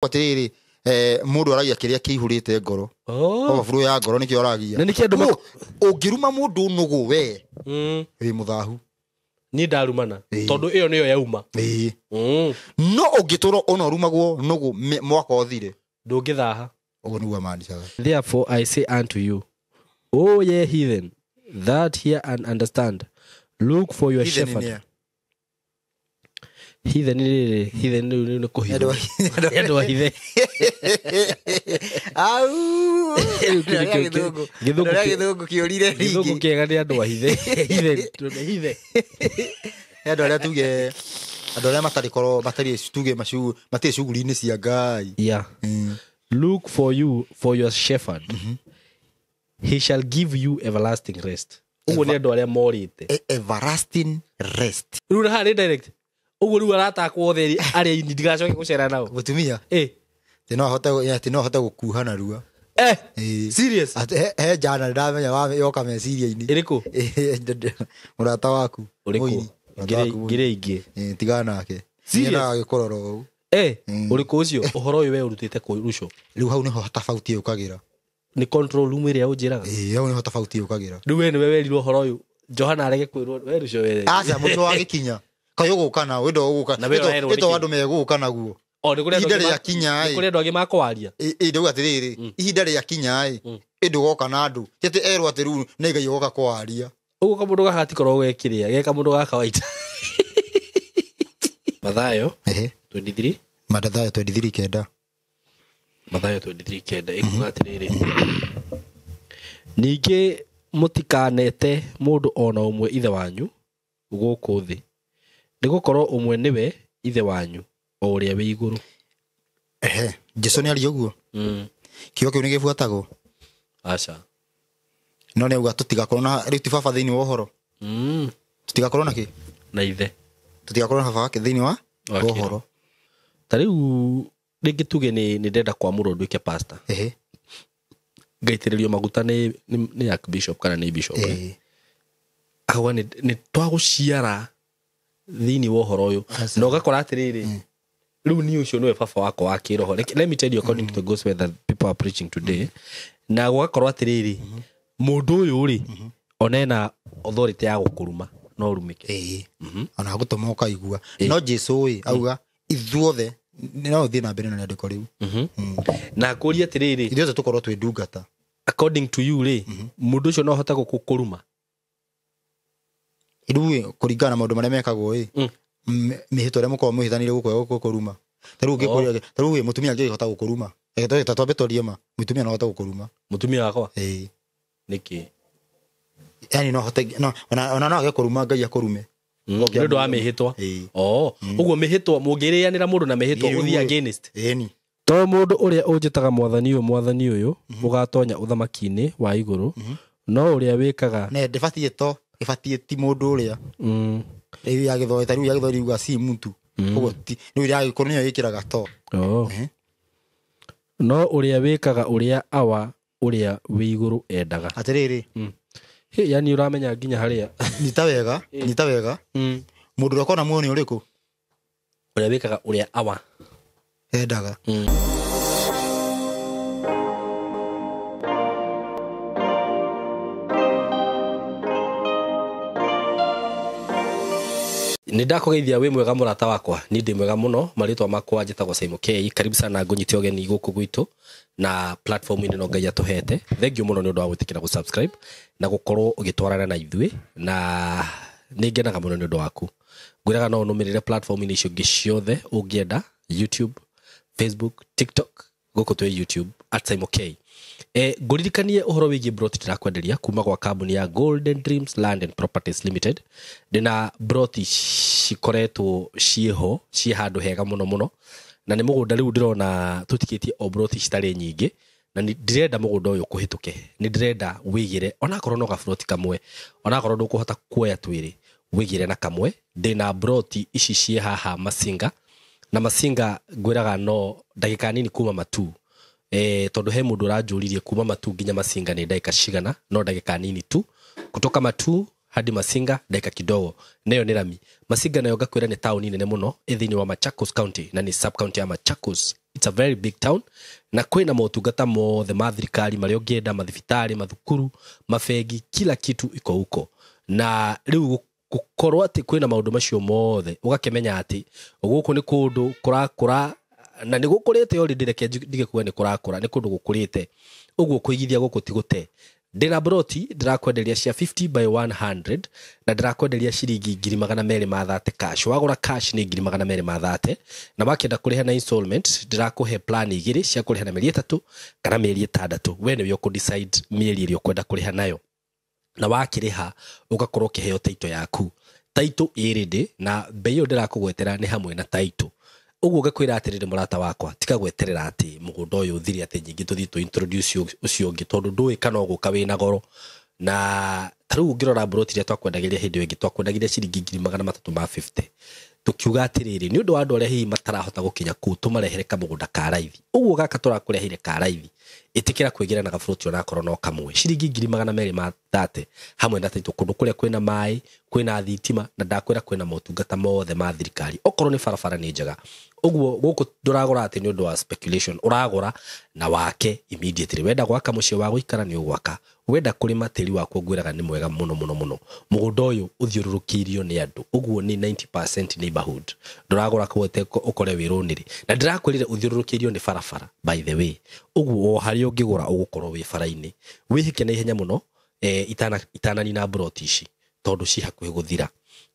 Atiriri, mundu aragia kiria kiihurite ngoro. Overflow ya ngoro nikio aragia. Na niki andu ungiruma mundu nugu we. Wi muthahu. Ni ndarumana tondu iyo niyo yauma. No ungiturwo ona urumagwo nugu mwaka uthire. Ndungithaha. Uguo niguo maanishaga. Therefore I say unto you, O ye heathen, that hear and understand, look for your heathen shepherd. Heathen heathen ni kuhitha. Andũ a hithe. Au. Githungu kiurire ringi. Githungu kiega ni andũ a hithe. Heathen hithe. Andũ arĩa tuge andũ arĩa matarĩ korwo matarĩ tuge macu matirĩ cuguri-inĩ cia Ngai. Yeah. Look for you for your shepherd. He shall give you everlasting rest. Uguo ni andũ arĩa morĩte. Everlasting rest. Rĩu haha nĩ direct. Uguo rĩu aratakwo othe arĩa ini ndigacoke gũcera nao. Mũtumia. Ti no ahote gũkuha narua. Serious? He jana ndamenya wa yoka meciria-inĩ. Ĩrĩkũ? Mũrata waku. Ũrĩkũ? Ngire ingĩ. Tigana nake. Serious? Gĩkorora ũũ. Ũrĩkũ ũcio? Ũhoro ũyũ we ũrutĩte kũ Ruco? Rĩu hau nĩho tofauti yũkagĩra. Nĩ control room ĩrĩa ũnjĩraga? Hau nĩho tofauti yũkagĩra. Rĩu we nĩwe werirwo ũhoro ũyũ. Johana arege kwĩrwo we Ruco we. Aca mũtwe wa gĩkinya. Kaĩ ũgũka na wendo ũgũka. Ĩto andũ megũka naguo. Ihinda rĩa kinya ĩ. Nĩ kũrĩ andũ angĩ makwaria. Ndauga atĩrĩrĩ, ihinda rĩa kinya ĩ, ndũgoka na andũ. Ti atĩ erwo atĩ rĩu nĩ Ngai ũgoka kwaria. Ũguo kamũndũ gaka gatikoragwo gekĩrĩa, ge kamũndũ ga kawaida. Mathayo 23. Mathayo 23:9. Mathayo 23:9 ĩkuga atĩrĩrĩ. Ningĩ mũtikanete mũndũ ona ũmwe ithe wanyu gũkũ thĩ, nĩgũkorwo ũmwe nĩwe ithe wanyu o ũrĩa wĩ igũrũ. Jesu nĩ aria ũguo. Kiugo kĩu nĩ gĩbuatagwo? Aca. No nĩ auga tũtigakorwo na rĩu ti baba thĩinĩ wa ũhoro. Tũtigakorwo na kĩ? Na ithe. Tũtigakorwo na baba wake thĩinĩ wa ũhoro. Ta rĩu rĩngĩ tuge nĩ ndĩrenda kwamũrwo nduĩke pastor. Ngaitĩrĩrio maguta nĩ archbishop kana nĩ bishop. Akauga nĩ twagũciara thĩinĩ wa ũhoro ũyũ. Na ũgakora atĩrĩrĩ, rĩu niĩ ũcio nĩwe baba wakwa wa kĩroho. Let me tell you according to the gospel that people are preaching today. Na gũgakorwo atĩrĩrĩ, mũndũ ũyũ rĩ, ona ena authority ya gũkũruma no ũrumĩke. Ona gũtũma ũkaigua. No Jesu ĩ auga ithuothe no ũthiĩ na mbere na rĩandĩko rĩu. Na akũria atĩrĩrĩ, ithuothe tũkorwo twĩ ndungata. According to you rĩ, mũndũ ũcio no ahote gũkũruma? Rĩu kũringana na maũndũ marĩa mekagwo ĩ, mĩhĩtwa ĩrĩa mũkoragwo mwĩhĩtanĩire gũkũ gũkũruma. Ta rĩu ũngĩkũria, ta rĩu mũtumia angĩhota gũkũruma. Ta twambe twarie ma, mũtumia no ahote gũkũruma. Mũtumia wakwa? Nĩkĩ? Yaani no ahote, no ona no age kũruma Ngai akũrume. Nĩ ũndũ wa mĩhĩtwa. Ũguo mĩhĩtwa mũngĩrĩanĩra mũndũ na mĩhĩtwa ũthiĩ against. To mũndũ ũrĩa ũnjĩtaga mwathani ũyũ mwathani ũyũ ũgatonya ũthamaki-inĩ wa igũrũ, no ũrĩa wĩkaga. Ne ndĩbatiĩ to ĩbatiĩ ti mũndũ ũrĩa. Rĩu ya gĩthomo, ta rĩu ya gĩthomo riuga si mtu. Koguo ti rĩu ya gĩkũyũ nĩyo ĩkĩraga to. No ũrĩa wĩkaga ũrĩa awa ũrĩa wĩ igũrũ endaga. Atĩrĩrĩ. Yani ũramenya nginya harĩa. Nyita wega, nyita wega. Mũndũ ũrĩa ũkona muoyo nĩ ũrĩkũ? Ũrĩa wĩkaga ũrĩa awa endaga. Nĩ ndakũgeithia wĩ mwega mũrata wakwa, niĩ ndĩ mwega mũno, marĩtwa makwa njĩtagwo Simon K. Karibu sana ngũnyite ũgeni gũkũ gwitũ na platform ĩno Ngai atũhete. Thank you mũno nĩ ũndũ wa gwĩtĩkĩra gũ-subscribe na gũkorwo ũgĩtwarana na ithuĩ, na nĩ ngenaga mũno nĩ ũndũ waku. Ngwĩraga no ũnũmĩrĩre platform-inĩ icio ingĩ ciothe ũngĩenda, YouTube, Facebook, TikTok, gũkũ twĩ YouTube at Simon K. Ngũririkanie ũhoro wĩgiĩ broti ndĩrakwenderia kuma gwa kambuni ya Golden Dreams Land and Properties Limited. Ndĩna broti cikoretwo ciĩho ciĩ handũ hega mũno mũno, na nĩ mũgũnda rĩu ndĩrona tũtikĩtie o broti citarĩ nyingĩ, na ndĩrenda mũgũnda ũyũ kũhĩtũke, nĩ ndĩrenda wĩigĩre onakorwo no gabroti kamwe, onakorwo ndũkũhota kuoya twĩrĩ, wĩigĩre na kamwe. Ndĩna broti ici ciĩ haha Masinga, na Masinga ngwĩraga no ndagĩka nini kuma Matuu. Tondu he mundu uranjuririe kuma Matuu nginya Masinga ni ndagika cigana, no ndagika nini tu kutoka Matuu hadi Masinga ndagika kidogo, nayo ni rami. Masinga nayo ngakwĩra nĩ taũni nene mũno ĩ thĩinĩ wa Machakos County na nĩ sub county ya Machakos. It's a very big town na kwĩna motungata mothe ma thirikari marĩa ũngĩenda, mathibitarĩ, mathukuru, mabengi, kila kitu iko huko. Na rĩu gũkorwo atĩ kwĩna maũndũ macio mothe ũgakĩmenya atĩ gũkũ nĩ kũndũ kũrakũra na nĩ gũkũrĩte already, reke ndige kuga nĩ kũrakũra, nĩ kũndũ gũkũrĩte. Ũguo kũigithia gũkũ ti gũte. Ndĩna broti ndĩrakwenderia cia 50 by 100 na ndĩrakwenderia ciringi 230,000 cash. Wagũra cash nĩ 230,000 na wakĩenda kũrĩha na installment ndĩrakũhe plan igĩrĩ cia kũrĩha na mĩeri 3 kana mĩeri 6. We nĩwe ũkũ decide mĩeri ĩrĩa ũkwenda kũrĩha nayo, na wakĩrĩha ũgakorwo ũkĩheo title yaku. Title ĩ ready na bei ĩyo ndĩrakũgwetera nĩ hamwe na title. Ũguo ngakwĩra atĩrĩrĩ mũrata wakwa, tiga gweterera atĩ mũgũnda ũyũ ũthire atĩ nyingĩ tũthiĩ tũ introduce ũcio ũngĩ, tondũ ndũĩ kana ũgũka wĩna goro. Na ta rĩu ũngĩrora mburoti iria twakwendagĩria hĩndĩ ĩyo ĩngĩ, twakwendagĩria ciringi 350,000. Tũkiuga atĩrĩrĩ, nĩ ũndũ wa andũ arĩa hihi matarahota gũkinya kũu, tũmarehere kamũgũnda ka raithi. Ũguo gaka tũrakũreheire ka raithi, ĩtĩkĩra kwĩgĩra na gaburoti onakorwo no kamwe, ciringi 230,000 hamwe na title, kũndũ kũrĩa kwĩna maĩ, kwĩna thitima, na ndakwĩra kwĩna motungata mothe ma thirikari. Okorwo nĩ barabara nĩ njega. Ũguo gũkũ ndũragũra atĩ nĩ ũndũ wa speculation, ũragũra na wake immediately. Wenda gwaka mũciĩ wa gũikara nĩ ũgwaka, wenda kũrĩma tĩri waku ngwĩraga nĩ mwega mũno mũno mũno. Mũgũnda ũyũ ũthiũrũrũkĩirio nĩ andũ, ũguo nĩ 90% neighborhood. Ndũragũra kũu ũkore wĩ rũnĩrĩ, na ndĩrakwĩrire ũthiũrũrũkĩirio nĩ barabara by the way. Ũguo o harĩa ũngĩgũra ũgũkorwo wĩ bara-inĩ. Wĩhĩke na ihenya mũno, itananina mburoti ici tondũ ci hakuhĩ gũthira.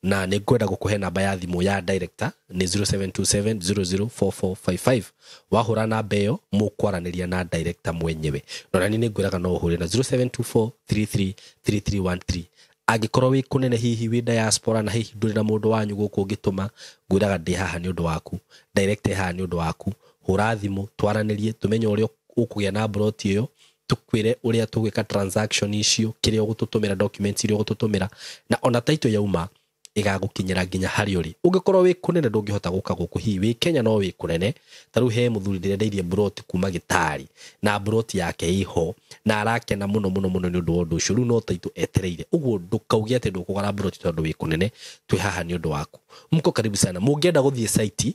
Na nĩ ngwenda gũkũhe namba ya thimũ ya director nĩ 0727004455. Wahũra namba ĩyo mũkwaranĩria na director mwenyewe. Na nani nĩ ngwĩraga no ũhũre na 0724333313. Angĩkorwo wĩ kũnene hihi wĩ diaspora na hihi ndũrĩ na mũndũ wanyu gũkũ ũngĩtũma, ngwĩraga ndĩ haha nĩ ũndũ waku, director haha nĩ ũndũ waku. Hũra thimũ twaranĩrie, tũmenye ũrĩa ũkũgĩa na mburoti ĩyo, tũkwĩre ũrĩa tũgwĩka transaction icio, kĩrĩa ũgũtũtũmĩra, documents iria ũgũtũtũmĩra, na ona title yauma ĩgagũkinyĩra nginya harĩa ũrĩ. Ũngĩkorwo wĩ kũnene ndũngĩhota gũka gũkũ, hihi wĩ Kenya no wĩ kũnene, ta rĩu he mũthuri ndĩrendeirie mburoti kuma Gĩtari na mburoti yake ĩho na arakena mũno mũno mũno nĩ ũndũ wa ũndũ ũcio. Rĩu no title etereire. Ũguo ndũkauge atĩ ndũkũgũra mburoti tondũ wĩ kũnene, twĩ haha nĩ ũndũ waku. Mko karibu sana. Mũngĩenda gũthiĩ site,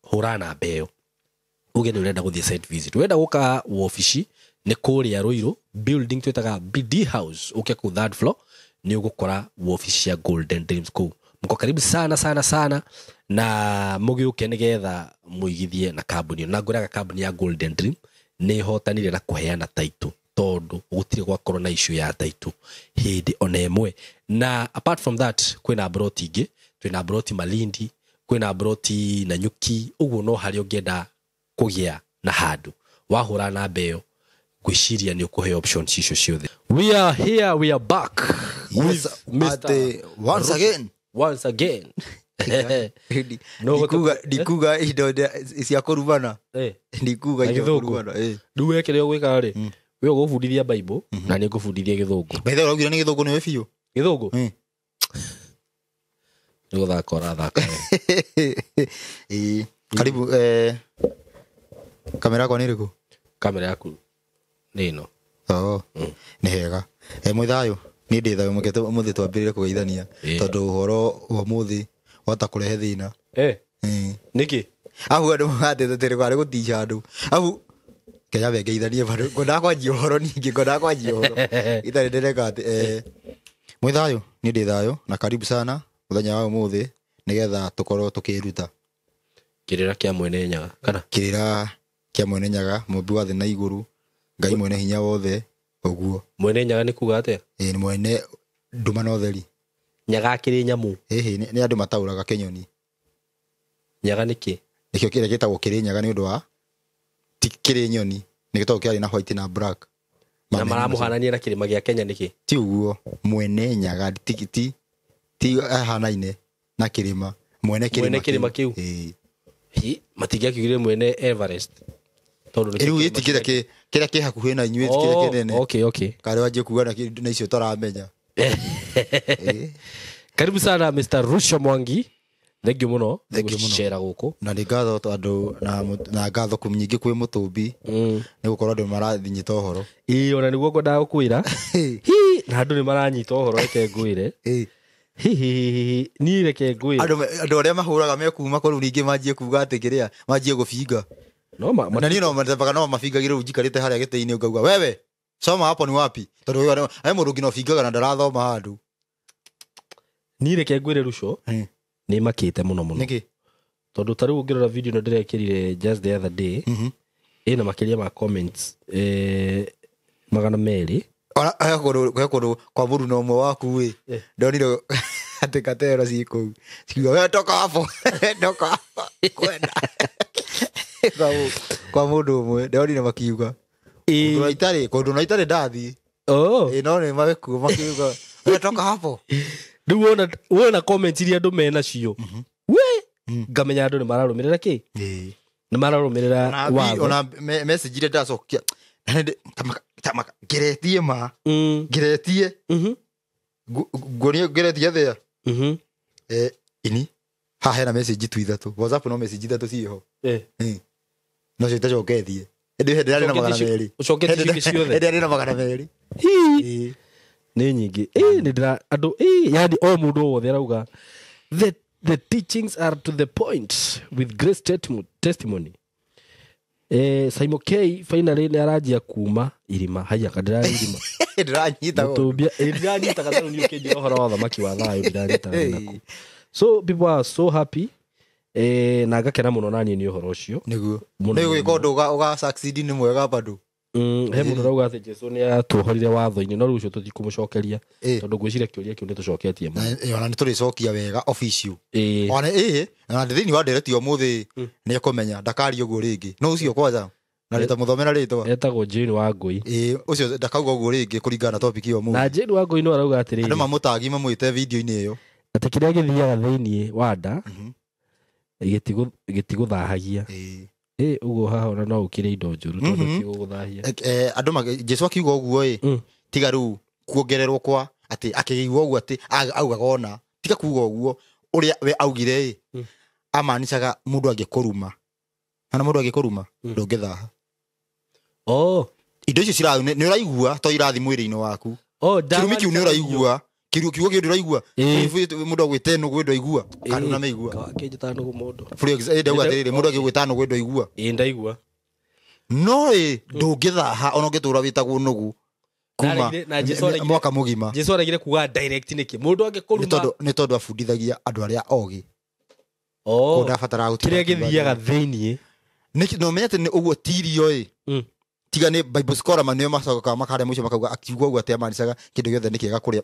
hũra namba ĩyo uge nĩ ũrenda gũthiĩ site visit. Wenda gũka wabici nĩ kũrĩa Ruiru building twĩtaga BD House, ũke kũu third floor nĩ ũgũkora wabici cia Golden Dreams kũu. Mko karibu sana sana sana na mũgĩũke nĩgetha mũigithie na kambuni. Na ngwĩraga kambuni ya Golden Dream nĩ ĩhotanire na kũheana title, tondũ gũtirĩ gwakorwo na issue ya title hĩndĩ ona ĩmwe. Na apart from that kwĩna mburoti ingĩ, twĩna mburoti Malindi, kwĩna mburoti Nanyuki. Ũguo no harĩa ũngĩenda kũgĩa na handũ, wahũra namba ĩyo ngwĩciria nĩ ũkũheo options icio ciothe. We are here, we are back. Yes, with Mr. Once again. Once again. Ndikuga indo cia kũrumana. Ndikuga indo kũrumana. Rĩu we kĩrĩa ũgwĩka rĩ, we ũgũbundithia Bible na nĩ ngũbundithia Gĩthũngũ. By the way, ũraugire nĩ Gĩthũngũ nĩ biũ. Gĩthũngũ? Nĩ gũthaka ũrathaka. Karibu, kamera yakwa nĩ ĩrĩkũ? Kamera yaku nĩ ĩno. Nĩ hega. Mwĩ thayũ? Niĩ ndĩ thayũ, mũke ũmũthĩ twambĩrĩrie kũgeithania tondũ ũhoro wa ũmũthĩ wahota kũrehe thĩna. Nĩkĩ? Ahu andũ magateta kwarĩ gũtica andũ. Ahu Kenya bengeithanie bado ngwendaga kwanjia ũhoro ningĩ, ngwendaga kwanjia ũhoro itarĩ ndĩreka atĩ. Mwĩ thayũ? Niĩ ndĩ thayũ na karibu sana mũthenya wa ũmũthĩ nĩgetha tũkorwo tũkĩruta kĩrĩra kĩa Mwene Nyaga kana kĩrĩra kĩa Mwene Nyaga, mũmbi wa thĩ na igũrũ, Ngai mwene hinya wothe. Ũguo Mwene Nyaga nĩ kuga atĩa? Nĩ mwene nduma na ũtheri. Nyaga akĩrĩ nyamũ. Nĩ andũ mataũraga kĩnyoni. Nyaga nĩ kĩ? Nĩkĩo kĩrĩa gĩtagwo kĩrĩ nyaga nĩ ũndũ wa ti kĩrĩ nyoni, nĩ gĩtagwo kĩarĩ na white na black. Na maramũhanania na kĩrĩma gĩa Kenya nĩkĩ? Ti ũguo, mwene nyaga ti ahanaine na kĩrĩma, mwene kĩrĩma kĩu. Matingĩakiugire mwene Everest. Tondũ nĩ rĩu gĩti kĩrĩa kĩ hakuhĩ na inyuĩ kĩrĩa kĩnene. Okay. Karĩ wanjie kuga na icio tũramenya. Karibu sana Mr. Rusho Mwangi. Thank you mũno gũcera gũkũ. Na nĩ ngatho andũ na ngatho nyingĩ kwĩ mũtũmbi nĩ gũkorwo andũ marathinyita ũhoro. Ĩĩ, ona nĩguo ngwendaga gũkwĩra. Hi, na andũ nĩ maranyita ũhoro, reke ngwĩre. Hihihihi niĩ reke ngwĩre. Andũ arĩa mahũraga mekuma kũu ningĩ manjie kuga atĩ kĩrĩa manjie gũbinga. No ma, Na niĩ no mathabaga no mabingagĩre rĩu njikarĩte harĩa gĩtĩ-inĩ ngauga wewe soma hapo ni wapi, tondũ he mũndũ nginya ũbingaga na ndarathoma handũ. Niĩ reke ngwĩre Ruco nĩ makĩte mũno mũno. Nĩkĩ? Tondũ ta rĩu ũngĩrora video ĩno ndĩrekĩrire just the other day, ĩna makĩria ma comments 200. Ona he kũndũ kwa mũruna ũmwe waku ĩ, ndonire atĩ katero ciĩ kũu cikiuga we toka hapo, toka hapo kwenda kwa mũndũ ũmwe ndonire makiuga kũndũ na itarĩ ndathiĩ. No nĩ magĩkuo makiuga we toka hapo. Rĩu wona comments iria andũ menacio, we ngamenya andũ nĩ mararũmĩrĩra kĩ? Nĩ mararũmĩrĩra watho. Ona message iria ndacokia ngeretie ma ngeretie nguonie ngeretie thĩa ini haha hena message tu ithatũ WhatsApp, no message ithatũ ciĩho no cio itacoketie. Ĩndĩ hĩndĩ yarĩ na 200. Ũcoketie ciũngĩ ciothe. Hĩndĩ yarĩ na 200. Nĩ nyingĩ. Nĩ ndĩra andũ yani o mũndũ wothe arauga the teachings are to the point with great testimony. Simon K finally nĩ aranjia kuma irima. Haya kandira irima. Ndĩranyita mũtũmbia. Ndĩranyita gatarũ nĩ ũkĩnjĩra ũhoro wa thamaki wa thayũ ndĩranyita naku. So people are so happy. Na ngakena mũno naniĩ nĩ ũhoro ũcio. Nĩguo. Nĩ gwĩka ũndũ ũga succeed nĩ mwega bado. He mũndũ ũrauga atĩ Jesũ nĩ atuohorire watho-inĩ, no rĩu ũcio tũtikũmũcokeria tondũ ngwĩciria kĩũria kĩu nĩ tũcoketie mũno. Ona nĩ tũrĩcokia wega official. Ona ona thĩinĩ wa ndereti ũmũthĩ nĩ ekũmenya ndakaria ũguo rĩngĩ. No ũcio kwanja na rĩtamũthomera rĩtwa. Etagwo Jane Wangũi. Ũcio ndakauga ũguo rĩngĩ kũringana na topic ĩyo ũmũthĩ. Na Jane Wangũi no arauga atĩrĩrĩ. Andũ mamũtagi mamwĩte video-inĩ ĩyo. Atĩ kĩrĩa gĩthiaga thĩinĩ wa nda gĩtigũthahagia. Ũguo haha ona no ũkĩre indo njũru tondũ tigũgũthahia. Andũ Jesũ akiuga ũguo ĩ, tiga rĩu kuongererwo kwa atĩ akĩigua ũguo atĩ augaga ona tiga kuuga ũguo ũrĩa we augire ĩ, amanicaga mũndũ angĩkũruma. Kana mũndũ angĩkũruma ndũngĩthaha. Indo icio cira nĩ ũraigua to irathi mwĩrĩ-inĩ waku. Kĩrumi kĩu nĩ ũraigua. Kiugo kĩu ndũraigua. Mũndũ agwĩte nũgũ ndũraigua. Kana ũnameigua. Akĩnjĩta nũgũ mũndũ. For example, ndauga atĩrĩrĩ, mũndũ agĩgwĩta nũgũ ndũraigua. Ndaigua. No ndũngĩthaha ona ũngĩtũra wĩtagwo nũgũ kuma mwaka mũgima. Jesũ aregire kuga direct nĩkĩ? Mũndũ angĩkũruma. Nĩ tondũ abundithagia andũ arĩa ogĩ. Kũndũ abataraga gũtiga kĩrĩa gĩthiaga thĩinĩ. No menye atĩ nĩ ũguo ti irio ĩ. Tiga nĩ Bible scholar manĩo macokaga makarĩa mũico makauga akiuga ũguo atĩ amanicaga kĩndũ gĩothe nĩ kĩega kũrĩa.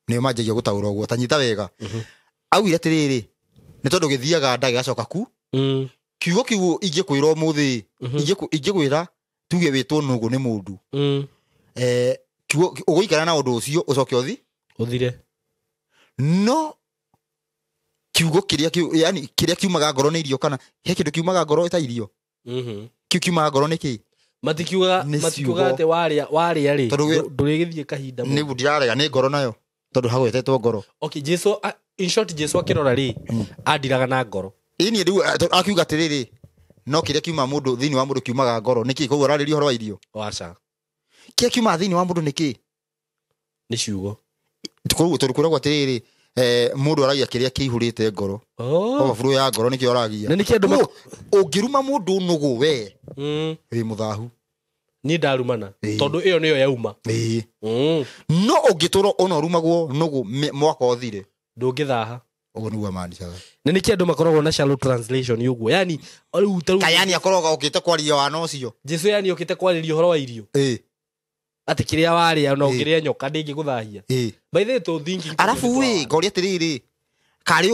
Nĩo manjagia gũtaũra ũguo ta nyita wega. Augire atĩrĩrĩ, nĩ tondũ gĩthiaga nda gĩgacoka ku. Kiugo kĩu ingĩkwĩra ũmũthĩ, ingĩkwĩra tuge wĩtwo nũgũ nĩ mũndũ. Kiugo ũgũikara na ũndũ ũcio ũcoke ũthi ũthire. No kiugo kĩrĩa kĩu, yani kĩrĩa kiumaga ngoro nĩ irio, kana he kĩndũ kiumaga ngoro ta irio. Kiu kiumaga ngoro nĩ kĩ? Matikiuga atĩ warĩa rĩ ndũrĩgĩthiĩ kahinda mũno. Nĩguo ndirarega nĩ ngoro nayo. Tondũ hagwetetwo ngoro. Okay, Jesũ in short Jesũ akĩrora rĩ andiraga na ngoro. Ĩni rĩu akiuga atĩrĩrĩ, no kĩrĩa kiuma mũndũ thĩinĩ wa mũndũ kiumaga ngoro nĩkĩ? Koguo ararĩria ũhoro wa irio. Aca. Kĩrĩa kiumaga thĩinĩ wa mũndũ nĩkĩ? Nĩ ciugo. Koguo tondũ kwĩragwo atĩrĩrĩ, mũndũ aragia kĩrĩa kĩihũrĩte ngoro. Overflow ya ngoro nĩkĩo aragia. Na nĩkĩ andũ ũngĩruma mũndũ nũgũ we wĩ mũthahu. Niĩ ndarumana tondũ ĩyo nĩyo yauma. No ũngĩtũra ona ũrumagwo nũgũ mwaka ũthire ndũngĩthaha. Ũguo nĩguo amanicaga. Na nĩkĩ andũ makoragwo na shallow translation ũguo? Yani rĩu ta rĩu kayani akoragwo okĩte kwaria wana ũcio. Jesũ yani okĩte kwarĩria ũhoro wa irio. Atĩ kĩrĩa warĩa na ũngĩrĩa nyoka ndĩngĩgũthahia. By the way to thinking. Arabu ĩ ngoria atĩrĩrĩ, karĩ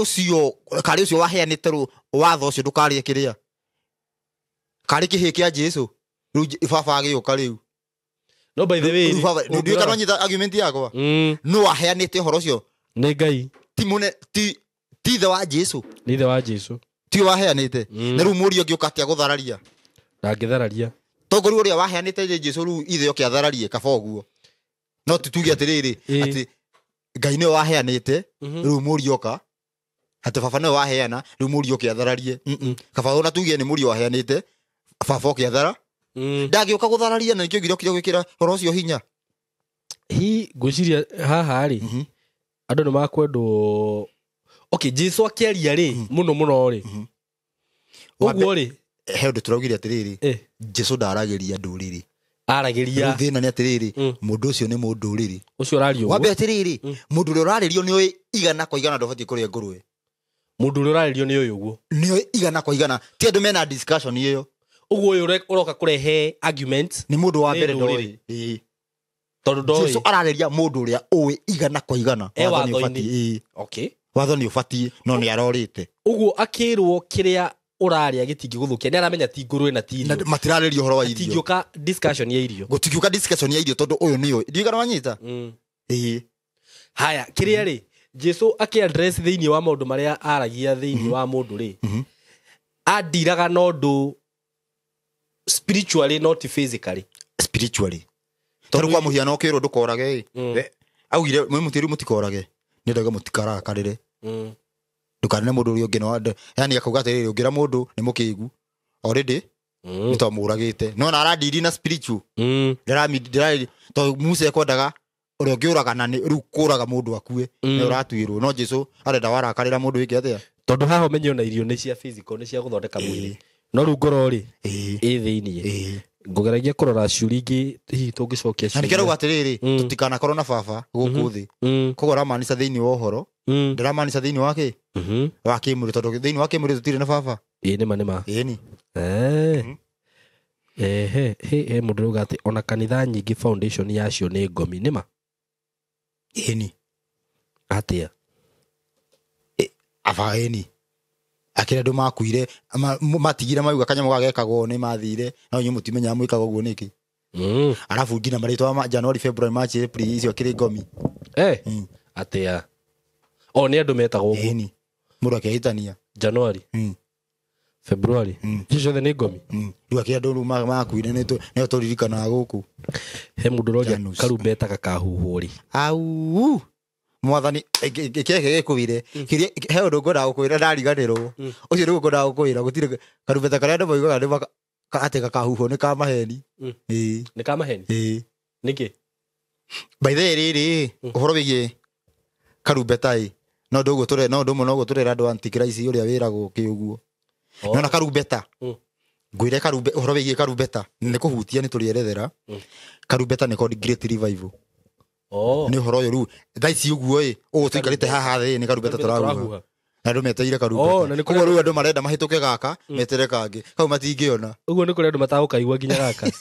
ũcio waheanĩte watho ũcio ndũkarĩe kĩrĩa. Karĩ kĩhĩ kĩa Jesũ. Rĩu baba agĩũka rĩu. No by the way, ndiũĩ kana wanyita argument yakwa. No waheanĩte ũhoro ũcio. Nĩ Ngai. Ti mũne ti ithe wa Jesũ. Nĩ ithe wa Jesũ. Ti waheanĩte. Na rĩu mũriũ angĩũka atĩa gũthararia? Ndangĩthararia. Tongorĩu ũrĩa waheanĩte Jesũ rĩu ithe oke athararie kaba ũguo. No tuge atĩrĩrĩ atĩ Ngai nĩwe waheanĩte, rĩu mũriũ oka. Atĩ baba nĩwe waheana, rĩu mũriũ oke athararie. Kaba ona tuge nĩ mũriũ waheanĩte, baba oke athara. Ndangĩũka gũthararia na nĩkĩo ngirokire gwĩkĩra ũhoro ũcio hinya. Hi ngwĩciria haha rĩ Andũ nĩ makwendwo. Okay, Jesu akĩaria rĩ mũno mũno rĩ, ũguo rĩ he ũndũ tũraugire atĩrĩrĩ, Jesu ndaragĩria ndũrĩrĩ, aragĩria thĩna nĩ atĩrĩrĩ, mũndũ ũcio nĩ mũndũrĩrĩ ũcio ũraria ũguo. Wambe atĩrĩrĩ, mũndũ ũrĩa ũrarĩrio nĩoĩ igana kwa igana ndũbatiĩ kũrĩa ngũrwe. Mũndũ ũrĩa ũrarĩrio nĩ ũyũ ũguo nĩoĩ igana kwa igana, ti andũ mena discussion ĩyo. Ũguo ũyũ ũroka kũrehe argument nĩ mũndũ wa mbere ndoĩ, tondũ ndoĩ. Jesu ararĩria mũndũ ũrĩa ũĩ igana kwa igana watho nĩ ũbatiĩ. Okay, watho nĩ ũbatiĩ, no nĩ arorĩte. Ũguo akĩrwo kĩrĩa ũrarĩa gĩtingĩgũthũkia, nĩ aramenya ti ngũrwe na ti irio, matirarĩria ũhoro wa irio, gũtingĩũka discussion ya irio, gũtingĩũka discussion ya irio tondũ ũyũ nĩoĩ. Ndiũĩ kana wanyita. Ĩĩ. Haya, kĩrĩa rĩ Jesu akĩ-address thĩinĩ wa maũndũ marĩa aragia thĩinĩ wa mũndũ rĩ, andiraga na ũndũ spiritually not physically. Spiritually tondũ kwa mũhiano ũkĩrwo ndũkorage ĩ, augire mwĩ mũtĩru mũtikorage, nĩ ndauga mũtikarakarĩre, ndukanene mũndũ ũrĩa ũngĩ, no yani akauga atĩrĩrĩ, ũngĩra mũndũ nĩ mũkĩgu already nĩ twamũragĩte, no na aradiri na spiritual ndĩra tondũ Musa ekwendaga ũrĩa ũngĩũragana nĩ rĩu kũraga mũndũ akue nĩ ũratuĩrwo, no Jesu arenda warakarĩra mũndũ wĩke atĩa, tondũ haha ũmenye ona irio nĩ cia physical, nĩ cia gũthondeka mwĩrĩ, no rĩu ngoro rĩ ĩ thĩiniĩ. Ngũgeragia kũrora ciũria ingĩ hihi tũngĩcokia na nĩkĩo rauga atĩrĩrĩ, tũtikanakorwo na baba gũkũ thĩ, koguo aramaanisha thĩinĩ wa ũhoro, ndĩramaanisha thĩinĩ wa kĩ wa kĩmwĩrĩ, tondũ thĩinĩ wa kĩmwĩrĩ tũtirĩ na baba. Ĩĩ nĩma nĩma. Ĩni. Ehe, he mũndũ rauga atĩ ona kanitha nyingĩ foundation yacio nĩ ngomi, nĩma? Ĩni. Atĩa? Aba ĩni. Akĩra andũ makuire, matigire mauga kanyamũ gagekagwo nĩ mathire, no inyuĩ mũtimenyaga mwĩkaga ũguo nĩkĩ. Arabu nginya marĩtwa ma January, February, March, April icio akĩrĩ ngomi. Atĩa? O nĩ andũ metagwo ũguo. Ĩni. Mũndũ akĩhĩtania. January. February. Icio ciothe nĩ ngomi. Rĩu akĩra andũ rĩu makuire nĩo tũririkanaga gũkũ. He mũndũ ũroria karumbeta gakahuhwo rĩ. Au. Mwathani kĩrĩa gĩkũire kĩrĩa he ũndũ ngwendaga gũkwĩra ndariganĩrwo, ũcio nĩguo ngwendaga gũkwĩra, gũtirĩ karumbeta karĩa andũ moigaga nĩ atĩ gakahuhwo nĩ ka maheni. Ĩĩ. Nĩ ka maheni? Ĩĩ. Nĩkĩ? By the way rĩrĩ, ũhoro wĩgiĩ karumbeta ĩ, no ũndũ ũguo tũre, no ũndũ ũmwe noguo tũrera andũ antichrist ũrĩa wĩragwo kĩ ũguo. Nona karumbeta. Ngwĩre karumbe ũhoro wĩgiĩ karumbeta nĩ kũhutia nĩ tũrĩerethera. Karumbeta nĩ called Great Revival. Nĩ ũhoro ũyũ rĩu thaa ici ũguo ĩ, ũũ tũikarĩte haha thĩ nĩ karumbeta tũrahuha, na andũ metereire karumbeta, koguo rĩu andũ marenda mahĩtũke gaka metere kangĩ kau matingĩona. Ũguo nĩ kũrĩ andũ matagũkaigua nginya gaka.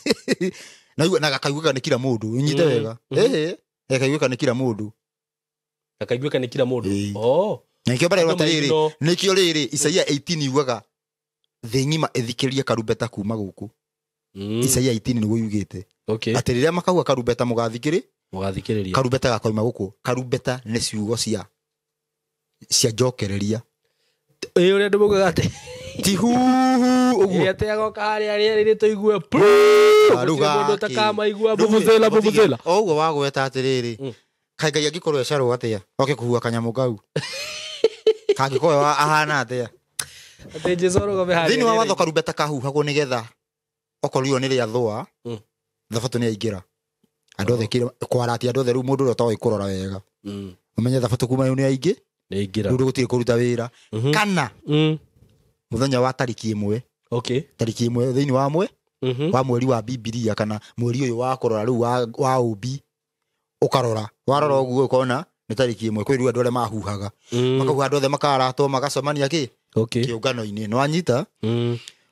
Na gakaiguĩka nĩ kila mũndũ, ũnyite wega. Ĩhĩ, gakaiguĩka nĩ kila mũndũ. Gakaiguĩka nĩ kila mũndũ. Na nĩkĩo barerwo atĩrĩrĩ, nĩkĩo rĩrĩ Isaia 18 yugaga thĩ ng'ima ĩthikĩrie karumbeta kuma gũkũ. Isaia 18 nĩguo yugĩte atĩ rĩrĩa makauga karumbeta mũgathikĩrĩ, mũgathikĩrĩria, karumbeta gakoima gũkũ. Karumbeta nĩ ciugo cia njokereria. Ĩ ũrĩa andũ maugaga atĩ ti huhu ũguo, atĩ agoka harĩa rĩera tũigue mũndũ ũtakamaigua bubuzela bubuzela. O ũguo wagweta atĩrĩrĩ, kaĩ Ngai angĩkorwo ecarwo atĩa oke kũhuha kanyamũ kau kangĩkorwo ahana atĩa? Atĩ Jesu arũgame harĩa thĩinĩ wa watho karumbeta kahuhagwo nĩgetha okorwo nĩ rĩa thũa thabatũ nĩ aingĩra andũ othe kwaratia andũ othe rĩu mũndũ ũrĩa ũtoĩ kũrora wega ũmenye thabatũ kuma rĩu nĩ aingĩ nĩ aingĩra, rĩu gũtirĩ kũruta wĩra, kana mũthenya wa tariki ĩmwe, tariki ĩmwe thĩinĩ wa mwe wa mweri wa Bibilia kana mweri ũyũ wa kũrora rĩu wa ũmbi, ũkarora warora ũguo ũkona nĩ tariki ĩmwe. Kwĩ rĩu andũ arĩa mahuhaga makahuha andũ othe makaratwo magacemania kĩ kĩũngano-inĩ, nĩ wanyita?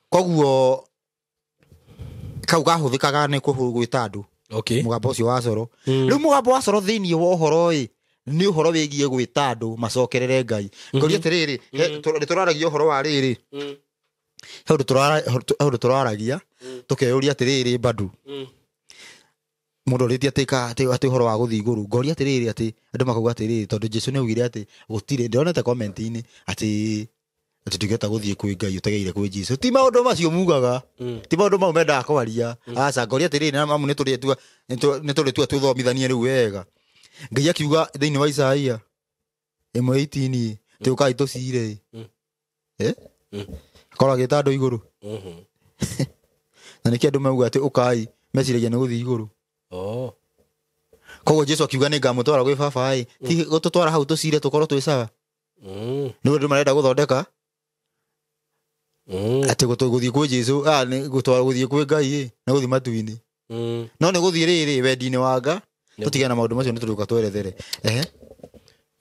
Koguo kau kahũthĩkaga nĩ gwĩta andũ mũgambo ũcio wa coro. Rĩu mũgambo wa coro thĩinĩ wa ũhoro ĩ nĩ ũhoro wĩgiĩ gwĩta andũ macokerere Ngai. Ngoria atĩrĩrĩ, nĩ tũraragia ũhoro wa rĩrĩ, he ũndũ tũraragia tũkeyũria atĩrĩrĩ, bado mũndũ ũrĩtie atĩ ũhoro wa gũthiĩ igũrũ. Ngoria atĩrĩrĩ, atĩ andũ makauga atĩrĩrĩ, tondũ Jesu nĩ augire atĩ gũtirĩ, ndĩronete comment-inĩ atĩ tũtingĩhota gũthiĩ kwĩ Ngai ũtegeire kwĩ Jesu. Ti maũndũ macio mugaga, ti maũndũ mau mendaga kwaria. Aca, ngoria atĩrĩrĩ, na mamu nĩ tũrĩtua tũthomithanie rĩu wega. Ngai akiuga thĩinĩ wa Isaia 1:18 atĩ ũkai tũcire, akorwo agĩta andũ igũrũ. Na nĩkĩo andũ mauga atĩ ũkai meciragia nĩ gũthiĩ igũrũ. Koguo Jesu akiuga nĩ ngamũtwara gwĩ baba ĩ, ti gũtũtwara hau tũcire tũkorwo twĩ sawa. Nĩ ũndũ marenda gũthondeka atĩ gũthiĩ kwĩ Jesu, nĩ gũtwara gũthiĩ kwĩ Ngai ĩ, nĩ gũthiĩ matu-inĩ. No nĩ gũthiĩ rĩrĩ wendi-inĩ wa Nga, tũtigane na maũndũ macio nĩ tũrĩũka twerethere. Ehe.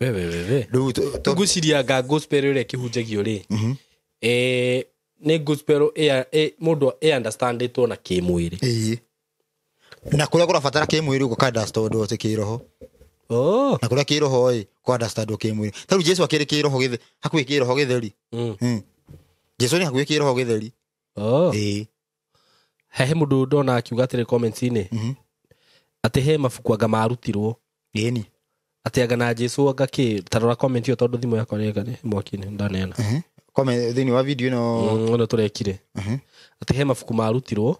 Wewe. Rĩu Ngwĩciria nga gospel ĩrĩa ĩkĩhunjagio rĩ, nĩ gospel mũndũ ĩ understandĩtwo na kĩmwĩrĩ. Ĩĩ. Na kũrĩa kũrabatara kĩmwĩrĩ ũguo ka-understandwo atĩ kĩroho. Oh. Na kũrĩa kĩroho ĩ, kũ-understandwo kĩmwĩrĩ. Ta rĩu Jesu akĩrĩ kĩroho gĩtheri, hakuhĩ kĩroho gĩtheri. Jesu nĩ hakuhĩ kĩroho gĩtheri. Oh. Ĩĩ. He mũndũ ndona akiuga atĩrĩ comments-inĩ atĩ he mabuku anga marutirwo. Ĩni. Atĩ anga na Jesu anga kĩ, ta rora comment ĩyo tondũ thimũ yakwa nĩ mwaki-inĩ ndaneana. Comment thĩinĩ wa video ĩno. Ĩno tũrekire. Atĩ he mabuku marutirwo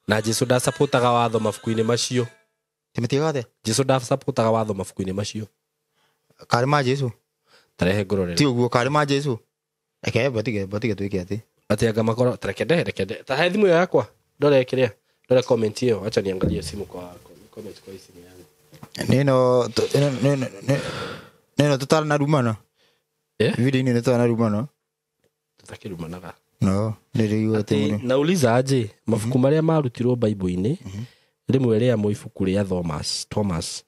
na Jesu ndasapotaga watho mabuku-inĩ macio. Timĩtiga atĩa? Jesu ndasapotaga watho mabuku-inĩ macio. Karĩ ma Jesu? Tarehe ngũrorere. Ti ũguo karĩ ma Jesu? Reke batige twĩke atĩ. Atĩ anga makorwo, reke ndehe. Ta he thimũ ĩyo yakwa. Ndore kĩrĩa. Ndore comment ĩyo. Acha niangalie simu kwa comment kwa simu yangu. Neno neno tũtanarumana. Video-inĩ nĩ tũtanarumana. Tũtakĩrumanaga. No, nĩ rĩu atĩ mũno. Nauliza aje, mabuku marĩa marutirwo Bible-inĩ, rĩmwe rĩamo ibuku rĩa Thomas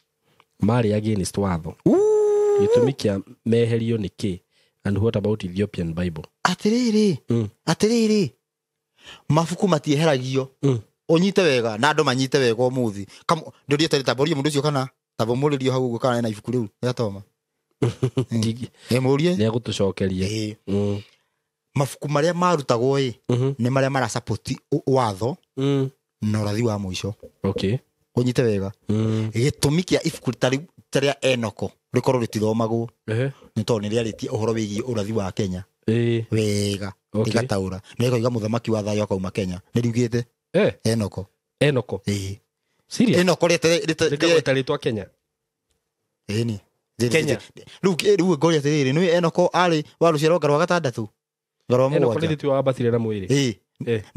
marĩ against watho. Gĩtũmi kĩa meherio nĩ kĩ? And what about Ethiopian Bible? Atĩrĩrĩ, atĩrĩrĩ. Mabuku matieheragio. Ũnyite wega na andũ manyite wega ũmũthĩ. Ndũrie tarĩ tamborie mũndũ ũcio kana tamba mũrĩrio hau ũguo kana ena ibuku rĩu rĩa Toma. Mũrie. Nĩ egũtũcokeria. Mabuku marĩa marutagwo ĩ, nĩ marĩa marasapoti watho na ũrathi wa mũico. Okay. Ũnyite wega. Gĩtũmi kĩa ibuku ta rĩa Enoko rĩkorwo rĩtithomagwo nĩ tondũ nĩ rĩarĩtie ũhoro wĩgiĩ ũrathi wa Kenya. Wega. Rĩgataũra. Nĩ rĩkoiga mũthamaki wa thayũ akauma Kenya. Nĩ riugĩte. Enoko. Enoko. Serious? Enoko rĩkagweta rĩtwa Kenya. Ĩni. Kenya. Rĩu ngoria atĩrĩrĩ, nĩ Enoko arĩ wa rũciaro rwa gatandatũ. Rwa Enoko mũgwanja. nĩ tiwa wambatire na mwĩrĩ.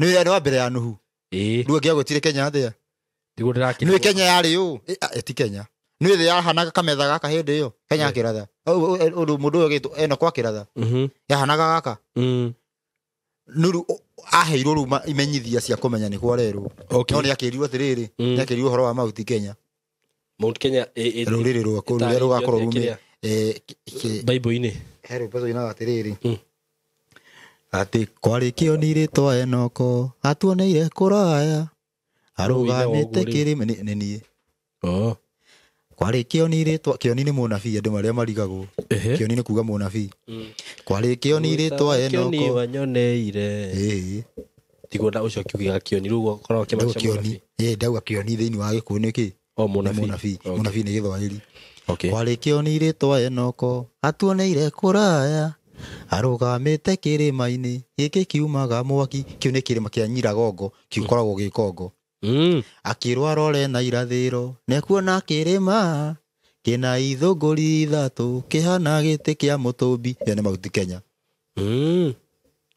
Nĩ wa mbere ya Nuhu. Rĩu angĩagwetire Kenya atĩa? Tiguo ndĩrakĩra. Nĩ Kenya yarĩ ũ? Ti Kenya. Nĩ thĩ yahanaga kametha gaka hĩndĩ ĩyo. Kenya akĩratha. Ũndũ mũndũ ũyũ agĩtwo Enoko akĩratha. Yahanaga gaka. Nuru aheirwo rĩu imenyithia cia kũmenya nĩ kwarerwo. No nĩ akĩrirwo atĩrĩrĩ, nĩ akĩrirwo ũhoro wa Mount Kenya. Mount Kenya rũrĩrĩ rwaku rũrĩa rũgakorwo rume Bible-inĩ. He rwĩmbo tũinaga atĩrĩrĩ. Atĩ kwarĩ kĩoni rĩtwa Enoko atuoneire kũraya arũgamĩte kĩrĩma nĩ niĩ. Kwarĩ kĩoni rĩtwa, kĩoni nĩ mũnabii andũ marĩa marigagwo. Kĩoni nĩ kuga mũnabii. Kwarĩ kĩoni rĩtwa Enoko. Kĩoni wanyoneire. Tiguo na ũcio kiugaga kĩoni rĩu ũkoragwo ũkĩmaca mũnabii. Ndauga kĩoni thĩinĩ wa Gĩkũyũ nĩ kĩ? Mũnabii. Mũnabii nĩ Gĩthwaĩri. Kwarĩ kĩoni rĩtwa Enoko atuoneire kũraya arũgamĩte kĩrĩma-inĩ gĩkĩ kiumaga mwaki. Kĩu nĩ kĩrĩma kĩa Nyiragongo, kĩkoragwo gĩ Kongo. Akĩrwo arore na irathĩro nĩekuona kĩrĩma kĩna ithũngũri ithatũ kĩhana gĩtĩ kĩa mũtũmbi. Ĩyo nĩ Mount Kenya.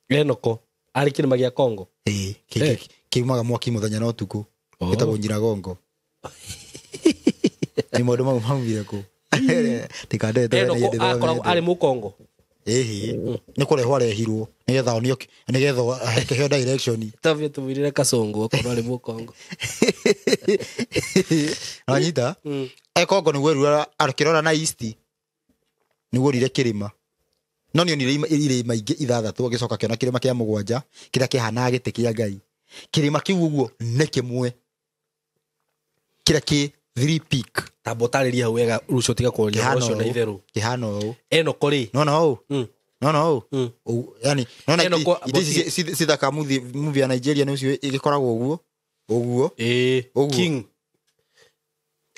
Enoko arĩ kĩrĩma gĩa Kongo. Ĩĩ, kiumaga mwaki mũthenya na ũtukũ. Gĩtagwo Nyiragongo. Nĩ maũndũ mau maumire kũ? Tikandete Enoko akoragwo arĩ mũkongo. Ĩhĩ, nĩ kũrehwo arehirwo nĩgetha onio, nĩgetha aheo direction. Tavia tumwirire Kasongo akorwo arĩ mũkongo. Wanyita? E Kongo nĩguo erura akĩrora na east nĩguo onire kĩrĩma. No nĩ onire irĩma ingĩ ithathatũ agĩcoka akĩona kĩrĩma kĩa mũgwanja kĩrĩa kĩhanaga gĩtĩ kĩa Ngai. Kĩrĩma kĩu ũguo nĩ kĩmwe kĩrĩa kĩ 3 peak. Tamba ũtarĩrie hau wega rũciũ tiga kũria ũcio na itherũ. Kĩhana ũũ. Enoko rĩ. Nona ũũ. Nona ũũ. Yani nona itĩ ici cithaka movie ya Nigeria nĩ ũcio ĩgĩkoragwo ũguo. Ũguo. Ũguo. King.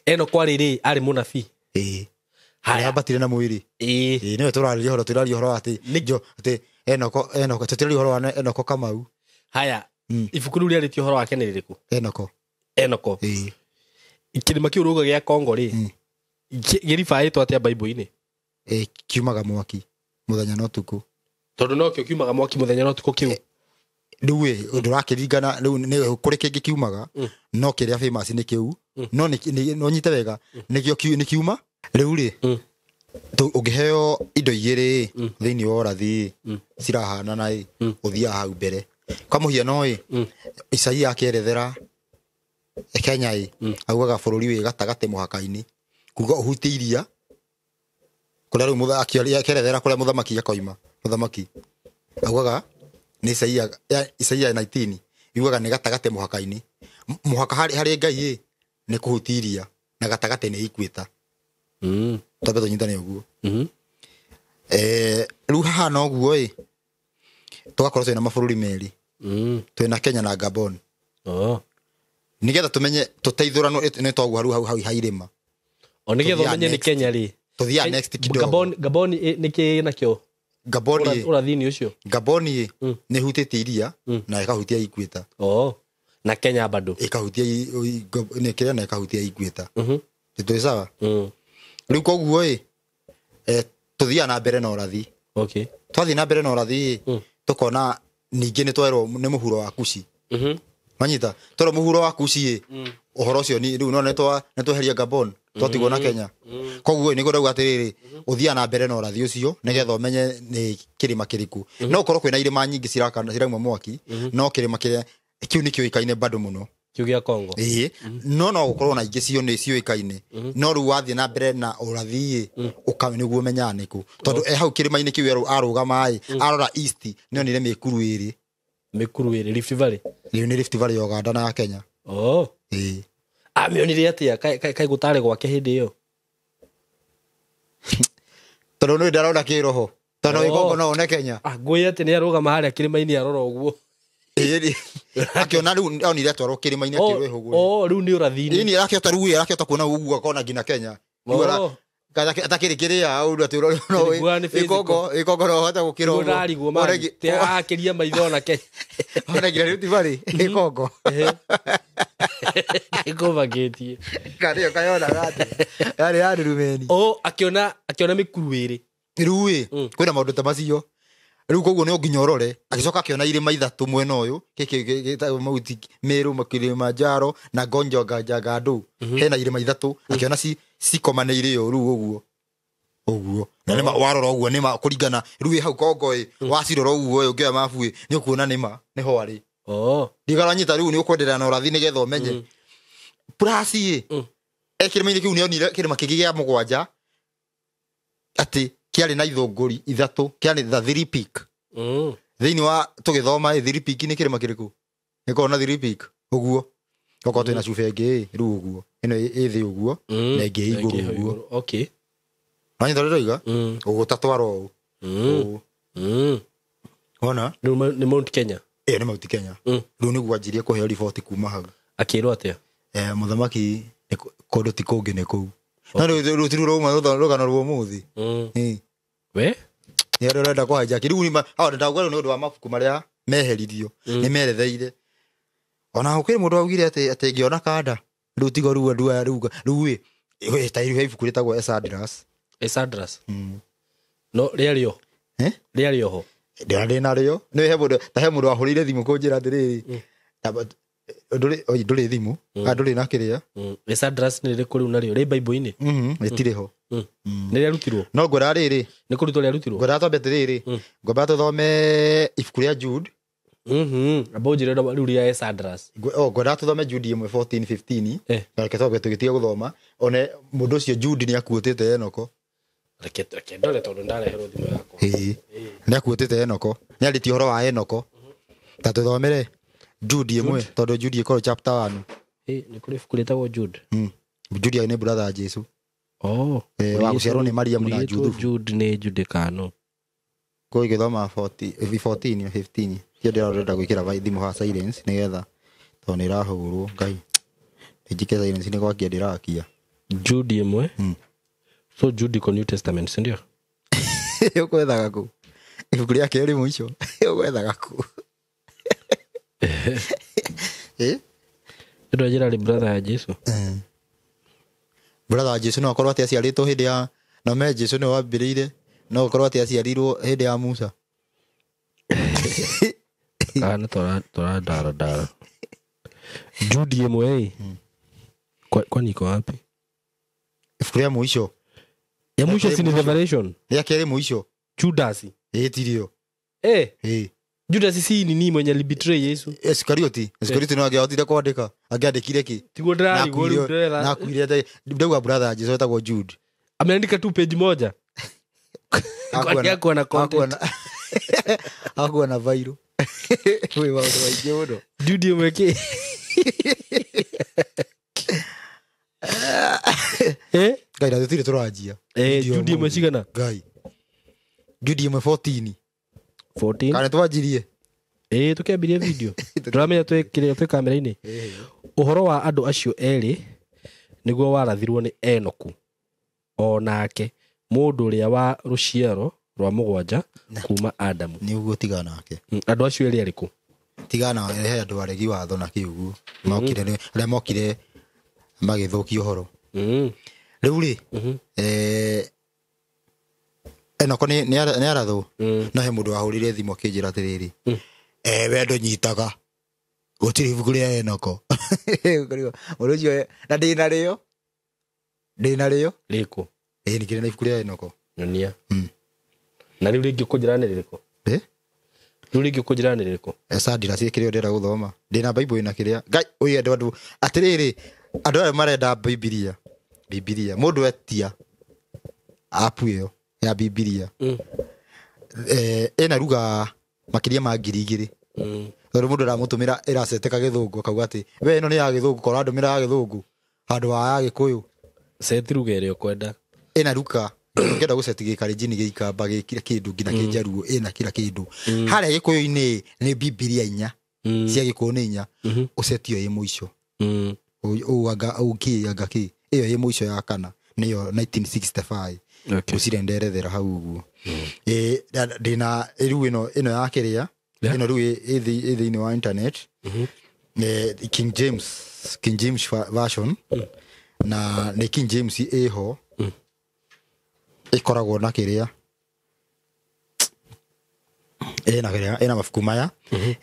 Enoko arĩ rĩ arĩ mũnabii. Ĩĩ. Haya ambatire na mwĩrĩ. Ĩĩ. Nĩwe tũrarĩria ũhoro, tũraria ũhoro atĩ njo atĩ Enoko, Enoko tũtiraria ũhoro wa Enoko Kamau. Haya. Ibuku rĩu rĩarĩtie ũhoro wake nĩ rĩrĩkũ? Enoko. Enoko. Ĩĩ. Kĩrĩma kĩu rũga gĩa Kongo rĩ, gĩribaĩtwo atĩa Bible-inĩ? Kiumaga mwaki mũthenya na ũtukũ. Tondũ nokĩo kiumaga mwaki mũthenya na ũtukũ kĩu. Rĩu ĩ, ndũrakĩringana, rĩu nĩ kũrĩ kĩngĩ kiumaga, no kĩrĩa famous nĩ kĩu. No no nyite wega nĩkĩo nĩ kiuma rĩu rĩ ũngĩheo indo igĩrĩ thĩinĩ wa ũrathi cirahanana ĩ ũthiaga hau mbere kwa mũhiano ĩ Isaia akĩerethera Kenya ĩ augaga bũrũri wĩ gatagatĩ mũhaka-inĩ kuga ũhutie iria kũrĩa rĩu akĩerethera kũrĩa mũthamaki akoima mũthamaki augaga nĩ Isaia 19 yugaga nĩ gatagatĩ mũhaka-inĩ mũhaka harĩ Ngai ĩ nĩ kũhutia iria na gatagatĩ nĩ equator. Twambe tũnyitane ũguo. Rĩu haha no ũguo ĩ tũgakorwo twĩna mabũrũri merĩ twĩna Kenya na Gabon. Nĩgetha tũmenye tũteithũranwo nĩ toguo hau hau hau ha irĩma. O nĩgetha ũmenye nĩ Kenya rĩ tũthiaga next kidogo. Gabon nĩ kĩ nakĩo? Gabon ũrathi-inĩ ũcio Gabon nĩ ĩhutĩtie iria na ĩkahutia equator. Na Kenya bado ĩkahutia nĩ kĩrĩa na ĩkahutia equator. Tũĩ sawa? Rĩu koguo ĩ tũthiaga na mbere na ũrathi. Twathiĩ na mbere na ũrathi ĩ tũkona ningĩ nĩ twerwo nĩ mũhuro wa Kushi. Wanyita twerwo mũhuro wa Kushi ĩ ũhoro ũcio rĩu no nĩ tweheria Gabon twatigwo na Kenya. Koguo nĩguo ndauga atĩrĩrĩ ũthiaga na mbere na ũrathi ũcio nĩgetha ũmenye nĩ kĩrĩma kĩrĩkũ. No ũkorwo kwĩna irĩma nyingĩ cirakana cirauma mwaki no kĩrĩma kĩrĩa kĩu nĩ kĩũĩkaine bado mũno kĩu gĩa Congo. Ĩĩ no gũkorwo na ingĩ cio nĩ ciũĩkaine no rĩu wathiĩ na mbere na ũrathi ĩ ũka nĩguo ũmenyaga nĩkũ tondũ e hau kĩrĩma-inĩ kĩu arũgama ĩ arora east nĩ onire mĩkuru ĩrĩ. Mĩkuru ĩrĩ Rift Valley. Rĩu nĩ Rift Valley ya Uganda na ya Kenya. Ĩĩ amĩonire atĩa kaĩ gũtarĩ gwake hĩndĩ ĩyo? Tondũ nĩ ndarona kĩroho tondũ wĩ Congo no one Kenya. Ngũĩ atĩ nĩ arũgama harĩa kĩrĩma-inĩ arora ũguo. Akĩona rĩu onire atwarwo kĩrĩma-inĩ akĩrwo ĩhũgũre. Rĩu nĩ ũrathi-inĩ. Ĩni arakĩhota rĩu arakĩhota kuona ũguo akona nginya Kenya. Atakĩrĩ kĩrĩa ũndũ atĩ ũrona no ĩ Congo no ũhote gũkĩra ũguo. Ndarigwo mani akĩria maitho ona Kenya. Ona nginya Rift Valley ĩ Congo. Ĩkũbangĩtie. Karĩo kayonaga atĩ yarĩ ya rurumeni. Akĩona mĩkuru ĩrĩ. Rĩu ĩ kwĩna maũndũ ta macio. Rĩu koguo nĩ nginya ũrore agĩcoka akĩona irĩma ithatũ mwena ũyũ gĩkĩ gĩtagwo Mount Meru Kilimanjaro na Gonjo Gajagadu hena irĩma ithatũ akĩona cikomanĩire ũũ rĩu ũguo ũguo na nĩma warora ũguo nĩma kũringana rĩu ĩ hau Congo ĩ wacirora ũguo ĩ ũngĩoya mabu ĩ nĩ ũkuona nĩma nĩho arĩ. Ndigaranyita rĩu nĩ ũkwenderera na ũrathi nĩgetha ũmenye plus ĩ kĩrĩma-inĩ kĩu nĩonire kĩrĩma kĩngĩ gĩa mũgwanja atĩ kĩarĩ na ithũngũri ithatũ kĩarĩ the three peak. Thĩinĩ wa tũgĩthoma ĩ three peak nĩ kĩrĩma kĩrĩkũ? Nĩkorwo na three peak ũguo okorwo twĩna cuba ĩngĩ rĩu ũguo ĩno ĩ thĩ ũguo na ĩngĩ ĩ igũrũ ũguo. Wanyita ũrĩa ndoiga? Ũgũtatwara ũũ. Wona? Rĩu nĩ Mount Kenya. Ĩyo nĩ Mount Kenya. Rĩu nĩguo anjirie kũheo riboti kuma hau. Akĩrwo atĩa? Mũthamaki kũndũ ti kũngĩ nĩ kũu. No rĩu ti rũma rũgano rwa ũmũthĩ. We? Nĩ arĩa ũrenda kũhaijack. Rĩu ndauga rĩu nĩ ũndũ wa mabuku marĩa meheririo nĩ meretheire. Ona gũkĩrĩ mũndũ augire atĩ ngĩona kanda rĩu tigo rĩu andũ aya rĩu ĩ ta rĩu he ibuku rĩtagwo Esdras. Esdras. No rĩarĩ o. Rĩarĩ oho. Ndĩra narĩo. Nĩ he mũndũ ta he mũndũ wahũrĩire thimũ kũnjĩra atĩrĩrĩ. Ndũrĩ thimũ ndũrĩ na kĩrĩa. Esdras nĩ rĩrĩkũ rĩu narĩo rĩ Bible-inĩ? Rĩtirĩ ho. Nĩ rĩarutirwo? No ngwĩra rĩrĩ. Nĩ kũrutwo rĩarutirwo? Ngwĩra twambe atĩrĩrĩ. Ngwamba tũthome ibuku rĩa Jude. Amba ũnjĩre rĩu rĩa Esdras. Ngwenda tũthome Jude 1 14 15. Reke twambe tũgĩtiga gũthoma. One mũndũ ũcio Jude nĩ akuĩtĩte Enoko. Reke ndore tondũ ndareherwo thimũ yakwa. Nĩ akuĩtĩte Enoko. Nĩ arĩtie ũhoro wa Enoko. Ta tũthomere Jude 1 tondũ Jude ĩkorwo chapter 1. Nĩ kũrĩ ibuku rĩtagwo Jude. Jude nĩ brother wa Jesu. Wa gũciarwo nĩ Mariamu na Juthubu. Jude nĩ Jude kano. Kũu gĩthoma 14 15. Tio ndĩrenda gwĩkĩra thimũ ha silence nĩgetha tondũ nĩ ĩrahũrwo Ngai. Njike silence nĩ gwakia ndĩrakia. Jude 1. So Jude iko New Testament, si ndio? Ũkwethaga kũ? Ibuku rĩa kerĩ mũico. Ũkwethaga kũ? Ndå njĩra rĩ brother ya Jesu. Brother wa Jesu no akorwo atĩ aciarĩtwo hĩndĩ ya no me Jesu nĩ wambĩrĩire no akorwo atĩ aciarirwo hĩndĩ ya Musa. Kana tora dara dara. Jude 1. Kwani iko wapi? Ibuku rĩa mũico. Ya mwisho si ni Revelation. Rĩa kerĩ mũico. Judas. Ĩĩ tirio. Eh. Ĩĩ. Judas si ni mwenye alibetray Yesu. Iskarioti. Iskarioti no angĩahotire kwandĩka. Angĩandĩkire kĩ? Tiguo ndĩrarigwo rĩu ndĩretha. Nakuire ndauga brother Jesu etagwo Jude. Ameandika tu page moja. Kwani hakuwa na content. Hakuwa na viral. Wĩ maũndũ maingĩ mũno. Jude umeke. Eh? Ngai na tũtirĩ tũranjia. Jude ĩmwe cigana? Ngai. Jude ĩmwe 14. 14. Kana twanjirie. Tũkĩambirie video. Ndũramenya twĩkĩrĩ twĩ kamera-inĩ. Ũhoro wa andũ acio erĩ nĩguo warathirwo nĩ Enoku. O nake mũndũ ũrĩa wa rũciaro rwa mũgwanja kuma Adamu. Nĩ ũguo tiga nake. Andũ acio erĩ arĩkũ? Tiga na he andũ aregi watho na kĩ ũguo. Mokire arĩa mokire magĩthũkia ũhoro. Rĩu rĩ, Enoko nĩ arathwo. No he mũndũ wahũrire thimũ akĩnjĩra atĩrĩrĩ, we ndũnyitaga gũtirĩ ibuku rĩa Enoko. Mũndũ ũcio na ndĩnarĩo. Ndĩnarĩo. Rĩkũ? Ĩĩ nĩ kĩrĩ na ibuku rĩa Enoko. Nyonia. Na rĩu rĩngĩ ũkũnjĩra nĩ rĩrĩkũ? Rĩu rĩngĩ ũkũnjĩra nĩ rĩrĩkũ? Esandira ciĩ kĩrĩa ndĩrenda gũthoma. Ndĩna Bible ĩna kĩrĩa. Ngai ũyũ andũ atĩrĩrĩ, andũ aya marenda Bibilia. Bibilia mũndũ etia app ĩyo ya Bibilia. Ĩna ruga makĩria ma 2,000. Tondũ mũndũ aramũtũmĩra ĩraceteka gĩthũngũ akauga atĩ we ĩno nĩ ya gĩthũngũ korwo andũmĩra ya gĩthũngũ handũ ha ya gĩkũyũ. Seti ruga ĩrĩa ũkwenda. Ĩna ruka ũngĩenda gũceti gĩkarenjini gĩikamba gĩkira kĩndũ nginya kĩnjaruo ĩna kila kĩndũ. Harĩa gĩkũyũ-inĩ nĩ Bibilia inya. Cia gĩkũyũ nĩ inya. Ũceti ĩyo ĩ mũico. Anga ũkĩ anga kĩ ĩyo ĩ mũico ya kana nĩyo 1965. Gũcire nderethera hau ũguo. Ndĩna rĩu ĩno ya kĩrĩa ĩno rĩu ĩ thĩinĩ wa internet. King James version. Na nĩ King James ĩho. Ĩkoragwo na kĩrĩa ĩna kĩrĩa ĩna mabuku maya.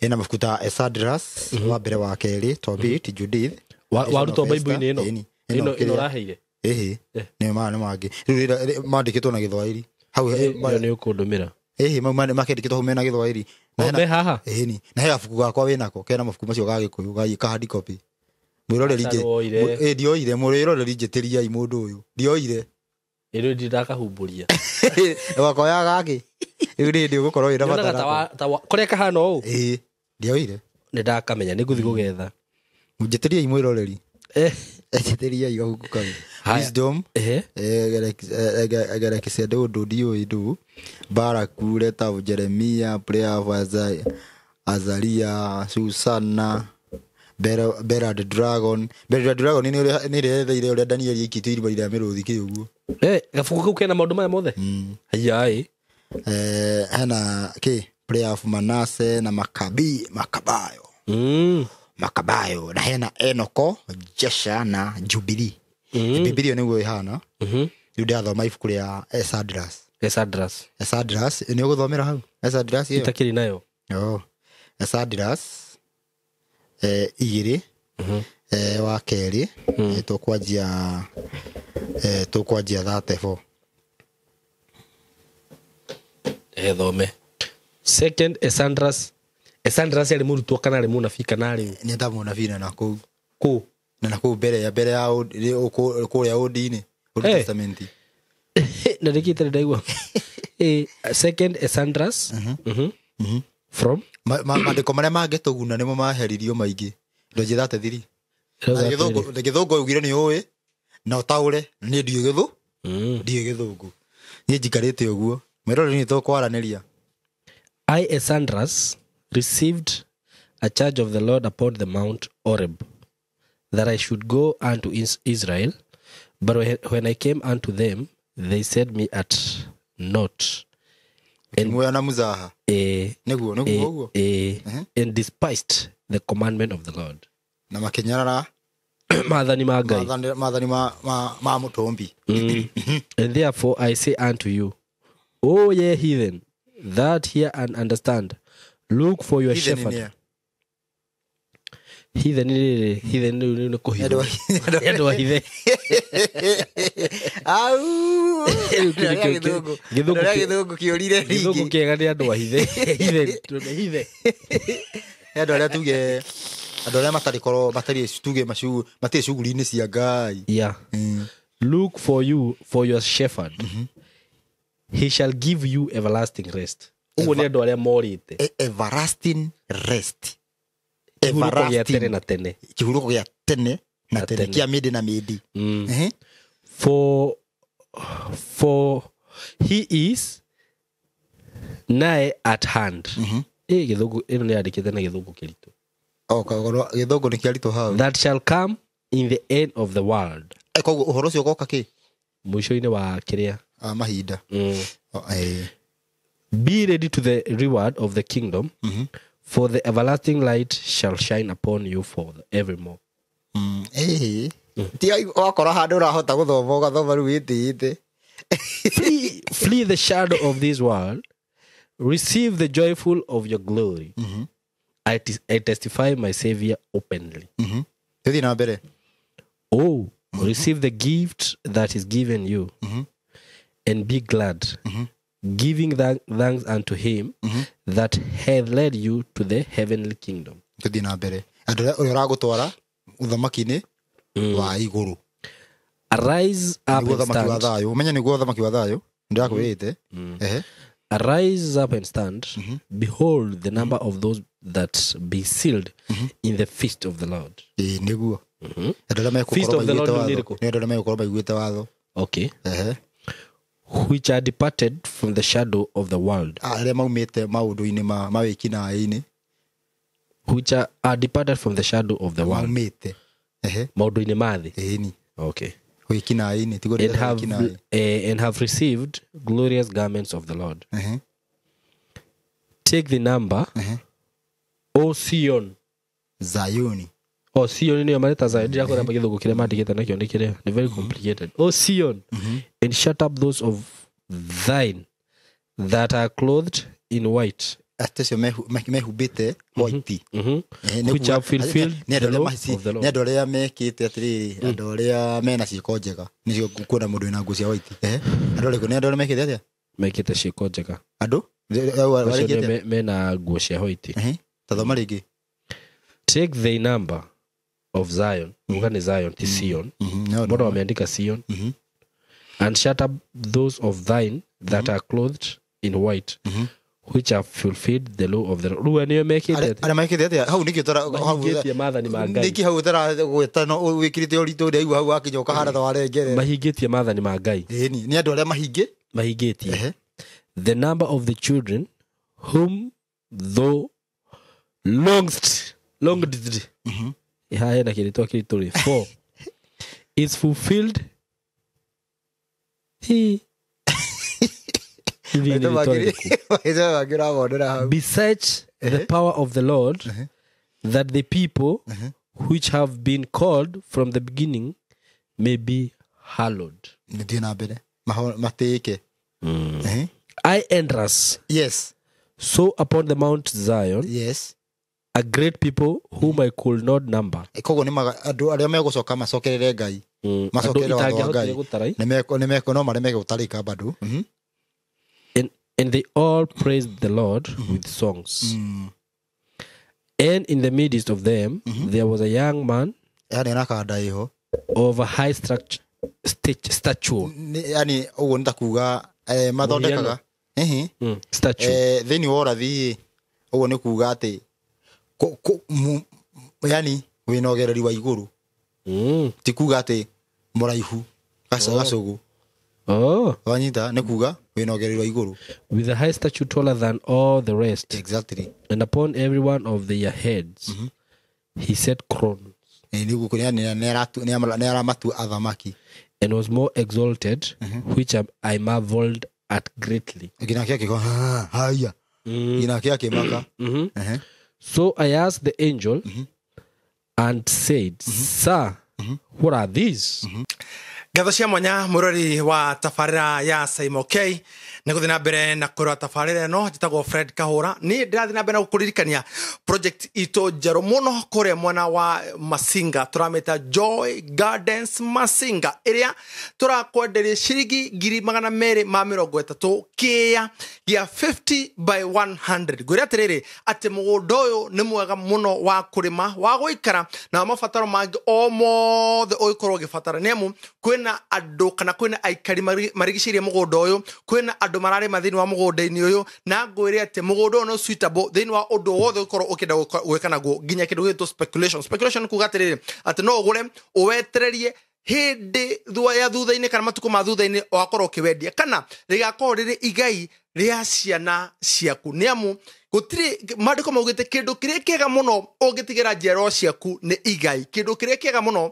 Ĩna mabuku ta Esdras wa mbere wa kerĩ, Tobit, Judith. Warutwo Bible-inĩ ĩno? Ĩno ũraheire? Ĩhĩ. Nĩ ma nĩ mangĩ. Rĩu mandĩkĩtwo na Gĩthwaĩri. Hau ĩyo nĩ ũkũndũmĩra. Ĩhĩ mau makĩandĩkĩtwo hau mena Gĩthwaĩri. Me haha? Ĩhĩ. Na he gabuku gakwa wĩnako kena mabuku macio ga Gĩkũyũ ga hard copy. Mwĩroreri nje. Ndioire mwĩroreri njĩtĩriai mũndũ ũyũ. Ndioire. Ĩrĩ ndindakahumburia. Wakoya gakĩ. Rĩu nĩ ũgũkorwo wĩna bata. Kũrĩa kahana ũũ? Ĩĩ. Ndioire. Nĩ ndakamenya nĩ ngũthiĩ gũgetha. Njĩtĩriai mwĩroreri. Njĩtĩriai gabuku kau. Wisdom. Egerekisia ndũ ndiũĩ ndũ. Baraku, Leta, Jeremia, Prayer of Azaria, Susana, Bera the Dragon. Bera the Dragon nĩ ĩretheire ũrĩa Daniel aikĩtio irima rĩa mĩrũthi kĩ ũguo. Gabuku kau kena maũndũ maya mothe? Haiya. Hena kĩ Prayer of Manasseh na Makabayo. Makabayo na hena Enoko, Jesha na Jubilee. Bibilia nĩguo ĩhana. Rĩu ndĩrathoma ibuku rĩa Esdras. Esdras. Esdras nĩ ũgũthomera hau? Esdras ĩyo. Itakĩrĩ nayo. Esdras igĩrĩ wa kerĩ tũkwanjia 34. Thome. Second Esdras. Esdras yarĩ mũrutwo kana arĩ mũnabii kana arĩ nĩ ta mũnabii na kũu. Kũ? Na kũu mbere ya kũrĩa Old-inĩ, Old Testament. Na rĩngĩ itarĩ ndaigua. Second Esdras. From Maandĩko marĩa mangĩtũguna nĩmo maheririo maingĩ. Ndonjĩ 33. Gĩthũngũ augire nĩ ũĩ na ũtaũre niĩ ndiũĩ gĩthũ. Ndiũĩ gĩthũngũ. Niĩ njikarĩte ũguo. Mwĩroreri nĩ tũkwaranĩria. I Esdras received a charge of the Lord upon the Mount Oreb, that I should go unto Israel. But when I came unto them, they said me at naught. And and despised the commandment of the Lord. Na makinyarara maathani ma Ngai. Maathani ma mũtũmbi. And therefore I say unto you, O ye heathen, that hear and understand, look for your shepherd. Heathen rĩrĩ, heathen rĩu nĩ kũhithwo. Nĩ andũ a hithe. Au. Rĩu kĩu nĩkĩo Gĩthũngũ. gĩthũngũ Ũrĩa gĩthũngũ kĩũrire gĩthũngũ rĩngĩ. kĩega nĩ andũ a hithe. Heathen, tondũ hithe. Nĩ andũ arĩa tuge andũ arĩa matarĩ korwo matarĩ tuge macu matirĩ cuguri-inĩ cia Ngai. Yeah. Look for you for your shepherd. He shall give you everlasting rest. Ũguo nĩ andũ arĩa morĩte. Everlasting rest. Kĩhurũko gĩa tene na tene. Kĩhurũko gĩa tene na Na tene tene. kĩa mĩndĩ na mĩndĩ. Ehe. For he is nigh at hand. Ĩ gĩthũngũ ĩno nĩ yandĩkĩte na gĩthũngũ kĩritũ. O koguo gĩthũngũ nĩ kĩaritũ hau. That shall come in the end of the world. Koguo ũhoro ũcio ũgoka kĩ? Mũico-inĩ wa kĩrĩa. Ah, mahinda. O, eh. Be ready to the reward of the kingdom, for the everlasting light shall shine upon you for evermore. Ĩĩ. Tiga wakora handũ ũrahota gũthoma ũgathoma rĩu wĩtĩĩte. Flee the shadow of this world, receive the joyful of your glory. I testify my Savior openly. Tũthiĩ na mbere. Oh, receive the gift that is given you, and be glad, giving thanks unto him that hath led you to the heavenly kingdom. Tũthiĩ na mbere. Andũ arĩa ũrĩa ũragũtwara ũthamaki-inĩ wa igũrũ. Arise up Nĩguo and ũthamaki wa stand. thayũ. Ũmenye nĩguo ũthamaki wa thayũ. Ndĩrakwĩrĩte. Ehe. Arise up and stand. Behold the number of those that be sealed in the feast of the Lord. Ĩĩ nĩguo. Andũ arĩa Feast megũkorwo of the maiguĩte Lord nĩ watho. rĩrĩkũ? Nĩ andũ arĩa megũkorwo maiguĩte watho. Okay. Ehe. Which are departed from the shadow of the world. Arĩa maumĩte maũndũ-inĩ ma mawĩkinaĩ-inĩ. Which are departed from the shadow of the world. Maumĩte. Ehe. Maũndũ-inĩ ma thĩ. Ĩĩni. Okay. Wĩkinaĩ-inĩ. Tiguo And ndĩrenda have, wĩkinaĩ. and have received glorious garments of the Lord. Ehe. Take the number, O Sion. Zayuni. O Sion nĩyo mareta Zion. Ndĩrakwĩra gĩthũngũ kĩrĩa mandĩkĩte nakĩo nĩ kĩrĩa. Nĩ very complicated. O Sion, and shut up those of thine that are clothed in white. Atĩ acio mehumbĩte white. Nĩ Which kuga- have fulfilled nĩ andũ the arĩa law of the Lord. nĩ andũ arĩa mekĩte atĩrĩrĩ andũ arĩa mena ciĩko njega nĩcio kuona mũndũ wĩna nguo cia white. Ehe. Andũ arĩkũ nĩ andũ arĩa mekĩte atĩa? Mekĩte ciĩko njega. Andũ? Acio Warĩkĩte nĩo atĩa? mena nguo cia white. Ehe. Tathoma rĩngĩ. Take the number of Zion. Uga nĩ Zion ti Sion. No, Mbona no. wameandika Sion? And shut up those of thine that are clothed in white, which have fulfilled the law of the Lord. Rĩu nĩo mekĩte atĩa? Arĩa mekĩte atĩa? Hau nĩkĩo Mahingĩtie maathani ma Ngai. Nĩkĩ hau ũtaragwĩta no wĩkĩrĩte ũritũ ũrĩa aigua hau wakinya ũkahana ta warengerera. Mahingĩtie maathani ma Ngai. Ĩni, nĩ andũ arĩa mahingĩ. Mahingĩtie. Ehe. The number of the children whom thou longed haha hena kĩrĩtwa kĩritũ rĩ for is fulfilled. Hi. Rĩu nĩ rĩtwa rĩrĩkũ? Maitho mangĩ ũramonera hau. Beseech the power of the Lord that the people which have been called from the beginning may be hallowed. Nĩthiĩ na mbere. Matĩĩke. Ehe. I Andras Yes. saw upon the Mount Zion Yes. a great people whom I could not number. Koguo nĩ andũ arĩa megũcoka macokerere Ngai. Andũ Macokerere watho wa itangĩahotire Ngai. gũtara. Nĩ meko no maremeke gũtarĩka bado. And they all praised the Lord with songs. And in the midst of them there was a young man Yani ena kanda ĩho. of a high stature. Yani ũguo nĩ ta kuga mathondekaga. Ehe. Stature. Thĩinĩ wa ũrathi ũguo nĩ kuga atĩ yani wĩna ũgereri wa igũrũ ti kuga atĩ mũraihu gacũgũ. Oh. Wanyita nĩ kuga wĩna ũgereri wa igũrũ. With a high stature taller than all the rest. Exactly. And upon every one of their heads he set crowns Nĩ nĩ aramatua athamaki. and was more exalted, which I marveled at greatly. Nginake akĩgo haya. Nginake akĩmaka. Ehe. So I asked the angel and said, Sir, what are these? Ngatho cia mwanya mũrori wa tabarĩra ya Simon K nĩ gũthiĩ na mbere na kũrora tabarĩra ĩno. Njĩtagwo Fred Kahũra, niĩ ndĩrathiĩ na mbere na gũkũririkania project itũ njerũ mũno kũrĩa mwena wa Masinga, tũramĩta Joy Gardens Masinga, ĩrĩa tũrakwenderia ciringi 230,000 kĩa gĩa 50 by 100. Ngwĩre atĩrĩrĩ atĩ mũgũnda ũyũ nĩ mwega mũno wa kũrĩma, wa gũikara na wa mabataro mangĩ o mothe ũngĩkorwo ũgĩbatara, nĩ amu kwĩna andũ kana kwĩna aikari marigicĩirie mũgũnda ũyũ, kwĩna andũ mararĩma thĩinĩ wa mũgũnda-inĩ ũyũ, na ngwĩre atĩ mũgũnda ũyũ nĩ suitable thĩinĩ wa ũndũ wothe ũngĩkorwo ũkĩenda gwĩka naguo, nginya kĩndũ gĩgwĩtwo speculation. Speculation kuga atĩrĩrĩ atĩ no ũgũre ũwetererie hĩndĩ ya thutha-inĩ kana matukũ ma thutha-inĩ wakorwo ũkĩwendia, kana rĩgakorwo rĩrĩ igai rĩa ciana ciaku, nĩ amu gũtirĩ maandĩko maugĩte kĩndũ kĩrĩa kĩega mũno ũngĩtigĩra njiarwa ciaku nĩ igai. Kĩndũ kĩrĩa kĩega mũno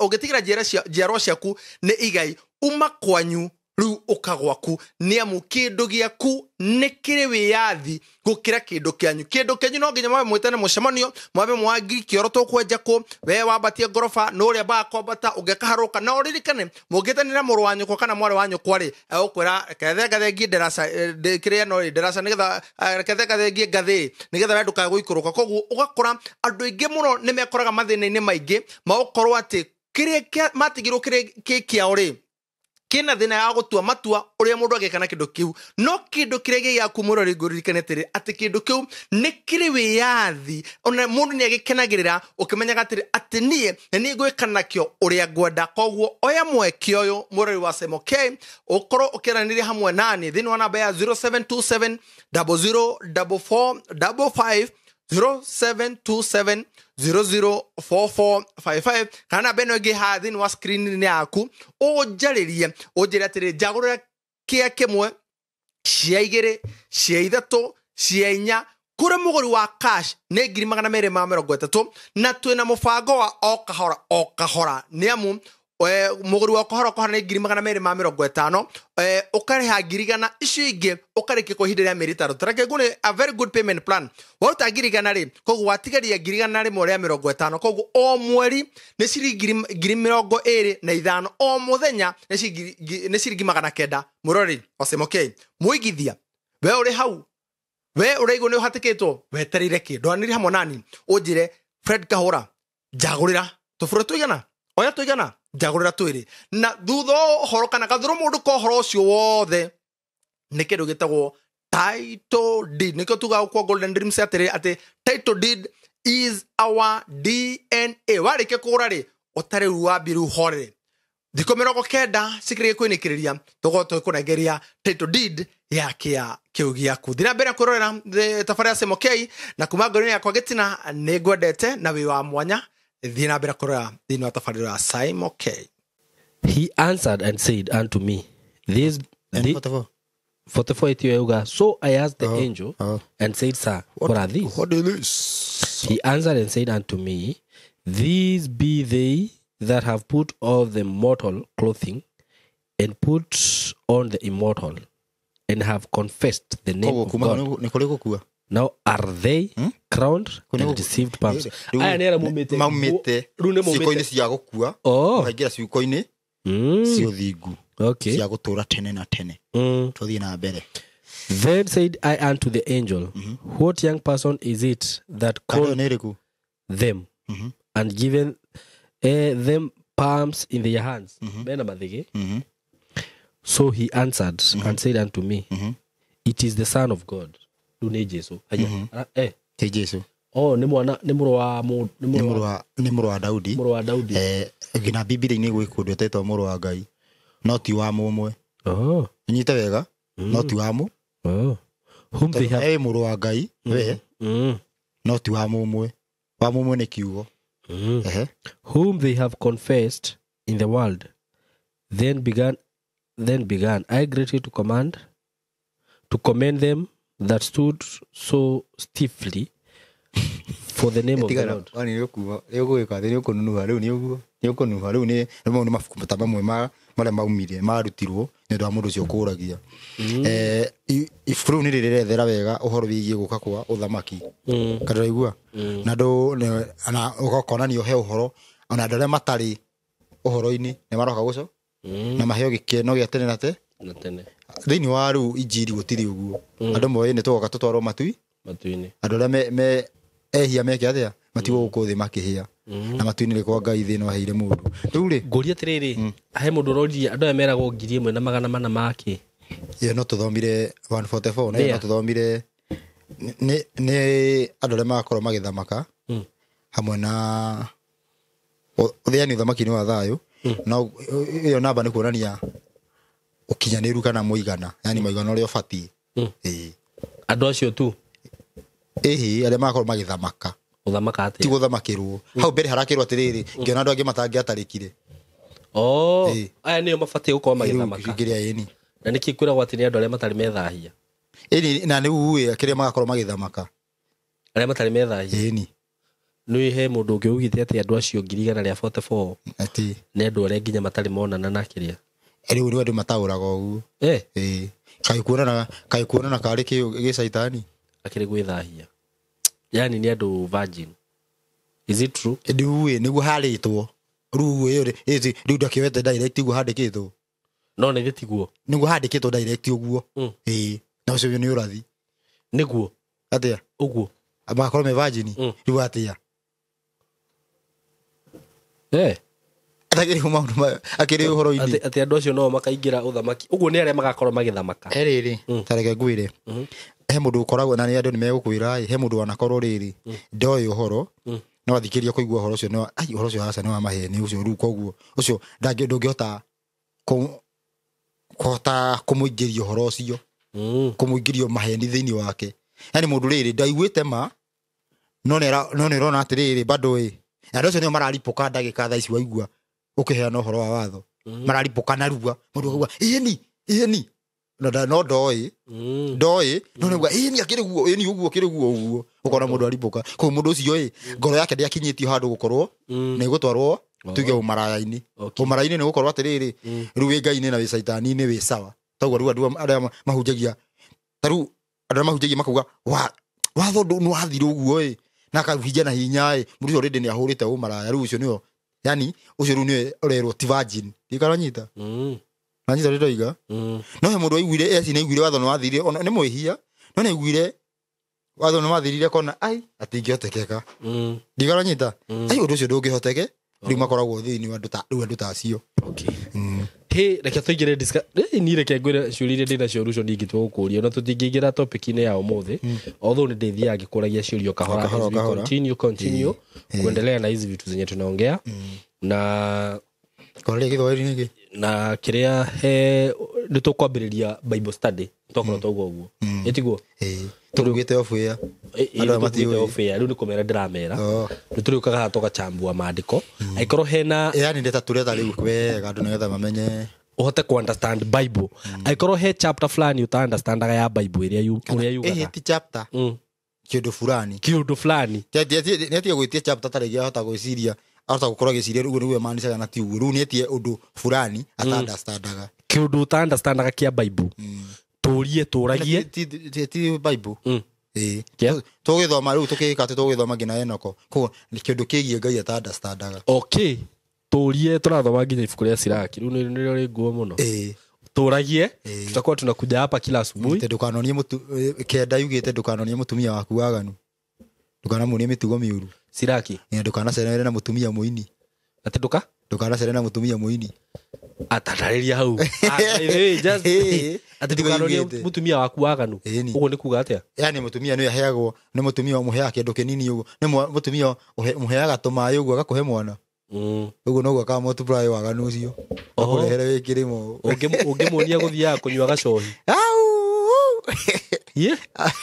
ũngĩtigĩra njiarwa ciaku nĩ igai, uma kwanyu rĩu ũka gwaku, nĩ amu kĩndũ gĩaku nĩ kĩrĩ wĩyathi gũkĩra kĩndũ kĩanyu. Kĩndũ kĩanyu no nginya mwambe mwĩtane mũcemanio, mwambe mwangi kĩoro tũkwenja kũ, we wambatie ngoroba nũ ũrĩa ambaga kwambata ũngĩkaharũka. Na ũririkane mũngĩtanĩra mũrũ wa nyũkwa kana mwarĩ wa nyũkwa rĩ, egũkwĩra kethengathengie ndaraca, kĩrĩa no rĩ ndaraca, nĩgetha kethengathengie ngathĩ nĩgetha we ndũkae gũikũrũka. Koguo ũgakora andũ aingĩ mũno nĩ mekoraga mathĩna-inĩ maingĩ magũkorwo atĩ kĩrĩa matigirwo kĩrĩ kĩ kĩao rĩ kĩna thĩna ya gũtua matua ũrĩa mũndũ angĩka na kĩndũ kĩu. No kĩndũ kĩrĩa gĩ gĩaku mũrori, ngũririkane atĩrĩ atĩ kĩndũ kĩu nĩ kĩrĩ wĩyathi, ona mũndũ nĩ agĩkenagĩrĩra ũkĩmenyaga atĩrĩ atĩ niĩ nĩ niĩ ngwĩka nakĩo ũrĩa ngwenda. Koguo oya mweke ũyũ mũrori wa Simon K, ũkorwo ũkĩaranĩria hamwe nani thĩinĩ wa namba ya 0727 0044 55, 0727 004455, kana namba ĩno ĩngĩ haha thĩinĩ wa screen-inĩ yaku, ũnjarĩrie ũnjĩre atĩrĩ njagũrĩra kĩa kĩmwe, cia igĩrĩ, cia ithatũ, cia inya. Kũrĩ mũgũri wa cash nĩ 230,000, na twĩna mũbango wa o kahora o kahora, nĩ amu mũgũri wa kahora kahora nĩ 250,000, ũkarĩha 100,000, icio ingĩ ũkarĩkia kwa ihinda rĩa mĩeri 5. Tareke ngũne a very good payment plan. Waruta 100,000 rĩ, koguo watigaria 150,000, koguo o mweri nĩ ciringi 25,000, o mũthenya nĩ ciringi 900. Mũrori wa Simon K, mũigithia we ũrĩ hau, we ũraigua nĩ ũhatĩkĩtwo, wetereire kĩ? Ndwanĩrie hamwe nani ũnjĩre Fred Kahũra njagũrĩra tũbũrũ tũigana, oya tũigana, njagũrĩra twĩrĩ. Na thutha wa ũhoro kana gathũrũ mũndũ ka ũhoro ũcio wothe nĩ kĩndũ gĩtagwo title deed. Nĩkĩo tugaga kwa Golden Dreams atĩrĩ atĩ title deed is our DNA. Warĩkia kũgũra rĩ, ũtarĩ rĩu wambie rĩu horere thikũ 90 cikĩrĩkia kwĩnĩkĩrĩria, tũgũkorwo tũgĩkũnengeria title deed ya kĩa kĩu gĩaku. Thiĩ na mbere kwĩrorera tabarĩra ya Simon K, na kuma ngoro-inĩ yakwa gĩtina nĩ ngwendete na wĩ wa mwanya. Thiĩ na mbere kũrora thĩinĩ wa tabarĩra ya Simon K. He answered and said unto me, this the 44 itiyo. So I asked the angel and said, sir, what are these? What is this? He answered and said unto me, these be they that have put off the mortal clothing and put on the immortal, and have confessed the name of God. Now are they crowned and received palms? Aya nĩ arĩa maumĩte ciĩko-inĩ cia gũkua, makaingĩra ciĩko-inĩ cia ũthingu, cia gũtũũra tene na tene. Tũthiĩ na mbere. Then said I unto the angel, what young person is it that called them and given them palms in their hands? Mena mathige. So he answered and said unto me, it is the Son of God. Rĩu nĩ Jesu. Ti Jesu. Oh, nĩ mwana, nĩ mũrũ wa nĩ mũrũ wa Daudi. Mũrũ wa Daudi. Nginya Bibilia-inĩ gwĩ kũndũ etĩtwo mũrũ wa Ngai, no ti wa mũmwe. Nyite wega, no ti wa mũ. Whom they have mũrũ wa Ngai we, no ti wa mũmwe. Wa mũmwe nĩ kiugo. Whom they have confessed in the world. Then began I greatly to commend them that stood so stiffly for the name of the Lord. Rĩu nĩ mabuku ta mamwe marĩa maumire marutirwo nĩ ũndũ wa mũndũ ũcio kũragia. Ibuku rĩu nĩ rĩrethera wega ũhoro wĩgiĩ gũka kwa ũthamaki. Kana ũraigua? Na andũ na ũgakonanio he ũhoro ona andũ arĩa matarĩ ũhoro-inĩ nĩ maroka gũco na maheo gĩkeno gĩa tene na te Na tene. Thĩinĩ wa rĩu injiri gũtirĩ ũguo. Andũ moĩ nĩ tũgoka tũtwarwo Matu-inĩ. Andũ arĩa me ehia meke atĩa matigwo gũkũ thĩ makĩhĩa. Na matu-inĩ nĩ kwa Ngai thĩ no aheire mũndũ. Rĩu rĩ Ngũria atĩrĩrĩ, he mũndũ ũroririe andũ aya meragwo 1400 make. Ĩyo no tũthomire 144 na ĩyo no tũthomire nĩ andũ arĩa magakorwo magĩthamaka hamwe na ũthĩani ũthamaki-inĩ wa thayũ. No ĩyo namba nĩ kuonania ũkinyanĩru kana mũigana, yani mũigana ũrĩa ũbatiĩ. Andũ acio tu Ĩhĩ, arĩa magakorwo magĩthamaka. Gũthamaka atĩa? Ti gũthamakĩrwo. Hau mbere harakĩrwo atĩrĩrĩ, ngĩona andũ angĩ matangĩatarĩkire. Aya nĩo mabatiĩ gũkorwo magĩthamaka. Kĩrĩa ĩni. Na nĩkĩ kwĩragwo atĩ nĩ andũ arĩa matarĩ methahia? Ĩni, na nĩu kĩrĩa magakorwo magĩthamaka. Arĩa matarĩ methahia. Ĩni. Nĩ he mũndũ ũngĩ ugĩte atĩ andũ acio 144 atĩ nĩ andũ arĩa nginya matarĩ monana na kĩrĩa. Rĩu nĩ andũ mataũraga ũguo. Kaĩ kuonana karĩ kĩũ gĩcaitani? Akĩrĩ gwĩthahia. Yani nĩ andũ virgin. Is it true? Rĩu nĩguo harĩtwo. Rĩu rĩu ndakĩwete direct ũguo handĩkĩtwo. No nĩ tiguo. Nĩguo handĩkĩtwo direct ũguo. Na ũcio nĩ ũrathi. Nĩguo. Atĩa? Ũguo. Magakorwo me virgin. Rĩu atĩa? Atakĩrĩ maũndũ maya, akĩrĩ ũhoro-inĩ. Atĩ andũ acio no makaingĩra ũthamaki. Ũguo nĩ arĩa magakorwo magĩthamaka. He rĩrĩ, ta reke ngwĩre. He mũndũ ũkoragwo na nĩ andũ nĩ megũkwĩra, he mũndũ wanakorwo rĩrĩ, ndoĩ ũhoro, no athikĩria kũigua ũhoro ũcio, no ai ũhoro ũcio aca nĩ wa maheni ũcio rĩu koguo ũcio ndũngĩhota kũhota kũmũingĩria ũhoro ũcio, kũmũingĩria maheni thĩinĩ wake. Yani mũndũ rĩrĩ ndaiguĩte ma, no nĩ ũrona atĩrĩrĩ bado ĩ. Andũ acio nĩo mararipũka ndagĩka thaa ici waigua ũkĩheana ũhoro wa watho. Mararipũka narua mũndũ akauga ĩni ĩni, no ndoĩ ndoĩ, no nĩuga ĩni akĩrĩ guo, ĩni ũguo akĩrĩ guo ũguo, ũkona mũndũ aripũka. Koguo mũndũ ũcio ĩ ngoro yake ndĩakinyĩtio handũ gũkorwo nĩ gũtwarwo tuge ũmaraya-inĩ. Ũmaraya-inĩ nĩ gũkorwo atĩrĩrĩ rĩu wĩ Ngai-inĩ na wĩ caitani-inĩ wĩ sawa. Toguo rĩu andũ arĩa mahunjagia, ta rĩu andũ arĩa mahunjagia makauga watho nĩ wathira ũguo ĩ, na akahinja na hinya ĩ, mũndũ ũcio already nĩ ahũrĩte ũmaraya, rĩu ũcio nĩyo, yani ũcio rĩu nĩwe ũrerwo ti virgin. Ndikaranyita. Nanyita rĩrĩa ndoiga. No he mũndũ aiguire eci nĩ aiguire watho nĩ wathirire, ona nĩ mwĩhia, no nĩ aiguire watho nĩ wathirire kona ai atingĩhotekeka. Ndikaranyita. Ai ũndũ ũcio ndũngĩhoteke, rĩu makoragwo thĩinĩ wa andũ ta acio. Okay. Hey, reke tũingĩre ni reke ngwĩre ciũria iria ndĩnacio Ruco ndingĩtua gũkũria, na tũtingĩingĩra topic-inĩ ya ũmũthĩ, although nĩ ndĩthiaga ngĩkũragia ciũria kahora, continue kuendelea na hizi vitu zenye tunaongea. Na Kwarĩria gĩthwaĩri nĩkĩ? Na kĩrĩa he nĩ tũkwambĩrĩria Bible study, twakorwo twaugua ũguo. Ĩtiguo? Tũrugĩte off air. Andũ matiũĩ off air, rĩu nĩ kũmera ndĩramera. Nĩ tũrĩũkaga haha tũgachambua maandĩko. Angĩkorwo hena yani ndeta tũreta rĩu wega andũ nĩgetha mamenye ũhote ku understand Bible. Angĩkorwo he chapter fulani ũta understandaga ya Bible ĩrĩa ũrĩa yugaga. Ti chapter. Kĩũndũ fulani. Kĩũndũ fulani. Nĩ atige gwĩtia chapter ta rĩngĩ ahota gwĩciria, ahota gũkorwo agĩciria ũguo nĩguo ĩmaanishaga na ti ũguo. Rĩu nĩ etie ũndũ fulani ata understandaga. Kĩũndũ ũta understandaga kĩa Bible. Tũrie tũragie. Ti Bible. Tũgĩthoma rĩu tũkĩka atĩ tũgĩthoma nginya Enoko. Koguo nĩ kĩũndũ kĩgiĩ Ngai ata understandaga. Okay. Tũrie tũrathoma nginya ibuku rĩa Siraki. Rĩu nĩrĩo rĩ nguo mũno. Tũragie. Tutakuwa tunakuja hapa kila asubuhi. Ndũkanonie kenda yugĩte ndũkanonie mũtumia waku waganu. Ndũkanamuonie mĩtugo mĩũru. Siraki. Ndũkanacerere na mũtumia mũini. Atĩ ndũka? Ndũkanacerere na mũtumia mũini. Atarĩria hau. Just atĩ ndũkanonie mũtumia waku waganu. Ũguo nĩ kuga atĩa? Yani mũtumia nĩ aheagwo, nĩ mũtumia ũmũheaga kĩndũ kĩnini ũguo, nĩ mũtumia ũmũheaga tũmaĩ ũguo agakũhe mwana. Ũguo noguo akamultiply waganu ũcio. Akũrehere wĩ kĩrĩmo. Ũngĩmuonia gũthiaga kũnyua gacohi. Yeah.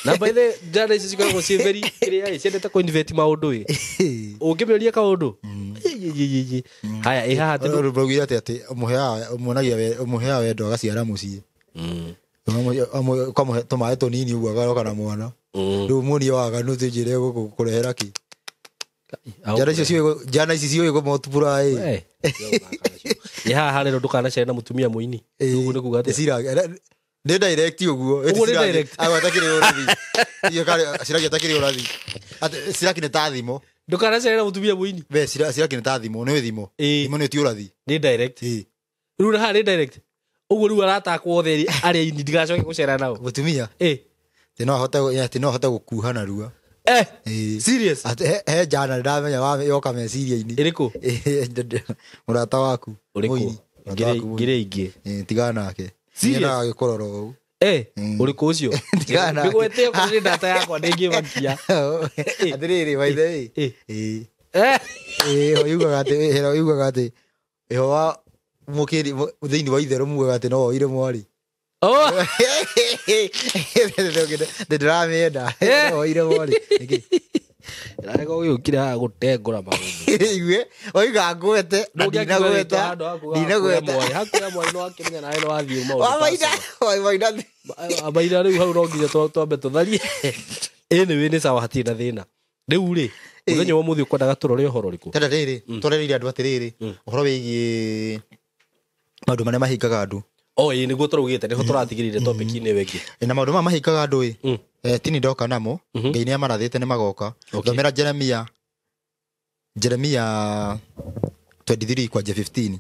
Na by the jana ici cikoragwo ciĩ very kĩrĩa ciendete kũ invent maũndũ ĩ. Ũngĩmĩũria kaũndũ. Haya ĩ haha atĩ rũgire atĩ ũmũheaga wendo agaciara mũciĩ. Ũkamũhe tũmaĩ tũnini ũguo agaroka na mwana. Rĩu muonie waganu tũnjĩre gũkũrehera kĩ. Jana ici ciũĩ kũmultiply ĩ. Ĩ haha rĩrĩ ndũkanacere na mũtumia mũini. Ũguo nĩ kuga atĩa? Nĩ direct ũguo. Ũguo nĩ direct. Agwa atakĩrĩ ũrathi. Iyo kare Siraki atakĩrĩ ũrathi. Atĩ Siraki nĩ ta thimo. Ndũkanacerera mũtumia mũini. We ciraki nĩ ta thimũ, nĩ thimũ. Ĩĩ. Thimũ nĩ ti ũrathi. Nĩ direct. Ĩĩ. Rĩu na haha nĩ direct. Ũguo rĩu arata akwa othe arĩa aini ndigacoke gũcera nao. Mũtumia Ĩĩ. atĩ no ahote atĩ no ahote gũkuha narua. Eh. Ĩĩ. Serious. Atĩ he njana ndamenya yoka meciria-inĩ. Ĩrĩkũ? Ĩĩ, mũrata waku. Ũrĩkũ? Mũini. Mũrata waku mũini. Ngĩrĩ ingĩ. Ĩĩ, tigana nake. Serious? Nyendaga gĩkũrora ũũ. Eh, ũrĩkũ ũcio? Tigana nake. Ndĩgwete okorwo nĩ data yakwa ndĩngĩmakia. Atĩrĩrĩ, by the way. Ĩĩ. Ĩĩ. Eh. Ĩĩ, yugaga atĩ ĩhero yugaga atĩ ĩho wa mũkĩri thĩinĩ wa itherũ mugaga atĩ no woire mwarĩ. Oh. Ndĩramĩenda. No woire mwarĩ. Nĩkĩ? Ndĩrarega ũgĩũkire haha gũtengũra maũndũ. Igue, oiga ngwete na ndinagweta. Ndinagweta. Hakuya mwarĩ nĩwakĩmenya nawe nĩwathiĩ maũndũ Wamaina, wamaina. amaina rĩu hau no nginya twambe tũtharie. Anyway nĩ sawa hatirĩ na thĩna. Rĩu rĩ, mũthenya wa ũmũthĩ ũkwendaga tũrore ũhoro ũrĩkũ? Tenda rĩrĩ, twarĩrĩire andũ atĩrĩrĩ, ũhoro wĩgiĩ maũndũ marĩa mahingaga andũ. O ĩĩ nĩguo tũraugĩte nĩho tũratigĩrĩire topic-inĩ ĩyo ĩngĩ. Na maũndũ maya mahingaga andũ ĩ, tini ndoka namo, Ngai nĩ amarathĩte nĩ magoka. Okay. Thomera Jeremia, Jeremia 23 kwanja 15.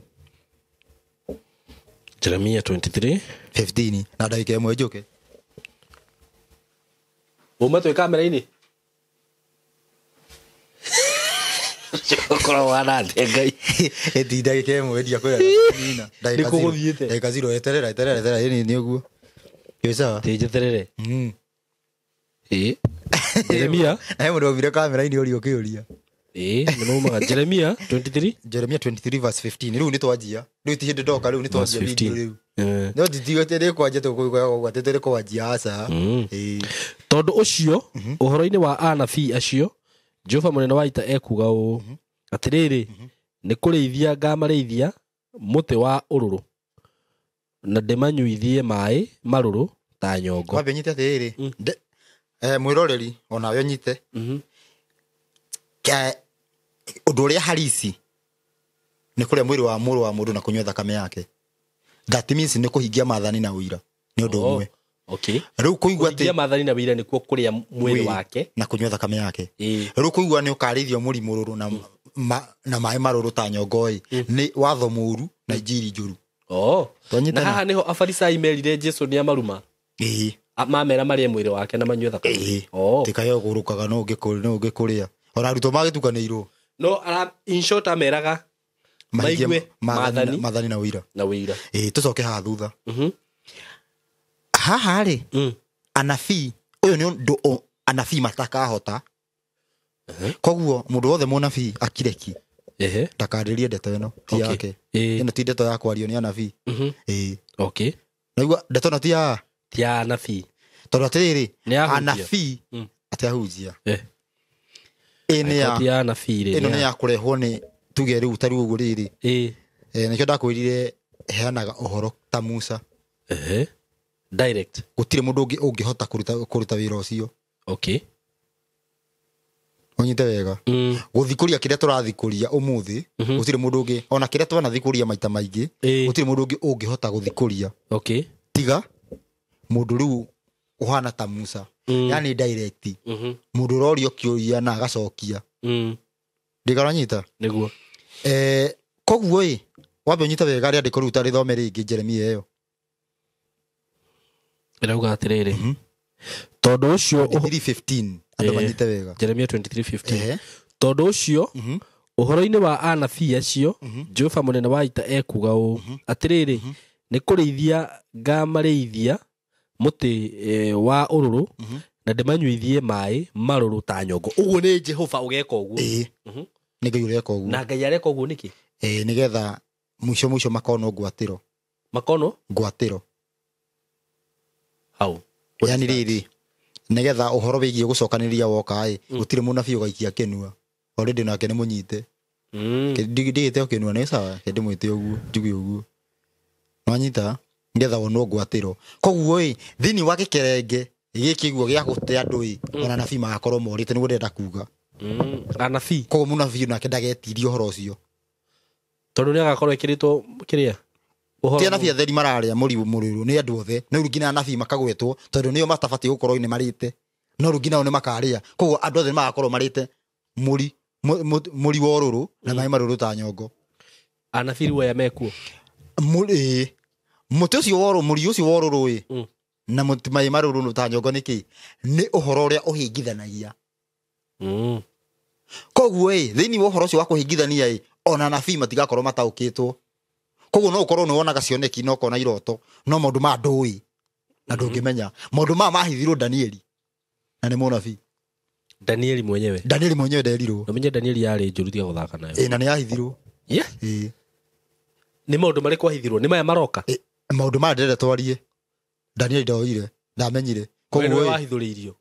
Jeremia 23 15 na ndagĩka ĩmwe njũke. Uma twĩ kamera-inĩ? Ũkoragwo wana atĩa Ngai? Ĩti ndagĩka ĩmwe ndiakwĩra nina. Nĩ kũ gũthiĩte? Ndagĩka zero eterera eterera eterera ĩni nĩ ũguo. Ĩ sawa? Tĩ njeterere. Ĩĩ. Jeremia Na he mũndũ waumire kamera-inĩ ũria ũkĩũria. Ĩĩ nĩmaumaga Jeremia 23 Jeremia 23 verse 15 rĩu nĩ twanjia. Rĩu ti hĩndĩ ndoka rĩu nĩ verse twanjia video 15. rĩu. Eh. No nditigo atĩ nĩ kwanja tũkũigua ũguo atĩ tũrĩ kwanjia aca. Ĩĩ. Tondũ ũcio ũhoro-inĩ wa anabii acio Jehova mũnene wa ita ekuga ũũ atĩrĩrĩ nĩ kũrĩithia ngamarĩithia mũtĩ wa ũrũrũ na ndĩmanyuithie maĩ marũrũ ta nyongo. Wambe ũnyite atĩrĩrĩ. Mwĩroreri onawe ũnyite. Ũndũ ũrĩa harisi nĩ kũrĩa mwĩrĩ wa mũrũ wa mũndũ na kũnyua thakame yake. That means nĩ kũhingia maathani na ũira. Nĩ ũndũ ũmwe. Okay. Rĩu kũigua atĩ Kũhingia maathani na wĩira nĩkuo kũrĩa mwĩrĩ wake na kũnyua thakame yake. Ĩĩ. Rĩu kũigua nĩ ũkarĩithio mũri mũrũrũ na na maĩ marũrũ ta nyongo ĩ nĩ watho mũru na injiri njũru. Oh. Twanyitana? Na haha nĩho afarisai merire Jesu nĩ amaruma. Ĩĩ. Mamera marĩe mwĩrĩ wake na manyue thakame. Ĩĩ. Oh. Tikayo gũrũkaga no ũngĩkũrĩa. Ona arutwo magĩtukanĩirwo. No ara in short ameraga Mahingie maigue maathani maathani na ũira. na wĩira. Ĩĩ tũcoke haha thutha. Haha rĩ anabii ũyũ nĩ ũndũ anabii matakahota. Koguo mũndũ wothe mũnabii akireki Ehe. ndakarĩrie ndeto ĩno ti Okay. yake. Ĩĩ. Ĩno ti ndeto ya kwario nĩ anabii. Ĩĩ. Okay. Naigua ndeto ĩno ti ya Ti ya anabii. tondũ atĩrĩrĩ Nĩ ahunjia. anabii atĩ ahunjia. Ĩ nĩ ya Ti ya anabii rĩ. ĩno nĩ ya kũrehwo nĩ tuge rĩu ta rĩu ũguo rĩrĩ. Ĩĩ. Nĩkĩo ndakwĩrire heanaga ũhoro ta Musa. Ehe. Direct. Gũtirĩ mũndũ ũngĩ ũngĩhota kũruta wĩra ũcio. Okay. Ũnyite wega. Gũthikũria kĩrĩa tũrathikũria ũmũthĩ gũtirĩ mũndũ ũngĩ ona kĩrĩa twanathikũria maita maingĩ Ĩĩ. gũtirĩ mũndũ ũngĩ ũngĩhota gũthikũria Okay. tiga mũndũ rĩu ũhana ta Musa. Yani direct. Mũndũ ũrorio kĩũria na agacokia. Ndĩkaranyita? Nĩguo. Koguo ĩ wambe ũnyite wega rĩandĩko rĩu ta rĩthome rĩngĩ Jeremia ĩyo. Ĩrauga atĩrĩrĩ. Tondũ ũcio 3:15 andũ manyite wega. Jeremia 23:15. Tondũ ũcio ũhoro-inĩ wa anabii acio Jehova mũnene wa ita ekuga ũũ atĩrĩrĩ nĩ kũrĩithia ngamarĩithia mũtĩ wa ũrũrũ na ndĩmanyuithie maĩ marũrũ ta nyongo. Ũguo nĩ Jehova ũgeka ũguo. Ĩĩ. Nĩ Ngai ũreka ũguo. Na Ngai areka ũguo nĩkĩ? Ĩĩ nĩgetha mũico mũico makonwo ngwatĩro. Makonwo? Ngwatĩro. Hau. Yani rĩrĩ nĩgetha ũhoro wĩgiĩ gũcokanĩrĩria woka ĩ gũtirĩ mũnabii ũgaikia kĩnua. Already nake nĩ mũnyite. Ndigĩte o kĩnua nĩ sawa ndĩmwĩte ũguo njuge ũguo. Nwanyita nĩgetha wonwo ngwatĩro. Koguo ĩ thĩinĩ wa gĩkerenge gĩkĩ guo gĩa gũte andũ ĩ ona anabii magakorwo morĩte nĩguo ndĩrenda kuga. Anabii. Koguo mũnabii nake ndagetirie ũhoro ũcio. Tondũ nĩ agakorwo ekĩrĩtwo kĩrĩa? Ti anabii atheri mararĩa mũri mũrũrũ nĩ andũ othe. No rĩu nginya anabii makagwetwo tondũ nĩo matabatiĩ gũkorwo nĩ marĩte. No rĩu nginya nao nĩ makarĩa. Koguo andũ othe nĩ magakorwo marĩte mũri Mũri wa ũrũrũ na maĩ marũrũ ta nyongo. Anabii rĩu aya mekuo. Mũtĩ ũcio wa ũrũrũ, mũri ũcio wa ũrũrũ ĩ, na maĩ marũrũ ta nyongo nĩkĩ? Nĩ ũhoro ũrĩa ũhĩngithanagia. Koguo ĩ, thĩinĩ wa ũhoro ũcio wa kũhĩngithania ĩ, ona anabii matigakorwo mataũkĩtwo. Koguo no ũkorwo nĩ wonaga cioneki na ũkona iroto, no maũndũ maya ndũĩ na ndũngĩmenya. Maũndũ maya mahithirwo Danieli na nĩ mũnabii. Danieli mwenyewe. Danieli mwenyewe nderirwo. Ũmenye Danieli yarĩ njũru tiga gũthaka nayo. Ĩ, na nĩ yahithirwo. Yeah. Ĩ. Nĩ maũndũ marĩkũ ahithirwo? Nĩ maya maroka? Maũndũ maya ndĩrenda twarie. Danieli ndoire, ndamenyire. Koguo wahithũrĩirio.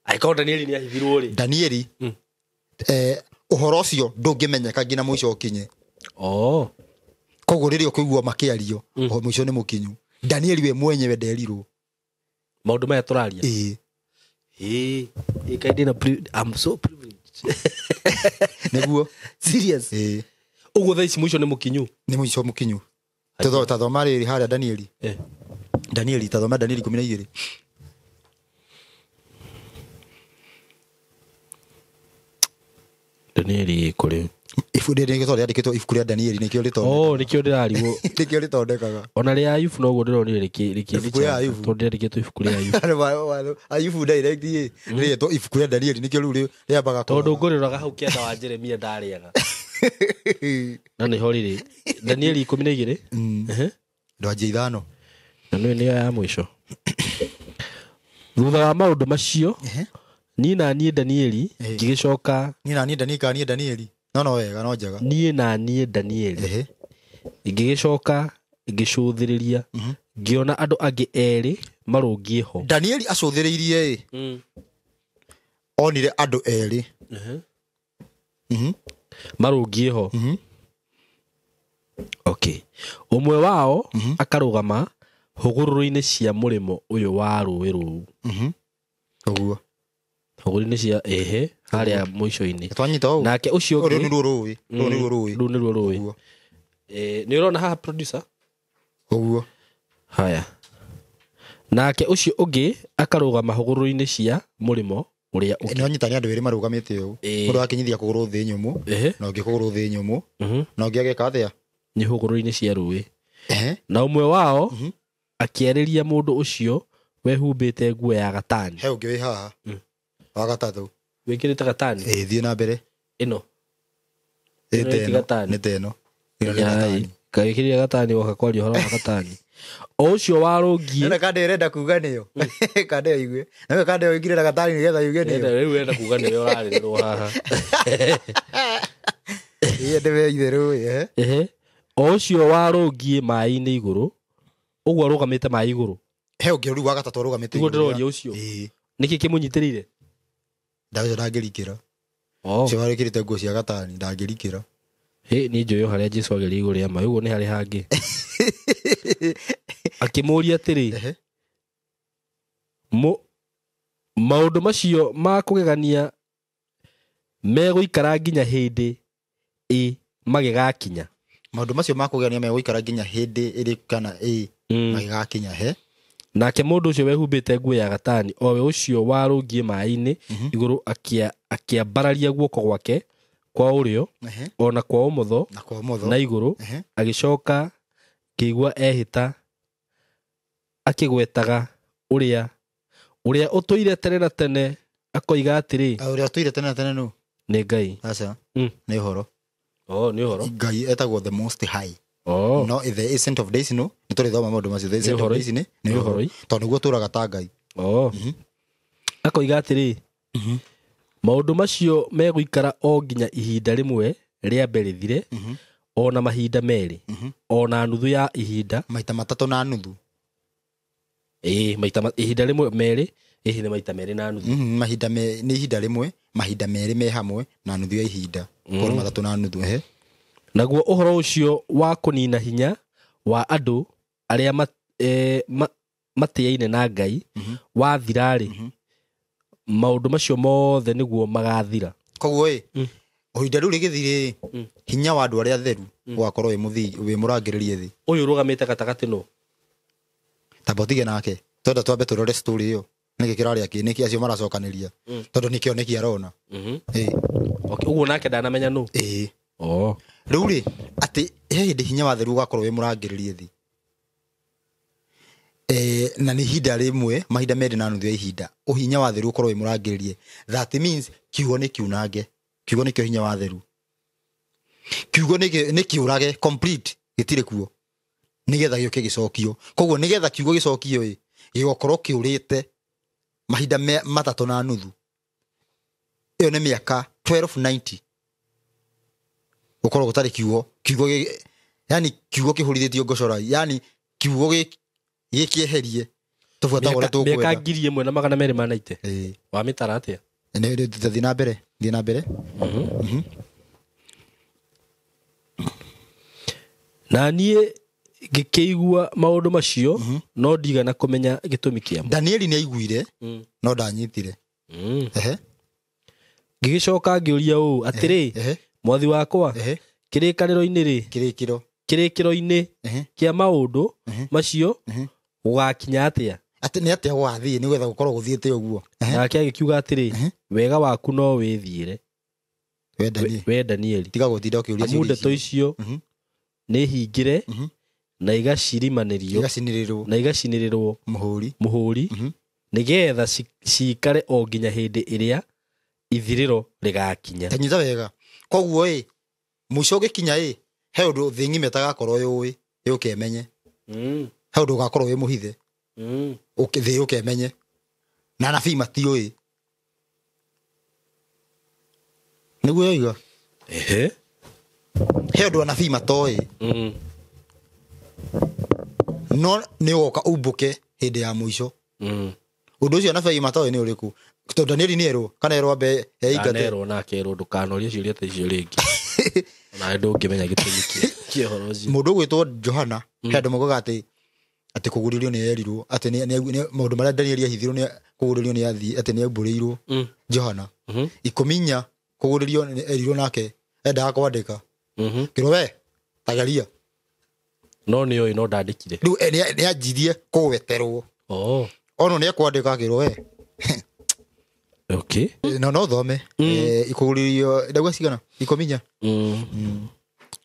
Angĩkorwo Danieli nĩ ahithirwo rĩ. Danieli, ũhoro ũcio ndũngĩmenyeka nginya mũico ũkinye. Oh. Koguo rĩrĩa ũkũigua makĩario, mũico nĩ mũkinyu. Danieli we mwenyewe nderirwo. Maũndũ maya tũraria. Ĩ. Ĩ, kaĩ ndĩna I'm so privileged. Nĩguo. Serious. Ĩ. Ũguo thaa ici mũico nĩ mũkinyu. Nĩ mũico mũkinyu. Tathoma rĩrĩ harĩa Danieli. Danieli, tathoma Danieli 12. Danieli kũrĩ. Ibuku rĩrĩ nĩkĩo rĩandĩkĩtwo ibuku rĩa Danieli nĩkĩo rĩtondekaga. Oh, nĩkĩo ndĩrarigwo. Nĩkĩo rĩtondekaga. Ona rĩa Ayubu noguo ndĩronire rĩkĩ Ibuku rĩa Ayubu. Tondũ rĩandĩkĩtwo ibuku rĩa Ayubu. Ayubu direct ĩ, rĩetwo ibuku rĩa Danieli nĩkĩo rĩu rĩambaga Tondũ ngũrĩroraga hau kĩanda wa Jeremia ndarĩaga. Na nĩho rĩrĩ. Danieli 12. Ndwanjia 5. Na nĩyo ya mũico. Thutha wa maũndũ macio, niĩ na niĩ Danieli ngĩgĩcoka. Niĩ na niĩ Danieli kana niĩ Danieli? No no wega, no njega. Niĩ na niĩ Danieli ngĩgĩcoka ngĩcũthĩrĩria, ngĩona andũ angĩ erĩ marũngiĩ ho. Danieli acũthĩrĩirie ĩ, onire andũ erĩ marũngiĩ ho. Okay. Ũmwe wao akarũgama hũgũrũrũ-inĩ cia mũrĩmo ũyũ wa rũĩ rũu. Ũguo. Hũgũrũrũ-inĩ cia ehe harĩa mũico-inĩ. Twanyita ũũ. Nake ũcio ũngĩ. Rũu nĩruo rũĩ. Rũu nĩruo rũĩ. Rũu nĩruo rũĩ. Nĩ ũrona haha producer? Ũguo. Haya. Nake ũcio ũngĩ akarũgama hũgũrũrũ-inĩ cia mũrĩmo ũrĩa ũngĩ. Nĩ wanyita nĩ andũ erĩ marũgamĩte ũũ. Mũndũ akinyithia kũgũrũ thĩ nyũmũ, na ũngĩ kũgũrũ thĩ nyũmũ, na ũngĩ ageka atĩa? Nĩ hũgũrũrũ-inĩ cia rũĩ. Na ũmwe wao akĩarĩria mũndũ ũcio wehumbĩte nguo ya gatani. He ũngĩ wĩ haha. Wa gatatũ. Wĩkĩrĩte gatani? Ĩ, thiĩ na mbere. Ĩno. Ĩ, nĩ ta ĩno. Ĩno nĩ gatani. Kagĩkĩrire gatani woka kwaria ũhoro wa gatani. O ũcio warũngiĩ. Nĩ kanda ĩrenda kuga nĩyo. Kanda ĩyo igue. Nawe kanda ĩyo ĩngire na gatani nĩgetha yuge nĩyo. Rĩu ĩrenda kuga nĩwe ũrarĩrĩrwo haha. Ĩ, ndĩwe itherũ, ĩ. O ũcio warũngiĩ maĩ-inĩ igũrũ, ũguo arũgamĩte maĩ igũrũ. He ũngĩ rĩu wa gatatũ arũgamĩte igũrũ. Nĩguo ndĩroria ũcio. Nĩkĩ kĩmũnyitĩrĩire? Ndaũcio ndangĩrikĩra. Ũcio warĩkĩrĩte nguo cia gatani ndangĩrikĩra. Hĩ, niĩ njũĩ o harĩa Jesũ agereire igũrũ rĩa maĩ, ũguo nĩ harĩ hangĩ. Akĩmũũria atĩrĩ, maũndũ macio ma kũgegania megũikara nginya hĩndĩ ĩ magĩgakinya. Maũndũ macio ma kũgegania megũikara nginya hĩndĩ ĩrĩkũ kana ĩ magĩgakinya he. Nake mũndũ ũcio wehumbĩte nguo ya gatani, o we ũcio warũngiĩ maĩ-inĩ igũrũ, akĩambararia guoko gwake kwa ũrĩo ona kwa ũmotho na igũrũ, agĩcoka ngĩigua ehĩta akĩgwetaga ũrĩa ũtũire tene na tene, akoiga atĩrĩ. Ũrĩa ũtũire tene na tene nũ? Nĩ Ngai. Aca. Nĩ ũhoro. Oh, nĩ ũhoro. Ngai etagwo the most high. No the essence of days no. Nĩ tũrĩthoma maũndũ macio. The essence of days nĩ ũhoro. Tondũ nĩguo tũraga ta Ngai. Akoiga atĩrĩ, maũndũ macio megũikara o nginya ihinda rĩmwe rĩambe rĩthire, ona mahinda merĩ, ona nuthu ya ihinda. Maita matatũ na nuthu. Ĩ, maita ihinda rĩmwe merĩ, ĩhi nĩ maita merĩ na nuthu. Mahinda nĩ ihinda rĩmwe, mahinda merĩ me hamwe na nuthu ya ihinda. Koguo matatũ na nuthu, ehe. Naguo ũhoro ũcio wa kũnina hinya wa andũ arĩa matĩaine na Ngai wathira-rĩ, maũndũ macio mothe nĩguo magathira. Koguo ĩ, ihinda rĩu rĩgĩthirĩ, hinya wa andũ arĩa atheru ũgakorwo wĩ mũrangĩrĩrie thĩ. Ũyũ ũrũgamĩte gatagatĩ nũ? Tamba ũtige nake. Twenda twambe tũrore story ĩyo. Nĩkĩ kĩrarĩa kĩ nĩkĩ acio maracokanĩria tondũ nĩkĩo nĩkĩ arona. Ĩĩ. Okay, ũguo nake ndanamenya nũ. Ĩĩ. Oh. Rĩu rĩ atĩ he hĩndĩ hinya wa theru ũgakorwo wĩ mũrangĩrĩrie thĩ. Na nĩ ihinda rĩmwe mahinda merĩ na nuthu ya ihinda ũhinya wa theru ũkorwo wĩ mũrangĩrĩrie. That means kiugo nĩ kiunange, kiugo nĩkĩo hinya wa theru, kiugo nĩ kĩũrage complete, gĩtirĩ kuo nĩgetha gĩũke gĩcokio. Koguo nĩgetha kiugo gĩcokio ĩ gĩgokorwo kĩũrĩte mahinda 3.5, ĩyo nĩ mĩaka 1290 gũkorwo gũtarĩ kiugo, kiugo yani kiugo kĩhũrithĩtio ngocorai, yani kiugo gĩkĩeherie tũbuataga ũrĩa tũkwenda. Mĩaka 1290. Ĩĩ. Wa mĩtara atĩa? Thiĩ na mbere, thiĩ na mbere. Na niĩ ngĩkĩigua maũndũ macio no ndigana kũmenya gĩtũmi kĩamo. Danieli nĩ aiguire no ndanyitire. Ehe. Ngĩgĩcoka ngĩũria ũũ atĩrĩ, mwathi wakwa, kĩrĩkanĩro-inĩ rĩ, kĩrĩkĩro kĩrĩkĩro-inĩ kĩa maũndũ macio gũgakinya atĩa? Atĩ nĩ atĩa gũgathiĩ nĩgetha gũkorwo gũthiĩte ũguo? Nake agĩkiuga atĩrĩ, wega waku no wĩthiĩre we Danieli, tiga gũtinda ũkĩũria amu ndeto icio nĩ hingĩre na igacirimanĩrio na igacinĩrĩrwo mũhũri nĩgetha ciikare o nginya hĩndĩ ĩrĩa ithirĩro rĩgakinya. Tanyita wega. Koguo ĩ mũico ũgĩkinya ĩ he ũndũ thĩ ng'ima ĩtagakorwo yũĩ yũkemenye. He ũndũ ũgakorwo wĩ mũhithe thĩ ũkemenye na anabii matiũĩ. Nĩguo yoiga. Ehe. He ũndũ anabii matoĩ. No nĩ ũgoka umbũke hĩndĩ ya mũico. Ũndũ ũcio anabii matoĩ nĩ ũrĩkũ? Tondũ Danieli nĩ erwo kana erwo ambe eingate. Anerwo nake erwo ndũkanorie ciũria ta icio rĩngĩ. Onawe ndũngĩmenya gĩtũmi kĩa ũhoro ũcio. Mũndũ ũgwĩtwo Johana he andũ maugaga atĩ atĩ kũgũrĩrio nĩ erirwo atĩ nĩ maũndũ marĩa Danieli ahithirwo nĩ kũgũrĩrio nĩ athiĩ atĩ nĩ aumbũrĩirwo Johana 14 kũgũrĩrio nĩ erirwo nake endaga kwandĩka kĩrwo we tageria no nĩ oĩ no ndandĩkire rĩu nĩ anjirie kũgweterwo ono nĩ ekwandĩka kĩrwo we. Okay. No no thome. Ikũgũrĩrio ndauga cigana? 14.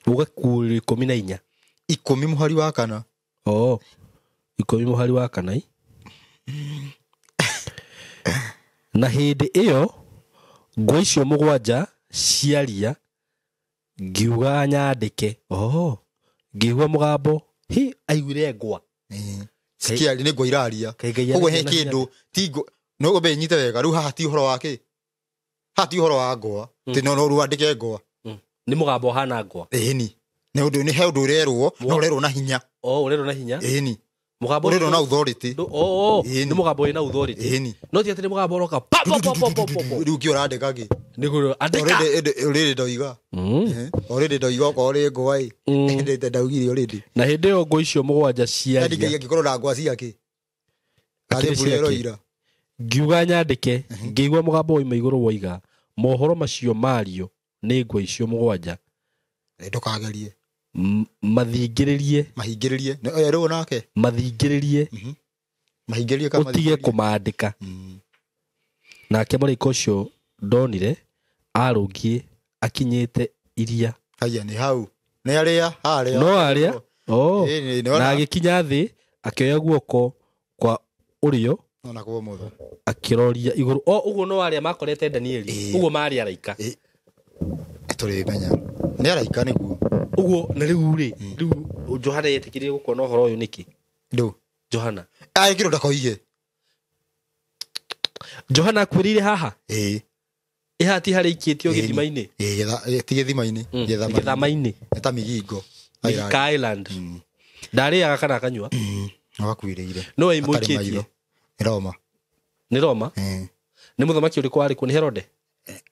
Uga kũgũrĩrio 14. 10 mũhari wa kana. Oh. 10 mũhari wa kana. Na hĩndĩ ĩyo ngwa icio mũgwanja ciaria ngiuga nyandĩke. Oh. Ngĩigua mũgambo hi aiguire ngwa. Cikiaria nĩ ngwa iraria. Koguo he kĩndũ ti ngwa no be nyite wega rĩu haha ti ũhoro wa kĩ? Haha ti ũhoro wa ngwa. Ti no no rĩu andĩke ngwa. Nĩ mũgambo ũhana ngwa. Ĩni. Nĩ ũndũ nĩ he ũndũ ũrerwo, no ũrerwo na hinya. Oh, ũrerwo na hinya. Ĩni. Mũgambo ũrerwo na authority. Oh, nĩ mũgambo wĩna authority. Ĩni. No ti atĩ nĩ mũgambo ũroka pa pa pa pa pa pa. Rĩu kĩ ũrandĩka kĩ? Nĩ kũrĩ andĩka. Already ndoiga. Already ndoiga okorwo rĩ ngwa ĩ. Ndĩ ndaugire already. Na hĩndĩ ĩyo ngwa icio mũgwanja ciaria. Andĩka angĩkorwo na ngwa ciake. Karĩ mbura ĩroira. Ngiuga nyandĩke ngĩigua mũgambo woima igũrũ woiga mohoro macio mario nĩ ngwa icio mũgwanja. Ndũkagerie. Mathingĩrĩrie. Mahingĩrĩrie. Erwo nake. Mathingĩrĩrie. Mahingĩrĩrie kama ũtige kũmandĩka. Nake mũraika ũcio ndonire arũngiĩ akinyĩte iria. Haya nĩ hau. Nĩ arĩa harĩa. No arĩa. Oh. Na agĩkinya thĩ akĩoya guoko kwa ũrĩo ona kwa motho akĩroria igũrũ. O ũguo no arĩa makorete Danieli. Ũguo marĩ araika. Tũrĩmenya. Nĩ araika nĩguo. Ũguo na rĩu rĩ, rĩu Johana yetĩkĩrire gũkona ũhoro ũyũ nĩkĩ? Ndũ. Johana. Agĩkĩrwo ndakoige. Johana akuĩrĩire haha? Ĩĩ. Ĩ haha ti harĩa ikĩtio gĩthima-inĩ? Ĩĩ, ti gĩthima-inĩ, gĩthama-inĩ. Nĩ ta Migingo Island. Island. Ndarĩaga kana akanyua? Wakuĩrĩire. No ĩmũikĩtie. Nĩ Roma. Nĩ Roma? Nĩ mũthamaki ũrĩkũ warĩ kuo? Nĩ Herode?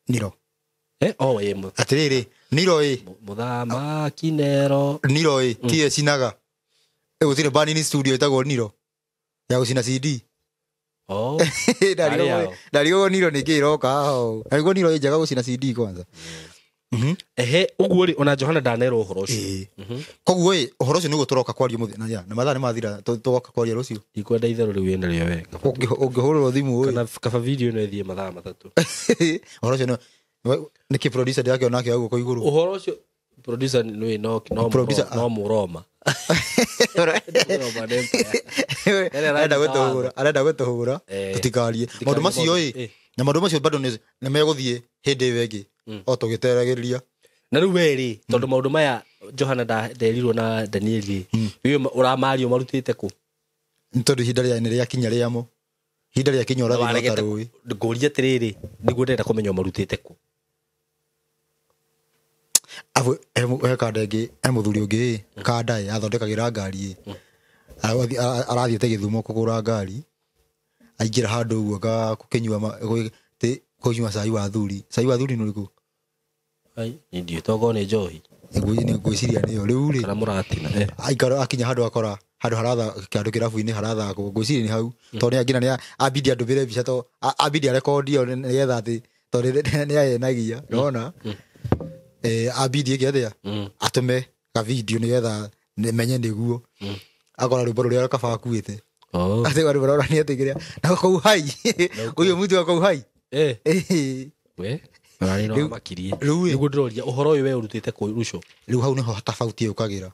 Niro. Oh, ĩ. Atĩrĩrĩ, Niro ĩ. Mũthamaki Nero. Niro ĩ, ti ĩcinaga. Gũtirĩ Banini studio ĩtagwo Niro. Ya gũcina CD. Oh. Ndarigwo Niro nĩ kĩ ĩroka haha. Ndarigwo Niro ĩ njega gũcina CD kwanza. Ehe, ũguo rĩ ona Johana ndanerwo ũhoro ũcio. Koguo ĩ ũhoro ũcio nĩguo tũroka kwaria mũthenya na ya na mathaa nĩ mathira, tũgoka kwaria rũciũ. Ndikwenda itherũ rĩu wĩnario wega. Ũngĩhũrĩrwo thimũ ĩ. Kana kaba video ĩno ĩthiĩ mathaa 3. Ũhoro ũcio nĩkĩ producer ndĩrakĩona akĩoya guoko igũrũ. Ũhoro ũcio producer nĩ no no Producer, no mũroma. Roman Empire. Arenda gũtũhũra, arenda gũtũhũra tũtikarie maũndũ macio ĩ, na maũndũ macio bado nĩ megũthiĩ hĩndĩ ĩyo ĩngĩ o tũgĩteragĩrĩria. Na rĩu we rĩ, tondũ maũndũ maya Johana nderirwo na Daniel rĩ, rĩu ũramario marutĩte kũ? Nĩ tondũ ihinda rĩa nĩ rĩakinya rĩamo, ihinda rĩakinya ũrathiĩ no ta rũĩ. Ngũria atĩrĩrĩ, nĩguo ndĩrenda kũmenya marutĩte kũ. Abu he kanda ĩngĩ, he mũthuri ũngĩ ĩ kanda ĩ athondekagĩra ngari ĩ, arathiĩte Gĩthumo kũgũra ngari, aingĩra handũ ũguo kũnyua cai wa thuri. Cai wa thuri nĩ ũrĩkũ? Ai, niĩ ndiũĩ, tokorwo nĩ njohi. Ngwĩciria nĩyo. Rĩu rĩ, Kana mũratina. Aikara akinya handũ akora handũ haratha kĩndũ kĩrabu-inĩ harathakwo, ngwĩciria nĩ hau, tondũ nĩ nginya nĩ ambindi andũmĩre mbica, to ambindi arekondi ĩyo nĩgetha atĩ tondũ nĩ ayenagia, nĩwona? Ambindi ĩke atĩa? Atũme ka video nĩgetha menye nĩguo. Akora rwĩmbo rũrĩa kaba akuĩte. Atĩ rwĩmbo rũrĩa nĩ atĩkĩrĩa. Na kũu hai. Ũyũ mũtu wa kũu hai. We, na no makirie. Rĩu nĩguo ndĩroria ũhoro ũyũ we ũrutĩte kũ Ruco? Rĩu hau nĩho tofauti yũkagĩra.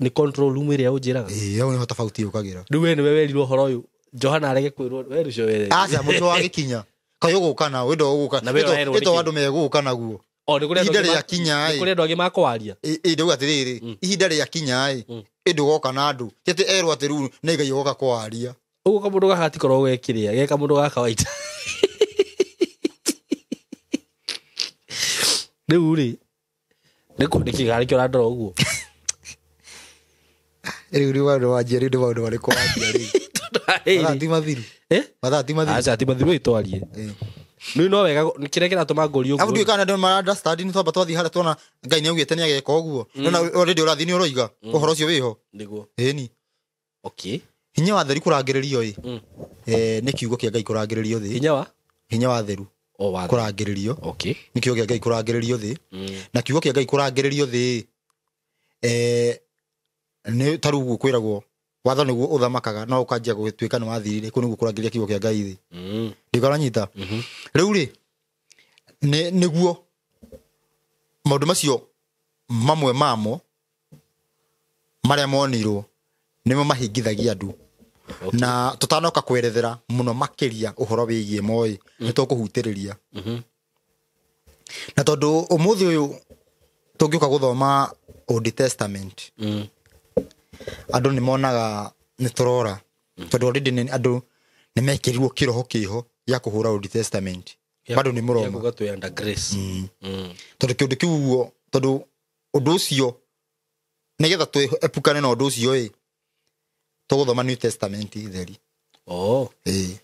Nĩ control room ĩrĩa ũnjĩraga? Ĩĩ, hau nĩho tofauti yũkagĩra. Rĩu we nĩwe werirwo ũhoro ũyũ, Johana arege kwĩrwo, we Ruco we. Aca, mũico wa gĩkinya. Kaĩ ũgũka na, wĩ ndo ũgũka. Na we ũrerwo Ĩ to nĩkĩ? andũ megũka naguo. O, nĩ kũrĩ andũ Ihinda angĩ rĩakinya nĩ ĩ. kũrĩ andũ angĩ makwaria. Ĩ, ndauga atĩrĩrĩ, ihinda rĩakinya ĩ, ĩ ndũgoka na andũ. Ti atĩ erwo atĩ rĩu nĩ Ngai ũgoka kwaria. Ũguo kamũndũ gaka gatikoragwo gekĩrĩa, ge kamũndũ ga kawaida. Rĩu rĩ, nĩkĩ nĩkĩo ũrandora ũguo? Rĩu nĩ maũndũ wanjia, rĩu nĩ maũndũ marĩkũ wanjia rĩu? Mathaa ti mathiru. Mathaa ti mathiru. Aca, ti mathiru ĩtwarie. Rĩu no wega, kĩrĩa kĩratũma ngũrie Abu ũguo. ndiũĩ kana andũ mara understand nĩ twamba twathiĩ harĩa tuona Ngai nĩ augĩte nĩ ageka ũguo. Nona already ũrathiĩ nĩ ũroiga ũhoro ũcio wĩho. Nĩguo. Ĩni. Okay. Hinya wa theru kũrangĩrĩrio ĩ. Nĩ kiugo kĩa Ngai kũrangĩrĩrio thĩ. Hinya wa? Hinya wa theru. O wa theru. Kũrangĩrĩrio. Okay. Nĩ kiugo kĩa Ngai kũrangĩrĩrio thĩ. Na kiugo kĩa Ngai kũrangĩrĩrio thĩ. Nĩ ta rĩu ũguo kwĩragwo watho nĩguo ũthamakaga no ũkanjia gũtuĩka nĩ wathirire, kũu nĩguo kũrangĩrĩria kiugo kĩa Ngai thĩ. Ndĩkaranyita. Rĩu rĩ, nĩguo maũndũ macio mamwe mamo marĩa monirwo nĩmo mahingithagia andũ. Na tũtanoka kwerethera mũno makĩria ũhoro wĩgiĩ moĩ, nĩ tũkũhutĩrĩria. Na tondũ ũmũthĩ ũyũ tũngĩũka gũthoma Old Testament, andũ nĩ monaga nĩ tũrora. Tondũ already andũ nĩ mekĩrirwo kĩroho kĩho gĩa kũhũra Old Testament. Bado nĩ mũroma. Gĩa kuga twĩ under grace. Tondũ kĩũndũ kĩu ũguo, tondũ ũndũ ũcio nĩgetha twĩepukane na ũndũ ũcio ĩ, tũgũthoma New Testament theri. Ĩ.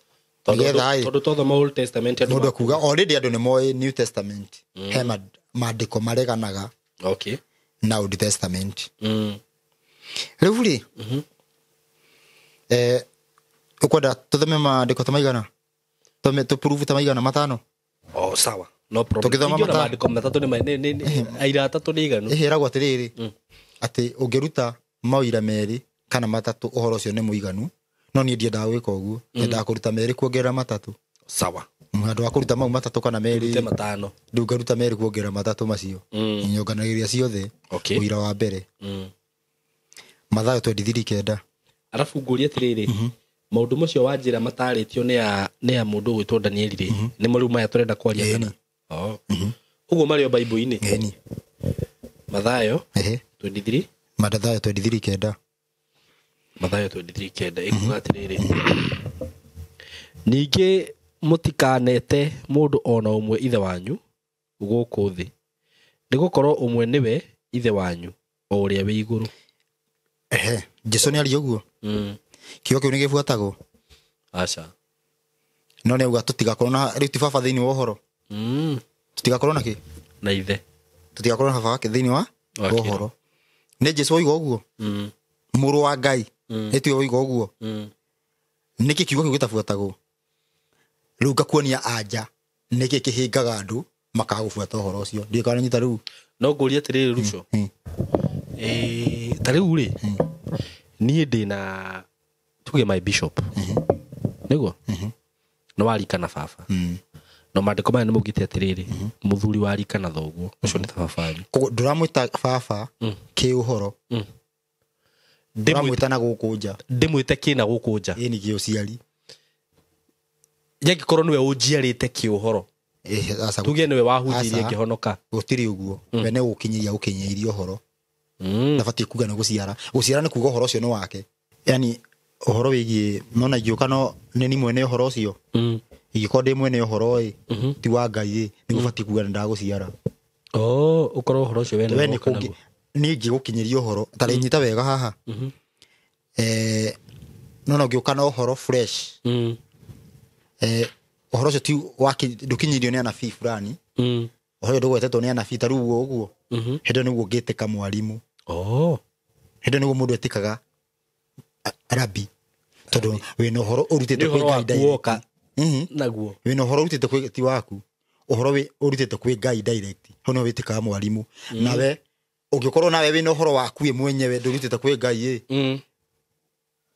Nĩgetha ĩ, Tondũ twathoma Old Testament andũ mũndũ akuga already andũ nĩ moĩ New Testament. He maandĩko mareganaga na Old Testament. Rĩu rĩ, ũkwenda tũthome maandĩko ta maigana? Tũme tũprove ta maigana matano? Oh, sawa. No problem. Tũgĩthoma Ingĩona matano. maandĩko matatũ nĩ aira atatũ nĩ iganu. Ĩhĩragwo atĩrĩrĩ, atĩ ũngĩruta maũira merĩ kana matatũ ũhoro ũcio nĩ mũiganu, no niĩ ndiendaga gwĩka ũguo. Nyendaga kũruta merĩ kuongerera matatũ. Sawa. Handũ wa kũruta mau matatũ kana merĩ, Rute matano. Rĩu ngaruta merĩ kuongerera matatũ macio. Nyonganagĩria ciothe. Ũira wa mbere. Mathayo 23:9. Arabu ngũrie atĩrĩrĩ, maũndũ macio wa njĩra matarĩtio nĩ ya mũndũ ũgwĩtwo Daniel rĩ, nĩ marĩu maya tũrenda kwaria kana? Ũguo marĩ o Bible-inĩ? Ĩni. Mathayo 23. Mathayo 23:9. Mathayo 23:9 ĩkuga atĩrĩrĩ, ningĩ mũtikanete mũndũ ona ũmwe ithe wanyu gũkũ thĩ, nĩgũkorwo ũmwe nĩwe ithe wanyu o ũrĩa wĩ igũrũ. Jesu nĩ aria ũguo? Kiugo kĩu nĩ gĩbuatagwo? Aca. No nĩ auga tũtigakorwo na rĩu ti baba thĩinĩ wa ũhoro. Tũtigakorwo na kĩ? Na ithe. Tũtigakorwo na baba wake thĩinĩ wa Wa kĩro. ũhoro. Nĩ Jesu oiga ũguo? Mũrũ wa Ngai. Nĩ tiwe oiga ũguo? Nĩkĩ kiugo kĩu gĩtabuatagwo? Rĩu ngakuonia anja nĩkĩ kĩhĩngaga andũ Makaga gũbuata ũhoro ũcio. Ndiũĩ kana nyita rĩu. No ngũrie atĩrĩrĩ Ruco. Ta rĩu rĩ, niĩ ndĩna tuge my bishop. Nĩguo? Nĩ warika na baba. No maandĩko maya nĩ maugĩte atĩrĩrĩ, mũthuri wa rika na thoguo, ũcio nĩ ta baba wanyu. Koguo ndũramwĩta baba kĩũhoro. Ndũramwĩta na gũkũ nja. Ndĩmwĩte kĩna gũkũ nja. Ĩĩ nĩ kĩũciari. Nyangĩkorwo nĩwe ũnjiarĩte kĩũhoro. Tuge nĩwe wahunjirie ngĩhonoka. Gũtirĩ ũguo. We nĩ gũkinyĩria gũkinyĩirie ũhoro. Ndabatiĩ kuga nĩ gũciara. Gũciara nĩ kuga ũhoro ũcio nĩ wake. Yani ũhoro wĩgiĩ nona ingĩũka no nĩ ni mwene ũhoro ũcio. Ingĩkorwo ndĩ mwene ũhoro ĩ, ti wa Ngai ĩ, nĩ gũbatiĩ kuga nĩ ndagũciara. Oh, ũkorwo ũhoro ũcio we nĩ woka naguo. Niĩ ingĩgũkinyĩria ũhoro, ta rĩ nyita wega haha. Nona ũngĩũka na ũhoro fresh. Ũhoro ũcio ti ndũkinyĩirio nĩ anabii fulani. Ũhoro ũcio ndũgwetetwo nĩ anabii ta rĩu ũguo. Hĩndĩ ĩyo nĩguo ngĩtĩka mwarimũ. Hĩndĩ ĩyo nĩguo mũndũ etĩkaga rabi. Tondũ wĩna ũhoro ũrutĩte kwĩ Ngai direct. Naguo. Wĩna ũhoro ũrutĩte kwĩ ti waku. Ũhoro ũrutĩte kwĩ Ngai direct. Hau nĩho wĩtĩkaga mwarimũ. Nawe ũngĩkorwo nawe wĩna ũhoro waku we mwenyewe ndũrutĩte kwĩ Ngai ĩ.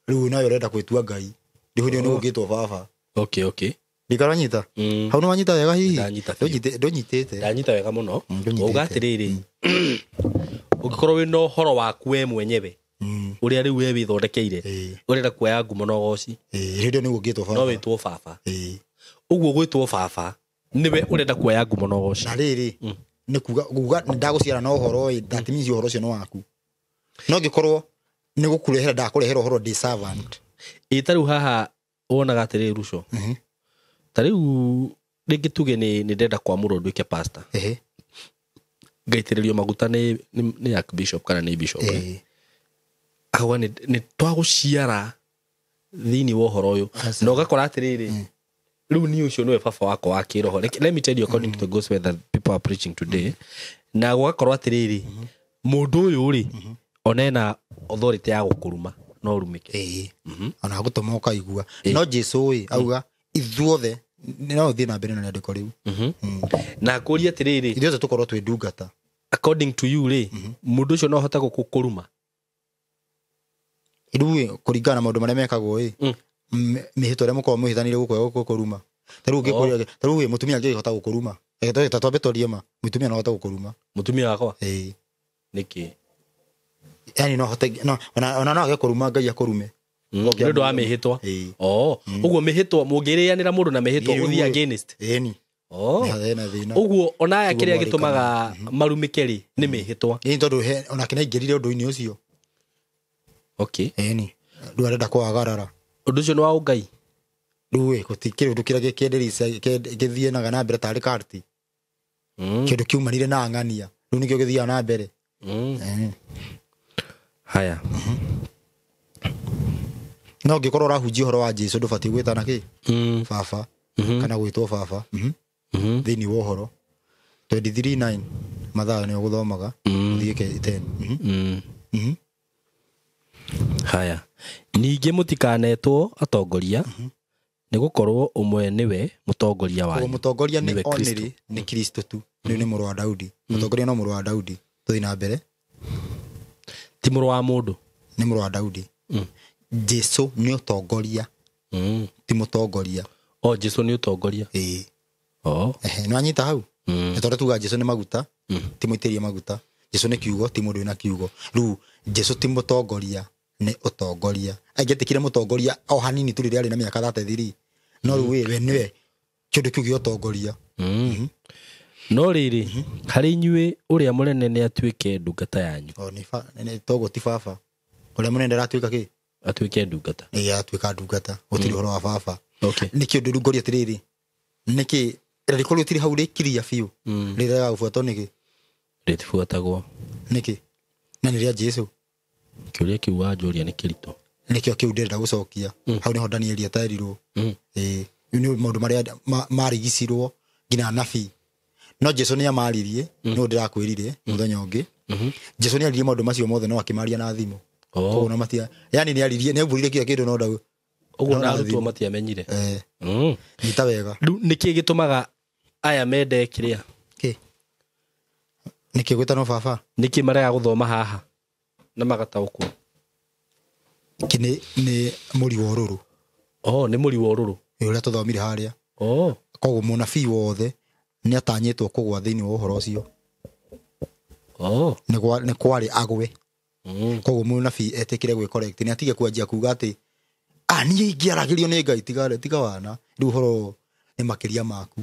Rĩu nawe ũrenda gwĩtua Ngai. Rĩu nĩguo ũngĩtwo baba. Okay, okay. Ndikaranyita. Hau nĩ wanyita wega hihi? Ndũnyitĩte. Ndanyita wega mũno. Wauga atĩrĩrĩ, ũngĩkorwo wĩna ũhoro waku we mwenyewe, ũrĩa rĩu we wĩthondekeire, ũrenda kuoya ngumo na ũgoci. Hĩndĩ ĩyo nĩguo ũngĩtwo baba. No wĩtwo baba. Ũguo gwĩtwo baba nĩwe ũrenda kuoya ngumo na ũgoci. Na rĩrĩ, nĩ kuga ndagũciara na ũhoro ĩ, that means ũhoro ũcio nĩ waku. No ngĩkorwo nĩ gũkũrehera ndakũrehera ũhoro ndĩ servant. Ĩ ta rĩu haha wonaga atĩrĩrĩ Ruco. Ta rĩu rĩngĩ tuge nĩ ndĩrenda kwamũrwo nduĩke pastor. Ngaitĩrĩrio maguta nĩ archbishop kana nĩ bishop. Akauga nĩ twagũciara thĩinĩ wa ũhoro ũyũ. Na ũgakora atĩrĩrĩ, rĩu niĩ ũcio nĩwe baba wakwa wa kĩroho. Let me tell you according to the gospel that people are preaching today. Na gũgakorwo atĩrĩrĩ, mũndũ ũyũ rĩ, ona ena authority ya gũkũruma no ũrumĩke. Ona gũtũma ũkaigua. No Jesũ ĩ auga ithuothe no ũthiĩ na mbere na rĩandĩko rĩu. Na kũria atĩrĩrĩ, ithuothe tũkorwo twĩ ndungata. According to you rĩ, mũndũ ũcio no ahote gũkũruma? Rĩu kũringana na maũndũ marĩa mekagwo ĩ, mĩhĩtwa ĩrĩa mũkoragwo mwĩhĩtanĩire gũkũruma. Ta rĩu ũngĩkũria, ta rĩu mũtumia angĩhota gũkũruma. Ta twambe twarie ma, mũtumia no ahote gũkũruma. Mũtumia wakwa? Ĩĩ. Nĩkĩ? Yani no ahote, no ona no age kũruma Ngai akũrume. Nĩ ũndũ wa mĩhĩtwa. Ũguo mĩhĩtwa mũngĩrĩanĩra mũndũ na mĩhĩtwa ũthiĩ against. Ĩni. Ũguo ona aya kĩrĩa gĩtũmaga marumĩke rĩ nĩ mĩhĩtwa. Ĩni tondũ onake nĩaingĩrire ũndũ-inĩ ũcio. Okay. Ĩni. Rĩu arenda kũagarara. Ũndũ ũcio nĩ wa ũngai. Rĩu ĩ gũtikĩrĩ ũndũ kĩrĩa kĩendereire gĩthiĩnaga na mbere tarĩ karti. Kĩndũ kiumanire na ng'ania. Rĩu nĩkĩo gĩthiaga na mbere. Haya. No ũngĩkorwo ũrahunjia ũhoro wa Jesũ ndũbatiĩ gwĩtana kĩ? Baba. Kana gwĩtwo baba. Thĩinĩ wa ũhoro. 23:9 Mathayo nĩ ũgũthomaga. Ũthiĩ 10. Haya. Ningĩ mũtikanetwo atongoria, nĩ gũkorwo ũmwe nĩwe mũtongoria wanyu. Mũtongoria nĩ only nĩ Kristo tu. Rĩu nĩ mũrũ wa Daudi. Mũtongoria no mũrũ wa Daudi. Tũthiĩ na mbere. Ti mũrũ wa mũndũ. Nĩ mũrũ wa Daudi. Jesu nĩ ũtongoria. Ti mũtongoria. Oh, Jesu nĩ ũtongoria. Ĩĩ. Nĩ wanyita hau? Nĩ tondũ tuga Jesu nĩ maguta, ti mũitĩrĩrie maguta. Jesu nĩ kiugo, ti mũndũ wĩna kiugo. Rĩu Jesu ti mũtongoria, nĩ ũtongoria. Angĩetĩkire mũtongoria o hanini tu rĩrĩa arĩ na mĩaka 33. No rĩu we nĩwe kĩndũ kĩu gĩa ũtongoria. No rĩrĩ, harĩ inyuĩ ũrĩa mũnene nĩ atuĩke ndungata yanyu. O nĩ toguo ti baba. Ũrĩa mũnene ndaratuĩka kĩ? Atuĩke ndungata. Ĩĩ atuĩka ndungata. Gũtirĩ ũhoro wa baba. Okay. Nĩkĩo ndĩrungoria atĩrĩrĩ. Nĩkĩ rĩrĩko rĩtirĩ hau rĩkiria biũ. Rĩrĩa gũbuatwo nĩkĩ? Rĩtibuatagwo. Nĩkĩ? Na nĩ rĩa Jesũ. Kĩũria kĩu wanjũria nĩ kĩritũ. Nĩkĩo kĩu ndĩrenda gũcokia. Hau nĩho Danieli aterirwo. Ĩĩ. Nĩ maũndũ marĩa marigicirwo nginya anabii. No Jesũ nĩ amaririe, no ndĩrakwĩrire mũthenya ũngĩ. Jesũ nĩ aririe maũndũ macio mothe no akĩmaria na thimo. Koguo no matia. Yani nĩ aririe, nĩ aumbũrire kila kĩndũ no ndau. Ũguo na arutwo matiamenyire. Nyita wega. Rĩu nĩkĩ gĩtũmaga aya mende kĩrĩa? Nĩkĩ gwĩtanwo baba? Nĩkĩ marega gũthoma haha na magataũkwo? Kĩ nĩ mũri wa ũrũrũ. Oh, nĩ mũri wa ũrũrũ. Ũrĩa tũthomire harĩa. Oh. Koguo mũnabii wothe nĩ atanyĩtwo kũgwa thĩinĩ wa ũhoro ũcio. Oh. Nĩ kwarĩ agwe. Koguo mũnabii etĩkĩre gwĩ correct nĩ atige kwanjia kuga atĩ niĩ ingĩaragĩrio nĩ Ngai, tiga wana. Rĩu ũhoro nĩ makĩria maku.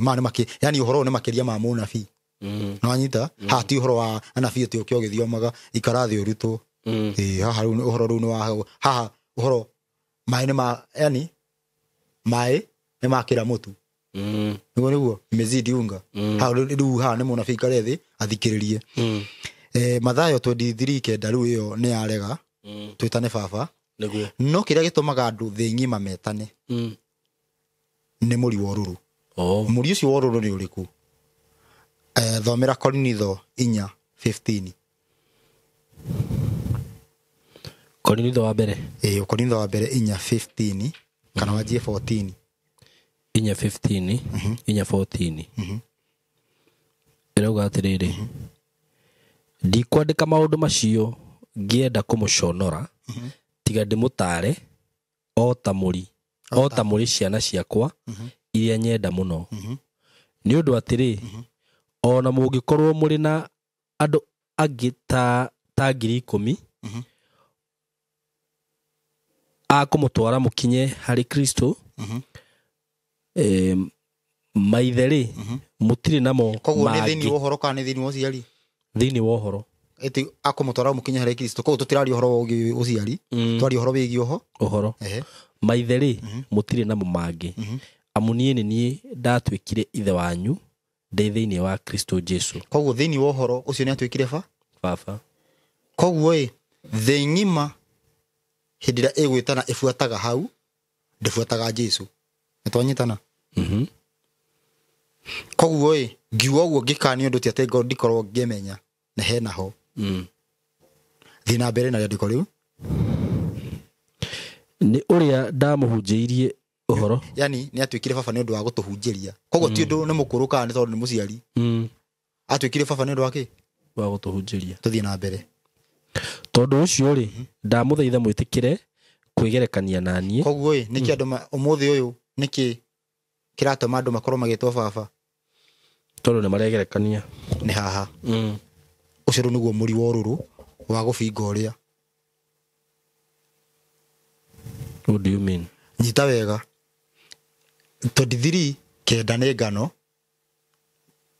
Ma nĩ makĩ, yani ũhoro nĩ makĩria ma mũnabii. Nĩwanyita? Haha ti ũhoro wa anabii atĩ ũke ũgĩthiomaga ikara thĩ ũrutwo. Haha rĩu ũhoro rĩu nĩ wa haha ũhoro maĩ nĩ ma, yani maĩ nĩ makĩra mũtu. Nĩguo nĩguo imezidi unga. Haha rĩu haha nĩ mũnabii ikare thĩ athikĩrĩrie. Mathayo 23:9 rĩu ĩyo nĩ yarega twĩtane baba. Nĩguo. No kĩrĩa gĩtũmaga andũ thĩ ng'ima metane nĩ mũri wa ũrũrũ. Oh. Mũri ũcio wa ũrũrũ nĩ ũrĩkũ? Thomera Korinitho 4:15. Korinitho wa mbere. Korinitho wa mbere 4:15 kana wanjie 14. 4:15, 4:14. Ĩrauga atĩrĩrĩ, ndikwandĩka maũndũ macio ngĩenda kũmũconora, tiga ndĩmũtaare o ta mũrĩ ciana ciakwa iria nyenda mũno. Nĩ ũndũ atĩrĩ, o na mũngĩkorwo mũrĩ na andũ angĩ ta 10,000 a kũmũtwara mũkinye harĩ Kristo, maithe-rĩ, mũtirĩ namo. Koguo nĩ thĩinĩ wa ũhoro kana nĩ thĩinĩ wa ũciari? Thĩinĩ wa ũhoro. Ĩtĩ akũmũtwara mũkinye harĩ Kristo. Koguo tũtiraria ũhoro wa ũciari, twaria ũhoro wĩgiĩ ũhoro. Maithe-rĩ, mũtirĩ namo mangĩ. Amu niĩ nĩ niĩ ndatuĩkire ithe wanyu ndĩ thĩinĩ wa Kristo Jesu. Koguo thĩinĩ wa ũhoro ũcio nĩ atuĩkire baba. Koguo ĩ thĩ ng'ima hĩndĩ ĩrĩa ĩgwĩtana ĩbuataga hau, ndĩbuataga Jesu. Nĩtwanyitana? Koguo ĩ ngiuga ũguo ngĩkanio ũndũ ti atĩ ndikorwo ngĩmenya nĩ hena ho. Thiĩ na mbere na rĩandĩko rĩu. Nĩ ũrĩa ndamũhunjĩirie ũhoro. Yani nĩ atuĩkire baba nĩ ũndũ wa gũtũhunjĩria. Koguo ti ũndũ nĩ mũkũrũ kana nĩ tondũ nĩ mũciari. Atuĩkire baba nĩ ũndũ wa kĩ? Wa gũtũhunjĩria. Tũthiĩ na mbere. Tondũ ũcio rĩ, ndamũthaitha mwĩtĩkĩre kwĩgerekania na niĩ. Koguo ĩ nĩkĩ andũ ũmũthĩ ũyũ nĩkĩ kĩratũma andũ makorwo magĩtwo baba? Tondũ nĩ maregerekania. Nĩ haha. Ũcio rĩu nĩguo mũri wa ũrũrũ wa gũbinga ũrĩa. What do you mean? Nyita wega. 23:9 nĩ ngano.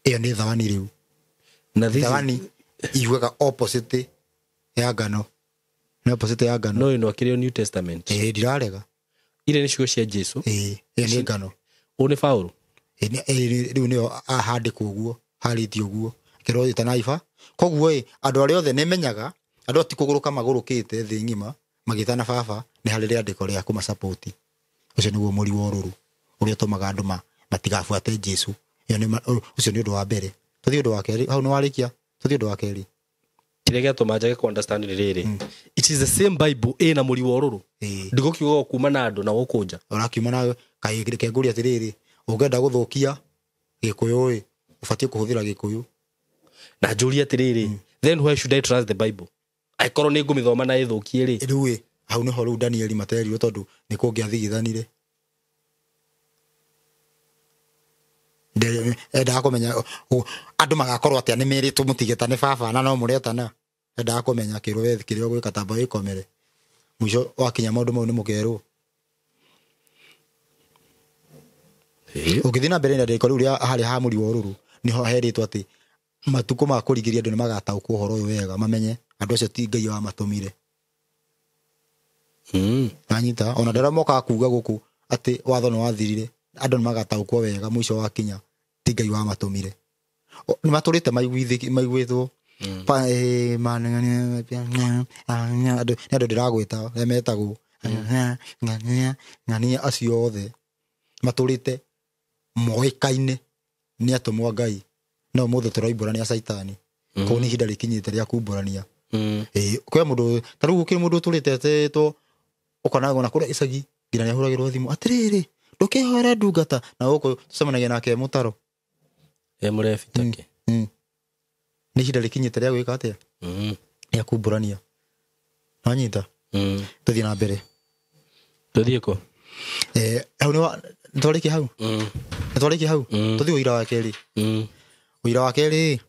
Ĩyo nĩ thawani rĩu. Na thawani yugaga opposite ya ngano. Nĩ opposite ya ngano. No ĩno akĩrĩ New Testament. Ndirarega. Ile nĩ ciugo cia Jesu. Ĩyo nĩ ngano. Ũũ nĩ Paũlũ. Rĩu nĩyo ahandĩkwo ũguo, harĩtio ũguo. Kĩrwo ĩtanaiba. Koguo ĩ andũ arĩa othe nĩmenyaga, andũ ti kũgũrũka magũrũkĩte thĩ ng'ima magĩtana baba, nĩ harĩ rĩandĩko rĩa kũmasapoti. Ũcio nĩguo mũri wa ũrũrũ ũrĩa ũtũmaga andũ matigabuate Jesu. Ĩyo nĩ ũcio nĩ ũndũ wa mbere. Tũthiĩ ũndũ wa kerĩ, hau nĩ warĩkia. Tũthiĩ ũndũ wa kerĩ. Kĩrĩa gĩatũma njage ku understand nĩ rĩrĩ. It is the same Bible ĩna mũri wa ũrũrũ. Ndigũkiuga kuma na andũ na gũkũ nja. Ũrakiuma na kaĩ kengũria atĩrĩrĩ, ũngĩenda gũthũkia Gĩkũyũ ĩ, ũbatiĩ kũhũthĩra Gĩkũyũ. Na njũrie atĩrĩrĩ, then why should I trust the Bible? Angĩkorwo nĩ ngũmĩthoma na ĩthũkie rĩ. Rĩu ĩ, hau nĩho rĩu Danieli materirwo tondũ nĩ kũngĩathigithanire. Endaga kũmenya andũ magakorwo atĩa nĩ merĩtwo mũtigetane baba na no mũretana. Endaga kũmenya kĩrwo we kĩrĩa ũgwĩka tamba wĩkomere. Mũico wakinya maũndũ mau nĩ mũkerwo. Ũngĩthiĩ na mbere na rĩandĩko rĩu rĩa harĩa ha mũri wa ũrũrũ, nĩho herĩtwo atĩ matukũ ma kũrigĩrĩria andũ nĩ magataũkwo ũhoro ũyũ wega, mamenye andũ acio ti Ngai wamatũmire. Nanyita ona ndara mokaga kuga gũkũ atĩ watho nĩ wathirire, andũ nĩ magataũkwo wega mũico wakinya ti Ngai wamatũmire. Nĩ matũrĩte maiguĩtwo. Andũ ndĩragwĩta arĩa metagwo ng'ania acio othe matũrĩte moĩkaine nĩ atũmwo Ngai. No mũthĩ tũraimbũrania Caitani. Koguo nĩ ihinda rĩkinyĩte rĩa kumbũrania. Kwĩ mũndũ ta rĩu gũkĩrĩ mũndũ ũtũrĩte etĩtwo ũkonagwo na kũrĩa icagi nginya nĩahũragĩrwo thimũ atĩrĩrĩ ndũkehoere ndungata, na gũkũ tũcemanagia nake mũtaro. Mũrebi take. Nĩ ihinda rĩkinyĩte rĩa gwĩka atĩa? Rĩa kumbũrania. Nĩwanyita? Tũthiĩ na mbere. Tũthiĩ kũ? Hau nĩtwarĩkia hau? Nĩtwarĩkia hau? Tũthiĩ ũira wa kerĩ. Ũira wa kerĩ,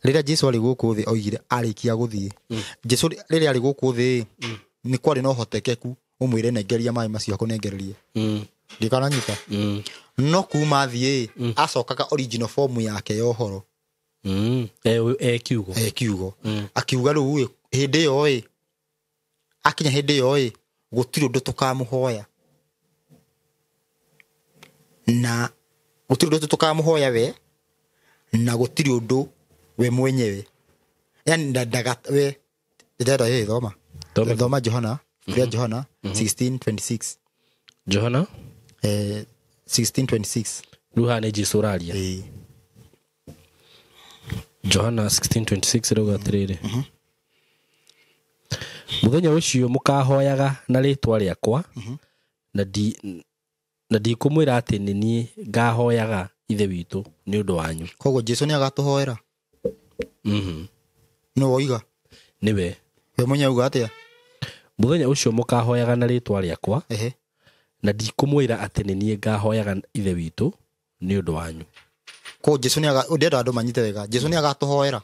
rĩrĩa Jesu arĩ gũkũ thĩ oigire arĩkia gũthiĩ. Jesu rĩrĩa arĩ gũkũ thĩ nĩ kwarĩ na ũhotekeku ũmwĩre nengeria maĩ macio akũnengererie. Ndikananyita. No kuma athiĩ acokaga original form yake ya ũhoro. Kiugo. Kiugo. Akiuga rĩu hĩndĩ ĩyo ĩ akinya hĩndĩ ĩyo ĩ gũtirĩ ũndũ tũkamũhoya. Na gũtirĩ ũndũ tũkamũhoya we na gũtirĩ ũndũ we mwenyewe. Yani ndaga we ndĩrenda ĩ thoma. Thoma Johana, kũrĩa Johana 16:26. Johana 16:26. Rĩu haha nĩ Jesu ũraria. Johana 16:26 ĩrauga atĩrĩrĩ. Mũthenya ũcio mũkahoyaga na rĩtwa rĩakwa na ndikũmwĩra atĩ nĩ niĩ ngahoyaga Ithe witũ nĩ ũndũ wanyu. Koguo Jesu nĩ agatũhoera. Nĩ woiga? Nĩwe. We mwenyewe auga atĩa? Mũthenya ũcio mũkahoyaga na rĩtwa rĩakwa na ndikũmwĩra atĩ nĩ niĩ ngahoyaga Ithe witũ nĩ ũndũ wanyu. Koguo Jesu nĩ ndĩrenda andũ manyite wega. Jesu nĩ agatũhoera.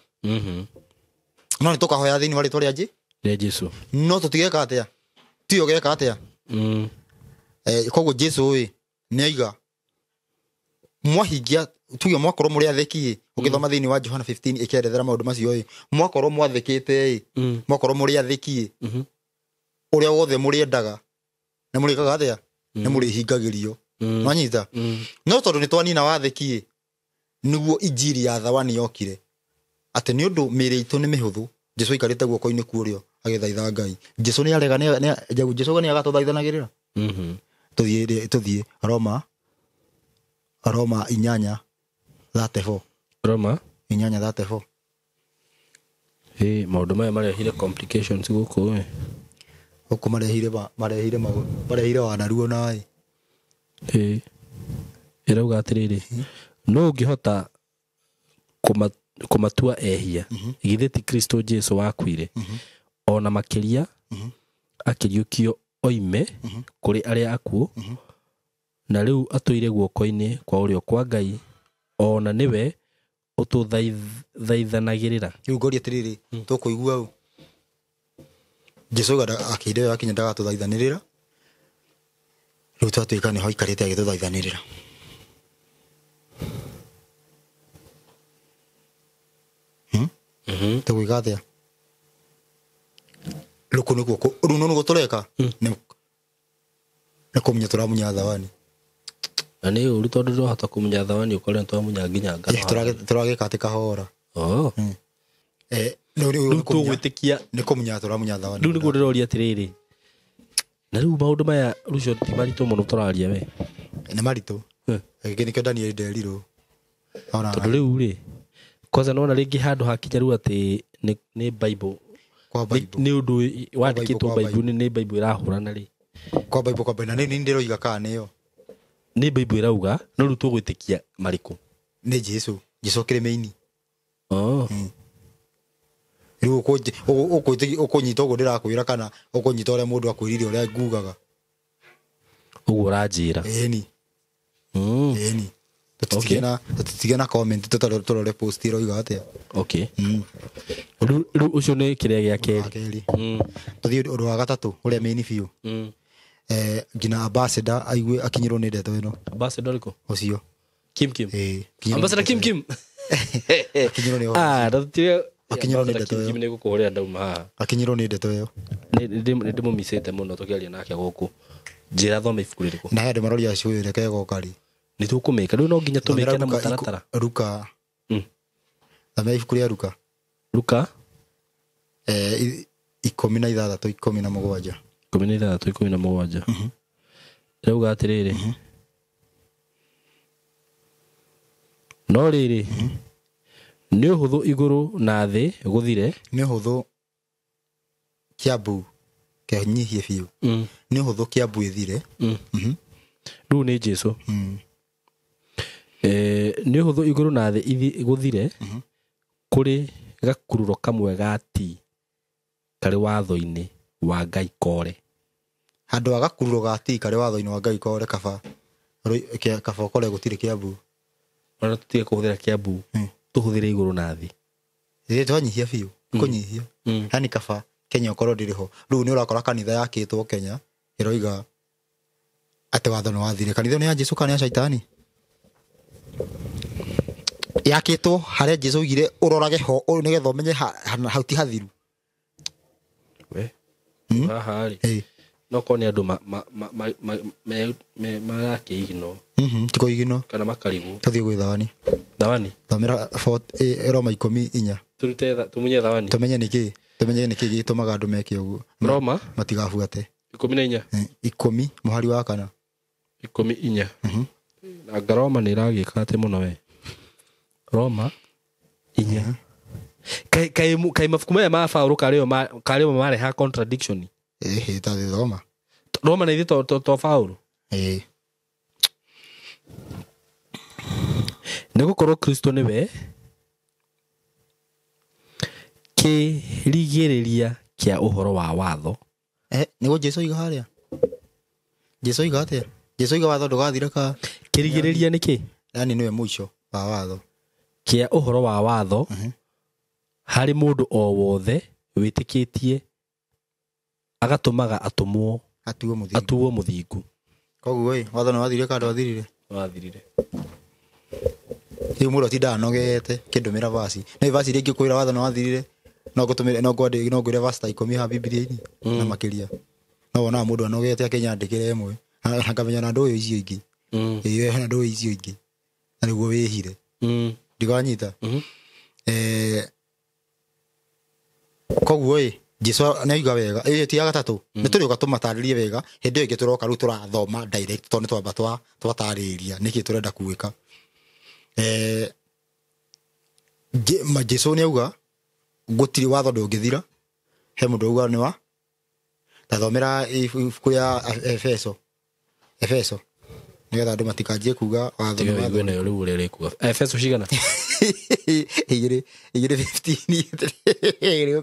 No nĩ tũkahoya thĩinĩ wa rĩtwa rĩa rĩa Jesu. No tũtigeka atĩa? Tiyo geka atĩa? Koguo Jesu ĩ nĩ aiga mwahingia tuge mwakorwo mũrĩ athĩki ũgĩthoma thĩinĩ wa Johana 15 ĩkĩerethera maũndũ macio ĩ mwakorwo mwathĩkĩte ĩ mwakorwo mũrĩ athĩki ũrĩa wothe mũrĩendaga nĩ mũrĩkaga atĩa? Nĩ mũrĩhingagĩrio. Nwanyita? No tondũ nĩ twanina wathĩki ĩ nĩguo injiri ya thawani yokire atĩ nĩ ũndũ mĩĩrĩ itũ nĩ mĩhũthũ. Jesu aikarĩte guoko-inĩ kwa ũrĩo agĩthaitha Ngai. Jesu nĩ arega Jesu nĩ agatũthaithanagĩrĩra. Tũthiĩ Roma 8:34. Roma 8:34. Maũndũ maya marehire complications gũkũ ĩ. Gũkũ marehire wanaruo na ĩ. Ĩrauga atĩrĩrĩ, no ũngĩhota kũmatua ehia githĩ ti Kristo Jesu wakuire ona makĩria akĩriũkio oime kũrĩ arĩa akuũ na rĩu atũire guoko-inĩ kwa ũrĩo kwa Ngai ona nĩwe ũtũthaithanagĩrĩra. Rĩu ngoria atĩrĩrĩ, tũkũigua ũ Jesu akĩhĩndĩ ĩyo akinya ndagatũthaithanĩrĩra. Rĩu twatuĩka nĩho aikarĩte agĩtũthaithanĩrĩra. Tũgwĩka atĩa? Rĩu kũu nĩkuo rĩu no nĩguo tũreka nĩ kũmunya tũramunya thawani. Na nĩ ũru tondũ ndwahota kũmunya thawani ũkore nĩ twamunya nginya ngano. Tũragĩka atĩ kahora. Rĩu tũgwĩtĩkia nĩ kũmunya tũramunya thawani. Rĩu nĩguo ndĩroria atĩrĩrĩ, na rĩu maũndũ maya rũcio ti maritũ mũno tũraria we. Nĩ maritũ. Gĩkĩ nĩkĩo Daniel nderirwo. Tondũ rĩu rĩ kwanza nona rĩngĩ handũ hakinya rĩu atĩ nĩ Bible kwa Bible nĩ ũndũ wandĩkĩtwo Bible nĩ Bible ĩrahũrana rĩ. Kwa Bible kwa Bible na nĩ ndĩroiga kana nĩyo. Nĩ Bible ĩrauga no rĩu tũgwĩtĩkia marĩkũ? Nĩ Jesu. Jesu kĩrĩma-inĩ. Rĩu ũkũnyita ũguo ndĩrakwĩra kana ũkũnyita ũrĩa mũndũ akwĩrire ũrĩa ngugaga. Ũguo ũranjĩra. Ĩni. Ĩni. Tũtitige na comment tũrore post ĩroiga atĩa. Okay. Rĩu ũcio nĩ kĩrĩa gĩa kerĩ. Tũthiĩ ũndũ wa gatatũ ũrĩa main biũ. Nginya ambassador aigue akinyirwo nĩ ndeto ĩno. Ambassador ũrĩkũ? Ũcio. Kim Kim. Ambassador Kim Kim. Akinyirwo nĩ Akinyirwo nĩ ndeto ĩyo. Kim nĩ gũkũhũrĩra ndauma haha. Akinyirwo nĩ ndeto ĩyo. Nĩ ndĩmũmicĩte mũno tũkĩaria nake gũkũ. Njĩra thome ibuku rĩrĩkũ. Na he andũ maroria cũĩ reke goka rĩ. Nĩ tũkũmĩka rĩu no nginya tũmĩke na mũtaratara. Ruka. Thomera ibuku rĩa Ruka. Ruka 16 17. 16 17. Ĩrauga atĩrĩrĩ. No rĩrĩ nĩ ũhũthũ igũrũ na thĩ gũthire. Nĩ ũhũthũ Kiambu kĩnyihie biũ. Nĩ ũhũthũ Kiambu ĩthire. Rĩu nĩ Jesu. Nĩ ũhũthũ igũrũ na thĩ gũthire kũrĩ gakururo kamwe ga T karĩ watho-inĩ wa Ngai kore. Handũ ha gakururo ga T karĩ watho-inĩ wa Ngai kore kaba kaba ũkore gũtirĩ Kiambu. Ona tũtige kũhũthĩra Kiambu, tũhũthĩre igũrũ na thĩ. Ĩĩ twanyihia biũ, kũnyihia. Yani kaba Kenya ũkorwo ndĩrĩ ho. Rĩu nĩ ũrakora kanitha yakĩtwo Kenya ĩroiga atĩ watho nĩ wathire. Kanitha nĩ ya Jesu kana ya Shaitani? Yakĩtwo harĩa Jesu oigire ũrorage ho nĩgetha ũmenye hau ti hathiru. We. Haha rĩ. No korwo nĩ andũ marakĩigino. Ti kũigino. Kana makarigwo. Tũthiĩ gwĩ thawani. Thawani? Thomera Roma 14. Tũrute tũmunye thawani. Tũmenye nĩkĩ. Tũmenye nĩkĩ gĩtũmaga andũ meke ũguo. Roma matigabuate. 14. 10 mũhari wa kana. 14. Anga Roma nĩ ĩragĩka atĩ mũno we. Roma 4. Kai mabuku maya ma Paũlũ karĩo mareha contradiction. Ĩhĩ ta thoma. Roma nĩ ithe to Paũlũ. Ĩĩ. Nĩ gũkorwo Kristo nĩwe kĩrigĩrĩria kĩa ũhoro wa watho. Nĩguo Jesu oiga harĩa. Jesu oiga atĩa? Jesu oiga watho ndũgathira ka. Kĩrigĩrĩria nĩ kĩ? Yani nĩwe mũico wa watho. Kĩa ũhoro wa watho harĩ mũndũ o wothe wĩtĩkĩtie agatũmaga atũmwo atuo mũthingu. Koguo ĩ watho nĩ wathirire kana ndwathirire? Wathirire. Rĩu mũndũ atindaga anogete kĩndũmĩra vaci. No vaci iria ingĩkwĩra watho nĩ wathirire no ngũtũmĩre no ngwandĩke no ngwĩre vaci ta 10 haha Bibilia-inĩ na makĩria. No wonaga mũndũ anogete akĩnyandĩkĩra ĩmwe akamenya na ndũĩ icio ingĩ. Ĩĩ na ndũĩ icio ingĩ. Na nĩguo wĩhire. Ndiganyita. Koguo ĩ Jesu nĩ oiga wega ĩĩ ti ya gatatũ nĩ tũrĩũka tũmatarĩrie wega hĩndĩ ĩyo ĩngĩ tũroka rĩu tũrathoma direct tondũ nĩ twamba twatarĩria nĩkĩ tũrenda gwĩka. Jesu nĩ auga gũtirĩ watho ndũngĩthira he mũndũ auga nĩ wa tathomera ibuku ya Efeso Efeso nĩgetha andũ matikanjie kuga watho nĩ watho. Nayo rĩu ũrĩa ũrekuga Efeso cigana? 2:15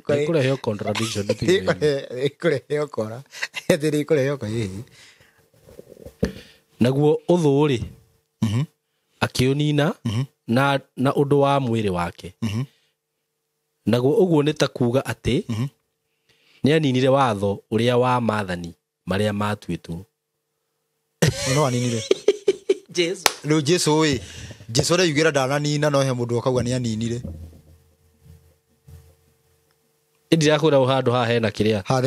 Nĩkũrehe contradiction nĩkũrehe ũkora nĩkũrehe ũkora. Naguo ũthũ rĩ akĩũnina na ũndũ wa mwĩrĩ wake. Naguo ũguo nĩ ta kuga atĩ nĩaninire watho ũrĩa wa maathani marĩa matuĩtwo. No aninire. Jesu. Rĩu Jesu ĩ Jesu areyugĩra ndananina no he mũndũ akauga nĩaninire. Ndirakwĩra handũ haha hena kĩrĩa. Haha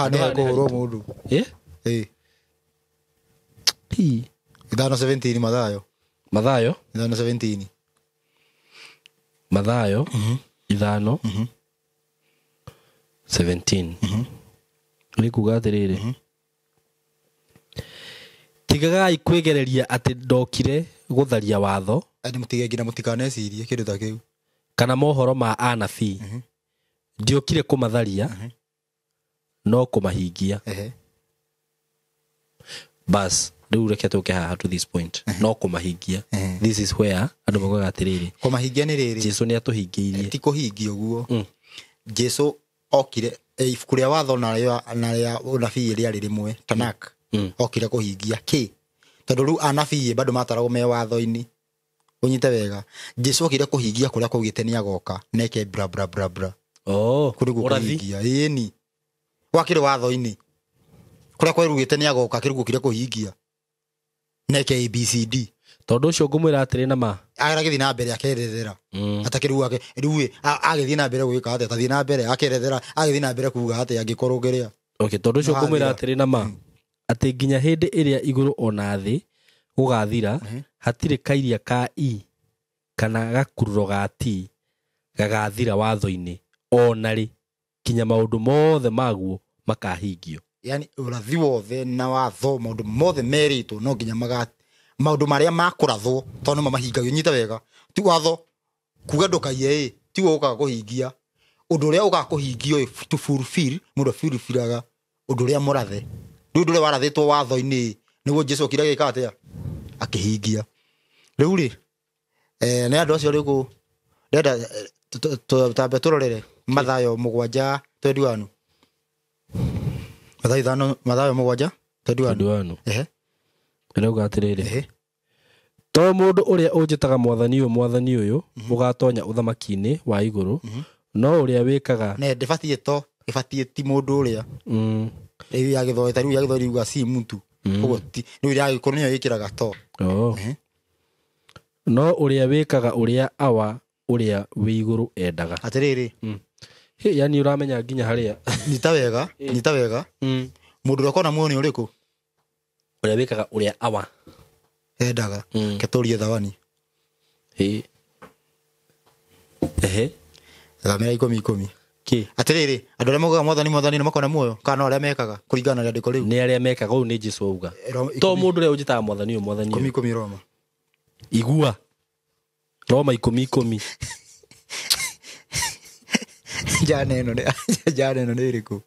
nĩ hakũhũrwo mũndũ. Ĩ? Ĩ. 5:17 Mathayo. Mathayo? 5:17. Mathayo 5 17. Nĩ kuga atĩrĩrĩ. Tigagai kwĩgereria atĩ ndokire gũtharia watho. Andũ mũtige nginya mũtikanecirie kĩndũ ta kĩu. Kana mohoro ma anabii. Ndiokire kũmatharia no kũmahingia. Bas rĩu reke tũke haha to this point. No kũmahingia. This is where andũ moigaga atĩrĩrĩ. Kũmahingia nĩ rĩrĩ. Jesu nĩ atũhingĩirie. Ti kũhingia ũguo. Jesu okire ibuku rĩa watho na rĩa ũnabii rĩarĩ rĩmwe Tanakh. Okire kũhingia kĩ? Tondũ rĩu anabii bado mataragwo me watho-inĩ. Ũnyite wega. Jesu okire kũhingia kũrĩa kwaugĩte nĩ agoka neke bra bra bra bra. Oh, kũrĩ kũhingia. Ĩni. Gwakĩrĩ watho-inĩ. Kũrĩa kwerugĩte nĩ agoka kĩrĩ gũkire kũhingia. Neke ABCD. Tondũ ũcio ngũmwĩra atĩrĩ na ma. Agĩthiĩ na mbere akerethera. Atakĩrĩ ake rĩu agĩthiĩ na mbere gwĩka atĩa? Tathiĩ na mbere akerethera, agĩthiĩ na mbere kuuga atĩa angĩkorwo kĩrĩa. Okay, tondũ ũcio ngũmwĩra atĩrĩ na ma. Atĩ nginya hĩndĩ ĩrĩa igũrũ ona thĩ gũgathira hatirĩ kairia ka i kana gakururo ga t gagathira watho-inĩ ona rĩ kinya maũndũ mothe maguo makahingio. Yani ũrathi wothe na watho maũndũ mothe merĩtwo no nginya maũndũ marĩa makũrathwo tondũ nĩmo mahingagio. Nyita wega, ti watho kuga ndũkaiye ĩ tiguo ũkaga kũhingia. Ũndũ ũrĩa ũkaga kũhingio to fulfill mũndũ fulfillaga ũndũ ũrĩa mũrathe. Rĩu ũndũ ũrĩa warathĩtwo watho-inĩ nĩguo Jesu okire agĩka atĩa? Akĩhingia. Rĩu rĩ Nĩ andũ acio rĩu ndenda tambe tũrorere Mathayo 7:21. Mathayo 5, Mathayo 7:21. 21. Ehe. Ĩrauga atĩrĩrĩ. Ehe. To mũndũ ũrĩa ũnjĩtaga mwathani ũyũ mwathani ũyũ ũgatonya ũthamaki-inĩ wa igũrũ, no ũrĩa wĩkaga Ne ndĩbatiĩ to ĩbatiĩ ti mũndũ ũrĩa. Rĩu ya gĩthwaĩri ta rĩu ya gĩthwaĩri yuga si mtu. Koguo ti rĩu ya gĩkũyũ nĩyo ĩkĩraga to. Oh. No ũrĩa wĩkaga ũrĩa awa ũrĩa wĩ igũrũ endaga. Atĩrĩrĩ. Hĩ, yani ũramenya nginya harĩa. Nyita wega, nyita wega. Mũndũ ũrĩa ũkona muoyo nĩ ũrĩkũ? Ũrĩa wĩkaga ũrĩa awa endaga. Ketũrie thawani. Hĩ. Ehe. Thamĩra 10:10. Kĩ? Atĩrĩrĩ, andũ arĩa maugaga mwathani mwathani nĩ makona muoyo kana no arĩa mekaga kũringana na rĩandĩko rĩu? Nĩ arĩa mekaga ũũ nĩ Jesũ auga. To mũndũ ũrĩa ũnjĩtaga mwathani ũyũ mwathani ũyũ. 10:10 Roma. Igua. Roma 10:10. Njana ĩno nĩ njana ĩno nĩ ĩrĩkũ?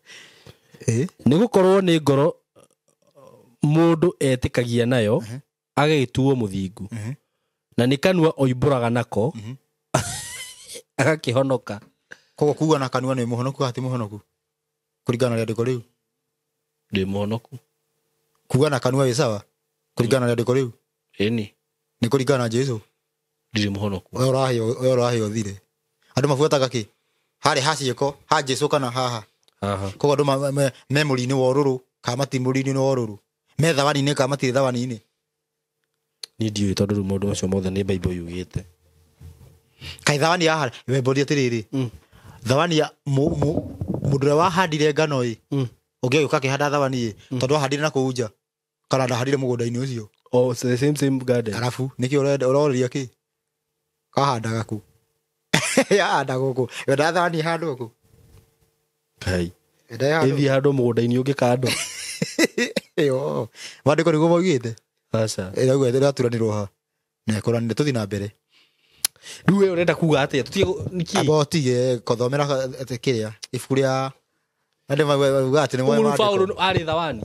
Nĩ gũkorwo nĩ ngoro mũndũ etĩkagia nayo agagĩtuo mũthingu, na nĩ kanua oimbũraga nako agakĩhonoka. Koguo kuga na kanua nĩ mũhonoku kana ti mũhonoku kũringana na rĩandĩko rĩu? Ndĩ mũhonoku. Kuga na kanua wĩ sawa kũringana na rĩandĩko rĩu? Ĩni. Nĩ kũringana na Jesũ? Ndirĩ mũhonoku. We ũraheo thirĩ. Andũ mabuataga kĩ? Harĩ ha ciĩko, ha Jesũ kana haha? Haha. Koguo andũ me mũri-inĩ wa ũrũrũ kana matirĩ mũri-inĩ wa ũrũrũ? Me thawani-inĩ kana matirĩ thawani-inĩ? Niĩ ndiũĩ tondũ rĩu maũndũ macio mothe nĩ Bible yugĩte. Kaĩ thawani yaha, we mbũri atĩrĩrĩ. Thawani ya mũndũ ũrĩa wahandire ngano ĩ, ũngĩgĩũka akĩhanda thawani ĩ, tondũ ahandire na kũu nja kana ndahandire mũgũnda-inĩ ũcio. Oh, so the same garden. Arabu nĩkĩ ũroria kĩ? Kahandaga kũ? Yahanda gũkũ. Wendaga thawani ĩhandwo kũ? Kai. Wendaga ĩhandwo Ĩthiĩ handũ mũgũnda-inĩ ũngĩ kando. Ĩyo. Maandĩko nĩguo maugĩte. Aca. Ĩrauga ĩraturanĩrwo ha. Na ĩkũranire tũthiĩ na mbere. Rĩu we ũrenda kuga atĩa? Tũtige nĩkĩ? Amba ũtige kũthomera kĩrĩa ibuku rĩa andũ mauga atĩ nĩ Ũguo maandĩko. Paũlũ arĩ thawani.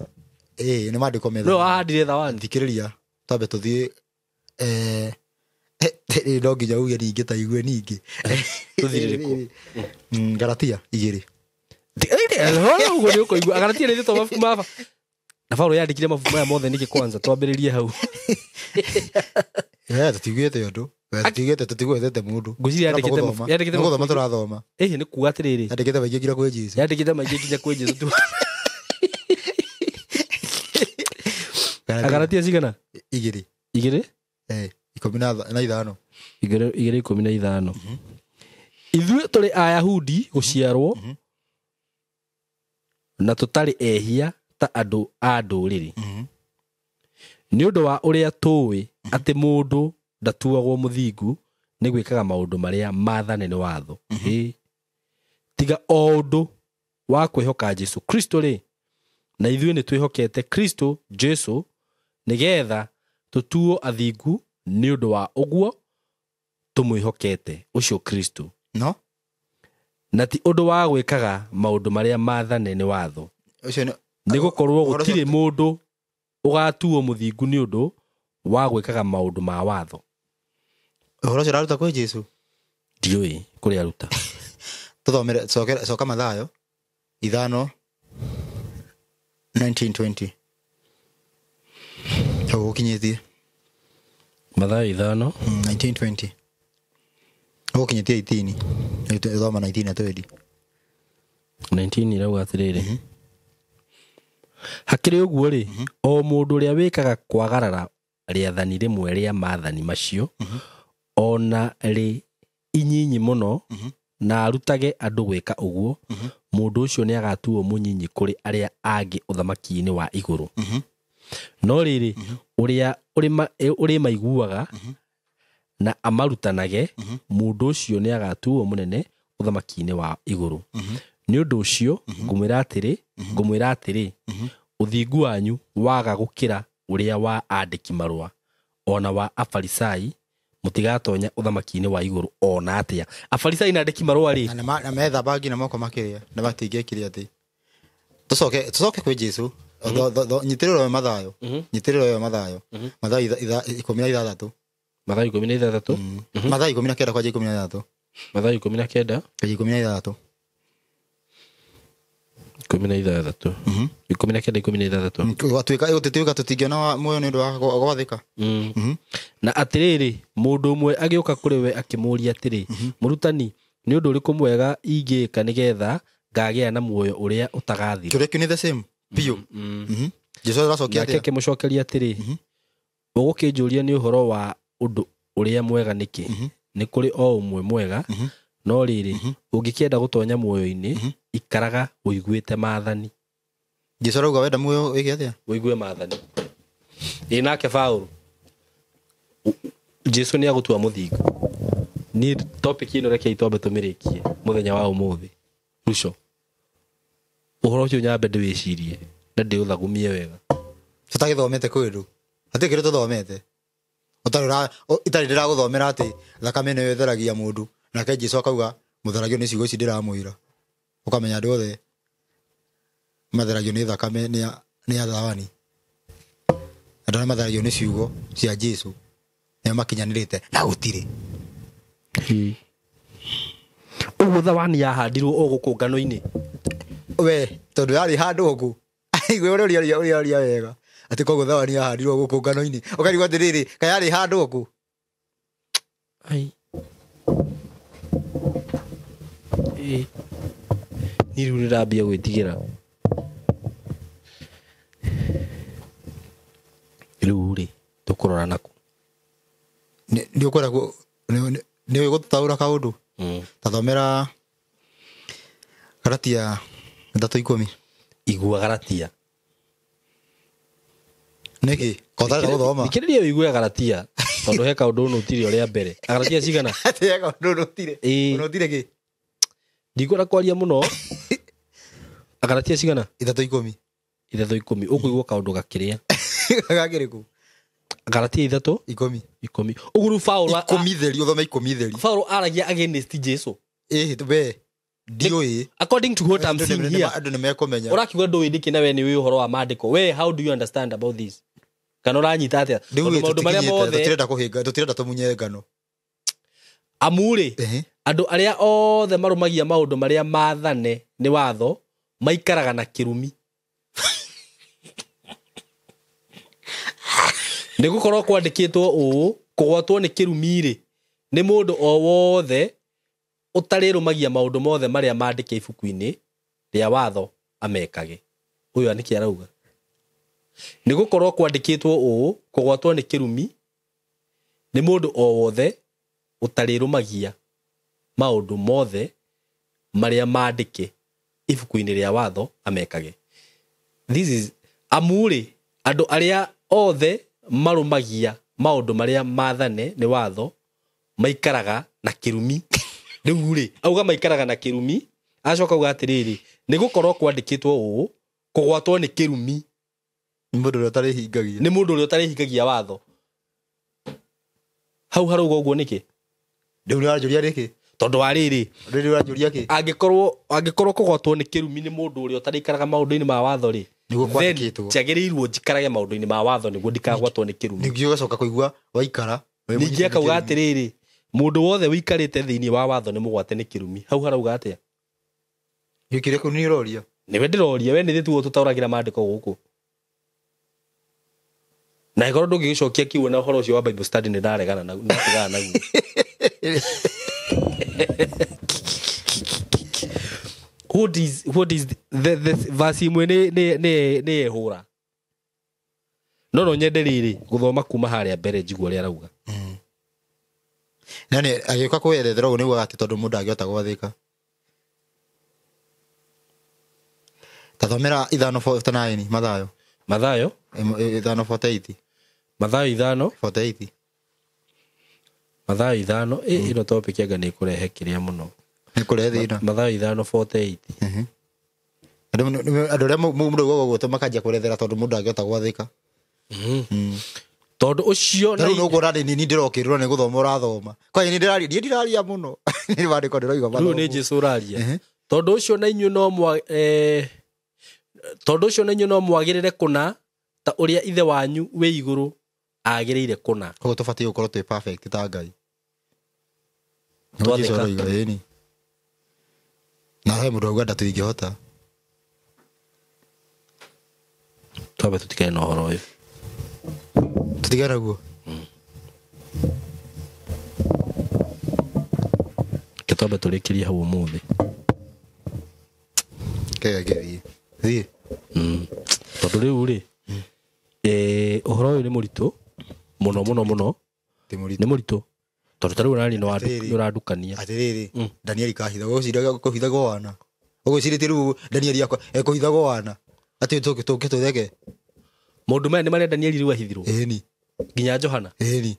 Ĩĩ, nĩ maandĩko metha. No ahandire thawani. Thikĩrĩria twambe tũthiĩ no nginya uge ningĩ ta igue ningĩ. Tũthirĩrĩkũ? Galatia 2. Ũguo nĩ ũkũigua. Galatia nĩ ĩtĩtwo mabuku ma na Paũlũ yandĩkire mabuku maya mothe nĩkĩ kwanza twambĩrĩrie hau. Tũtiugĩte ũndũ. Tũtiugĩte tũtigwetete mũndũ. Ngwĩciria yandĩkĩte yandĩkĩte gũthoma tũrathoma. Ĩhĩ nĩ kuga atĩrĩrĩ. Yandĩkĩte maingĩ nginya kwĩ Jesũ. Yandĩkĩte maingĩ nginya kwĩ Jesũ tu. Galatia cigana? 2. 2? 15. 2:15. Ithuĩ tũrĩ Ayahudi gũciarwo na tũtarĩ ehia ta andũ a ndũrĩrĩ. Nĩ ũndũ wa ũrĩa tũĩ atĩ mũndũ ndatuagwo mũthingu nĩ gwĩkaga maũndũ marĩa maathane nĩ watho. Tiga o ũndũ wa kwĩhoka Jesũ Kristo rĩ, na ithuĩ nĩ twĩhokete Kristo Jesũ nĩgetha tũtuo athingu nĩ ũndũ wa ũguo tũmwĩhokete ũcio Kristo. No? Na ti ũndũ wa gwĩkaga maũndũ marĩa maathane nĩ watho. Nĩ gũkorwo gũtirĩ mũndũ ũgatuo mũthingu nĩ ũndũ wa gwĩkaga maũndũ ma watho. Ũhoro ũcio ũraruta kwĩ Jesũ? Ndiũĩ kũrĩa aruta. Tũthomere, coka Mathayo 5:19-20. Hau ũkinyĩtie. Mathayo 5 19-20. Hau ũkinyĩtie 18. Thoma 19 na 20. 19 irauga atĩrĩrĩ. Hakĩrĩ ũguo rĩ, o mũndũ ũrĩa wĩkaga kwagarara rĩathani rĩmwe rĩa maathani macio, ona rĩ inyinyi mũno, na arutage andũ gwĩka ũguo, mũndũ ũcio nĩ agatuo mũnyinyi kũrĩ arĩa angĩ ũthamaki-inĩ wa igũrũ. No rĩrĩ, ũrĩa ũrĩmaiguaga na amarutanage, mũndũ ũcio nĩ agatuo mũnene ũthamaki-inĩ wa igũrũ. Nĩ ũndũ ũcio ngũmwĩra atĩrĩ, ũthingu wanyu waga gũkĩra ũrĩa wa andĩki marũa ona wa Afarisai, mũtigatonya ũthamaki-inĩ wa igũrũ ona atĩa. Afarisai na andĩki marũa rĩ, na metha bangi na moko makĩrĩa na matingĩkire atĩ. Tũcoke kwĩ Jesũ. Nyitĩrĩra we Mathayo. Nyitĩrĩra we Mathayo. Mathayo 16. Mathayo 16. Mathayo 19 kwanja 16. Mathayo 19 kwanja 16. 16. 19 16. Gwatuĩka gũtituĩka tũtingĩona muoyo nĩ ũndũ wa gwathĩka. Na atĩrĩrĩ, mũndũ ũmwe agĩũka kũrĩ we akĩmũũria atĩrĩ, mũrutani, nĩ ũndũ ũrĩkũ mwega ingĩĩka nĩgetha ngagĩa na muoyo ũrĩa ũtagathira? Kĩũria kĩu nĩ the same biũ. Jesu aracokia Nake atĩa? akĩmũcokeria atĩrĩ, ũgũkĩnjũria nĩ ũhoro wa ũndũ ũrĩa mwega nĩkĩ? Nĩ kũrĩ o ũmwe mwega, no rĩrĩ, ũngĩkĩenda gũtonya muoyo-inĩ, ikaraga ũiguĩte maathani. Jesu arauga wenda muoyo wĩke atĩa? Ũigue maathani. Ĩ nake Paũlũ, Jesu nĩ agũtua mũthingu. Niĩ topic ĩno rekei twambe tũmĩrĩkie mũthenya wa ũmũthĩ. Ruco, ũhoro ũcio nyambe ndĩwĩcirie na ndĩũthagumie wega. Tũtagĩthomete kũndũ. Hatirĩ kĩndũ tũthomete. Itarĩ ndĩragũthomera atĩ thakame nĩyo ĩtheragia mũndũ. Nake Jesu akauga mũtheragio nĩ ciugo ici ndĩramwĩra. Ũkamenya andũ othe matheragio nĩ thakame nĩ athawani. Andũ arĩa matheragio nĩ ciugo cia Jesu nĩo makinyanĩrĩte na gũtirĩ. Ũguo thawani yahandirwo o gũkũ ngano-inĩ. We tondũ yarĩ handũ gũkũ. Igwe ũrĩa ũrĩa wega. Atĩ koguo thawani yahandirwo gũkũ ngano-inĩ. Ũkarigwo atĩrĩrĩ, kaĩ yarĩ handũ gũkũ? Ai. Niĩ rĩu nĩndambia gwĩtigĩra. Rĩu rĩ, tũkũrora nakũ? Nĩ ũkwenda nĩ ũĩ gũtaũra kaũndũ? Tathomera Galatia 3:10. Igua Galatia. Nĩkĩ? Ko ũtarenda gũthoma? Thikĩrĩria ũigue Galatia, tondũ he kaũndũ ũnũtire ũrĩa mbere. Galatia cigana? Atĩ he kaũndũ ũnũtire. Ũnũtire kĩ? Ndikwenda kwaria mũno. Galatia cigana? 3:10. 3:10. Ũkũigua kaũndũ gakĩrĩa. Gakĩrĩkũ? Galatia 3:10. Ũguo rĩu Paũlũ 10 theri, ũthome 10 theri. Paũlũ aragia against Jesu. Ĩĩ, we. Ndiũĩ. According to what I'm seeing here. Andũ nĩmekũmenya. Ũrakiuga ndũĩ nĩkĩ na we nĩ ũĩ ũhoro wa maandĩko. We, how do you understand about this? Kana ũranyita atĩa? Tondũ maũndũ marĩa mothe tũtirenda kũhinga, tũtirenda tũmunye ngano. Amu-rĩ, andũ arĩa othe marũmagia maũndũ marĩa maathane nĩ watho maikaraga na kĩrumi. Nĩ gũkorwo kwandĩkĩtwo ũũ, kũgwatwo nĩ kĩrumi-rĩ, nĩ mũndũ o wothe ũtarĩrũmagia maũndũ mothe marĩa maandĩke ibuku-inĩ rĩa watho amekage. Ũyũ nĩkĩ arauga? Nĩ gũkorwo kwandĩkĩtwo ũũ, kũgwatwo nĩ kĩrumi nĩ mũndũ o wothe ũtarĩrũmagia maũndũ mothe marĩa maandĩke ibuku-inĩ rĩa watho amekage. This is amu-rĩ, andũ arĩa othe marũmagia maũndũ marĩa maathane nĩ watho maikaraga na kĩrumi. Rĩu rĩ, auga maikaraga na kĩrumi, acoka auga atĩrĩrĩ, nĩ gũkorwo kwandĩkĩtwo ũũ, kũgwatwo nĩ kĩrumi nĩ mũndũ ũrĩa ũtarĩhingagia. Nĩ mũndũ ũrĩa ũtarĩhingagia watho. Hau harauga ũguo nĩkĩ? Rĩu ũranjũria nĩkĩ? Tondũ wa rĩrĩ, Rĩu ũranjũria kĩ? Angĩkorwo kũgwatwo nĩ kĩrumi nĩ mũndũ ũrĩa ũtarĩikaraga maũndũ-inĩ ma watho rĩ, Nĩguo kwandĩkĩtwo. njagĩrĩirwo njikarage maũndũ-inĩ ma watho nĩguo ndikagwatwo nĩ kĩrumi. Ningĩ ũgacoka kũigua waikara. Ningĩ akauga atĩrĩrĩ, mũndũ wothe ũikarĩte thĩinĩ wa watho nĩ mũgwate nĩ kĩrumi. Hau harauga atĩa? Gĩkĩrĩ kĩu nĩ ũroria. Nĩwe ndĩroria, we nĩ tũguo tũtaũragĩra maandĩko gũkũ. Na ĩkorwo ndũngĩgĩcokia kiugo na ũhoro ũcio wa Bible study nĩ ndaregana naguo, nĩ ndatigana naguo. What is the verse imwe nĩ ĩhũra. No nyende rĩrĩ gũthoma kuma harĩa mbere njigua ũrĩa arauga. Na nĩ agĩũka kwĩerethera ũguo nĩguo atĩ tondũ mũndũ angĩhota gwathĩka. Tathomera 5:49 Mathayo. Mathayo? 5:48. Mathayo 5 48. Mathayo 5 ĩno topic anga nĩ ĩkũrehe kĩrĩa mũno. Nĩ kũrehe thĩna. Mathayo 5:48. Andũ arĩa mũndũ augaga ũguo makanjia kũrethera tondũ mũndũ angĩhota gwathĩka. Tondũ ũcio na rĩu nũkuona nĩ niĩ ndĩrokĩrĩrwo nĩ gũthoma ũrathoma. Kwani niĩ ndĩraria, niĩ ndiraria mũno. Nĩ maandĩko ndĩroiga mathomo. Rĩu nĩ Jesũ ũraria. Tondũ ũcio na inyuĩ no tondũ ũcio na inyuĩ no mwagĩrĩre kũna ta ũrĩa ithe wanyu wĩ igũrũ Agĩrĩire kũna. Koguo tũbatiĩ gũkorwo twĩ perfect ta Ngai. Twathĩka. Jesu aroiga ĩni. Na he mũndũ auga ndatũingĩhota. Twambe tũtigane na ũhoro ũyũ. Tũtigane naguo. Reke twambe tũrĩkĩrie hau ũmũthĩ. Kega gĩthiĩ. Thiĩ. Tondũ rĩu rĩ, ũhoro ũyũ nĩ mũritũ mũno mũno mũno. Ti mũritũ. Nĩ mũritũ. Tondũ ta rĩu ũrari nĩ Atĩrĩrĩ. ũrandukania. Atĩrĩrĩ, Danieli kahitha ũgwĩciria kũhithagwo wana. Ũgwĩcirĩtie rĩu Danieli akwa ekũhithagwo wana. Atĩ tũke tũke tũtheke. Maũndũ maya nĩ marĩa Danieli rĩu ahithirwo. Ĩni. Nginya Johana. Ĩni.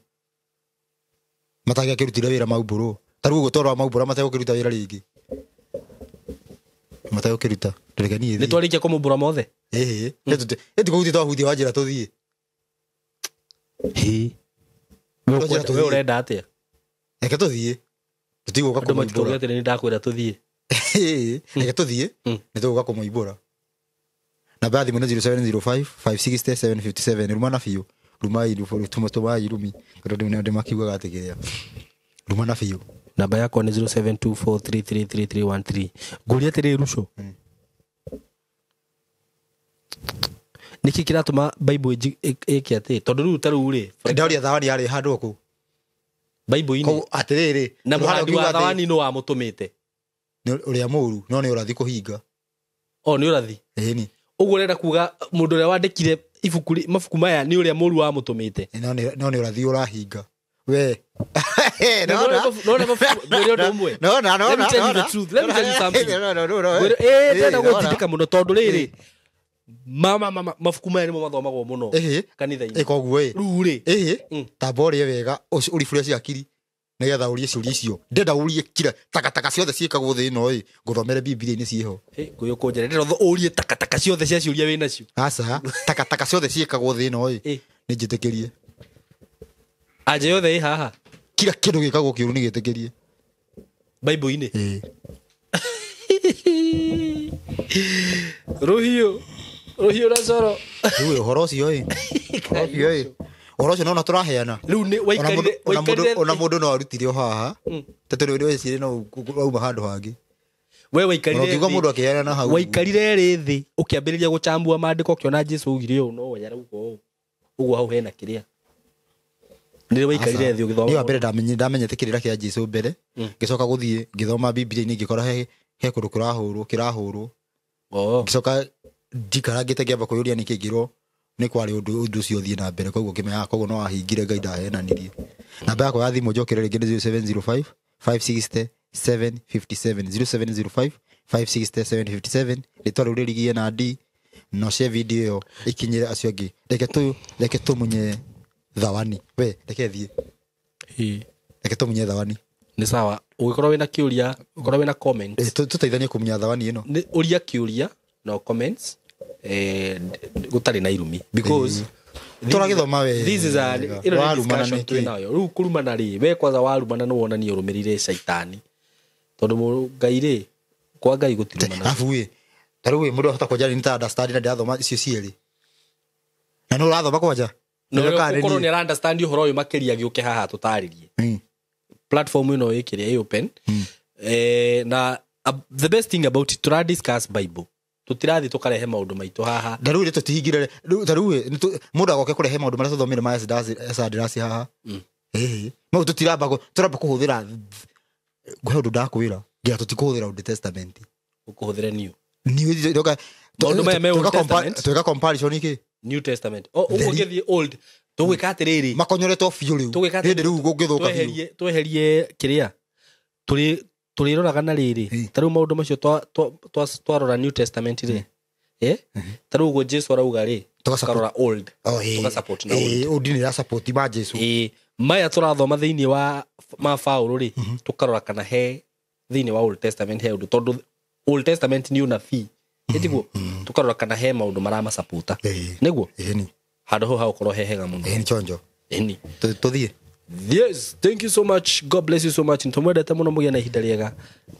Matangĩakĩrutire wĩra maumbũrwo. Ta rĩu ũguo twarora maumbũra mategũkĩruta wĩra rĩngĩ. Mategũkĩruta. Reke niĩ Nĩ thiĩ. twarĩkia kũmumbũra mothe. Ĩhĩ. Ĩtikũhutia twahutia wanjĩra tũthiĩ. Hĩ. Twanjĩra We tũthiĩ. ũrenda atĩa? Reke tũthiĩ. Tũtigũka Andũ matikauge kũmũimbũra. atĩ nĩ ndakwĩra tũthiĩ. Reke tũthiĩ. Nĩ tũgũka kũmũimbũra. Namba ya thimũ nĩ 0705 560 757. Ruma na biũ. Rumai tũmai irumi. Tondũ ndĩ makiugaga atĩ kĩrĩa. Ruma na biũ. Namba yakwa nĩ 0724333313. Ngũria atĩrĩrĩ Ruco. Nĩkĩ kĩratũma Bible ĩke atĩ? Tondũ rĩu ta rĩu rĩ, Ndaũria thawani yarĩ handũ kũ. Bible-inĩ Koguo atĩrĩrĩ. na tondũ harĩa mũhandi wa ũkiuga atĩ thawani nĩ wamũtũmĩte. nĩ ũrĩa mũru no nĩ ũrathi kũhinga. O nĩ ũrathi. Ĩni. Ũguo ũrenda kuga mũndũ ũrĩa wandĩkire ibuku mabuku maya nĩ ũrĩa mũru wamũtũmĩte. No nĩ ũrathi ũrahinga. We. Nona mabuku ngwĩre ũndũ ũmwe. Nona Let me nona. tell you the truth. Let me tell you something. No. Ngwĩre ndĩrenda gũtindĩka mũno tondũ rĩrĩ mama mama mabuku maya nĩmo mathomagwo mũno Ĩhĩ. kanitha-inĩ. Koguo ĩ. Rĩu rĩ Ĩhĩ. Tamba ũrĩe wega ũribure hakiri nĩgetha ũrie ciũria icio. Ndĩrenda ũrie kira takataka ciothe ciĩkagwo thĩ ĩno ĩ ngũthomere Bibilia-inĩ ciĩho. Ngũyũ kũnjĩra ndĩrenda ũrie takataka ciothe cia ciũria wĩ nacio. Aca takataka ciothe ciĩkagwo thĩ ĩno ĩ nĩ njĩtĩkĩrie. Anja yothe ĩ haha Kira kĩndũ gĩkagwo kĩũru nĩ gĩtĩkĩrie. Bible-inĩ. Ĩĩ. Rũhiũ rũhiũ na coro. Rĩu ũhoro ũcio ĩ. Ũhoro ũcio ĩ. Ũhoro ũcio nona tũraheana. Rĩu nĩ waikarire waikarire Ona mũndũ no arutire o haha. Tondũ rĩu wĩcirie no wauma handũ hangĩ. we Ona waikarire ũkiuga thĩ- mũndũ akĩheana hau. waikarire rĩ thĩ ũkĩambĩrĩria gũchambua maandĩko ũkĩona Jesu augire ũũ no we arauga ũũ ũguo hau hena kĩrĩa nĩ waikarire thĩ Niĩ wa ũgĩthoma mbere ndamenyete kĩrĩra kĩa Jesu mbere ngĩcoka gũthiĩ ngĩthoma Bibilia-inĩ ngĩkora he kũndũ kũrahũrwo kĩrahũrwo Oh. ngĩcoka ndikarangĩte ngĩamba kwĩyũria nĩkĩ ngĩrwo nĩ kwarĩ ũndũ ũndũ ũcio ũthiĩ na mbere koguo ngĩmenya koguo no wahingire Ngai ndahenanirie. Namba yakwa ya thimũ njokere rĩngĩ nĩ 0705 560 757 0705 560 757 rĩtwa rĩu rĩrigie na D no share video ĩyo ĩkinyĩre acio angĩ. Reke tũmunye thawani. We reke thiĩ. Ĩĩ. Reke tũmunye thawani. Nĩ sawa ũngĩkorwo wĩna kĩũria ũkorwo wĩna comment Tũteithanie kũmunya thawani ĩno. nĩ ũria kĩũria no comments gũtarĩ na irumi because Tũragĩthoma wega. this is a ĩno nĩ Warumana discussion nĩkĩ? twĩ nayo rĩu kũrumana rĩ we kwanza warumana nĩ wonanie ũrũmĩrĩire caitani tondũ Ngai rĩ kwa Ngai gũtirumana Arabu ĩ ta rĩu ĩ mũndũ ahota kwanja nĩ ta understand na ndĩrathoma icio cierĩ. Na nĩ ũrathoma kwanja? na Nĩ ũrĩa ũreka ũkorwo nĩ nĩ ara understand ũhoro ũyũ makĩria agĩũke haha tũtarĩrie niĩ? Platform ĩno ĩkĩrĩa ĩ open na the best thing about it tũra discuss Bible tũtirathiĩ tũkarehe maũndũ maitũ haha. Na rĩu rĩ tũtihingire rĩu ta rĩu ĩ mũndũ agoke kũrehe maũndũ marĩa tũthomire ma Esdras haha. Ĩĩ. Mau tũtiramba tũramba kũhũthĩra ngũhe ũndũ ndakwĩra ngira tũtikũhũthĩra Old Testament. Ũkũhũthĩre new New Maũndũ maya me Old Testament? Tweka comparison ikĩ New Testament. O ũguo ũngĩthiĩ old tũgwĩka atĩrĩrĩ makonyoretwo biũ rĩu tũgwĩka hĩndĩ rĩu gũngĩthũka biũ. Tweherie kĩrĩa tũrĩroraga na rĩrĩ ta rĩu maũndũ macio twarora New Testament rĩ ta rĩu ũguo Jesu arauga rĩ tũkarora old tũgasupport na old. Old nĩ ĩrasupport ma Jesu. Maya tũrathoma thĩinĩ wa ma Paũlũ rĩ tũkarora kana he thĩinĩ wa Old Testament he ũndũ tondũ Old Testament nĩ ũnabii ĩtiguo tũkarora kana he maũndũ maramasapota nĩguo Ĩni. handũ hau hagũkorwo he hega mũno. Ĩni chonjo. Ĩni. Tũthiĩ. Yes, thank you so much. God bless you so much. Nĩtũmwendete mũno mũgĩe na ihinda rĩega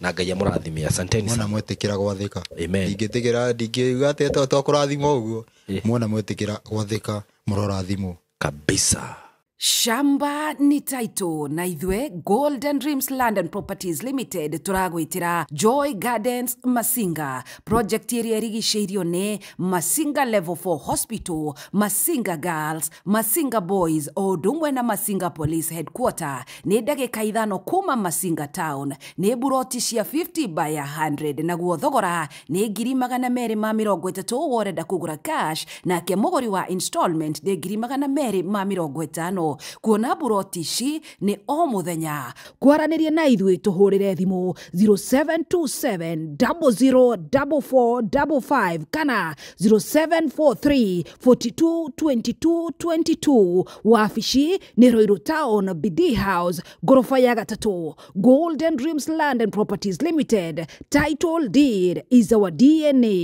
na Ngai amũrathime. Asanteni Mwana sana. mwetĩkĩra gwathĩka. Amen. Ndingĩtĩkĩra ndingiuga atĩ twakũrathimwo ũguo. Ĩ. Mwana mwetĩkĩra gwathĩka mũrorathimwo. Kabisa. Shamba ni title na ithwe Golden Dreams Land and Properties Limited turagwitira Joy Gardens Masinga project ĩrĩa ĩrigicĩirio nĩ Masinga Level 4 Hospital, Masinga Girls, Masinga Boys o ũndũ ũmwe na Masinga Police Headquarter. Nĩ ndagĩka 5 kuma Masinga Town. Nĩ buroti cia 50 by 100 naguo thogora nĩ 230,000 worenda kũgũra cash, nake mũgũri wa installment nĩ 250,000. Kuona buroti ici nĩ o mũthenya. Kwaranĩria na ithuĩ tũhũrĩre thimũ 0727 004455 kana 0743 42 22 22. Wabici nĩ Ruiru Town, BD House, ngoroba ya 3. Golden Dreams Land and Properties Limited. Title deed is our DNA.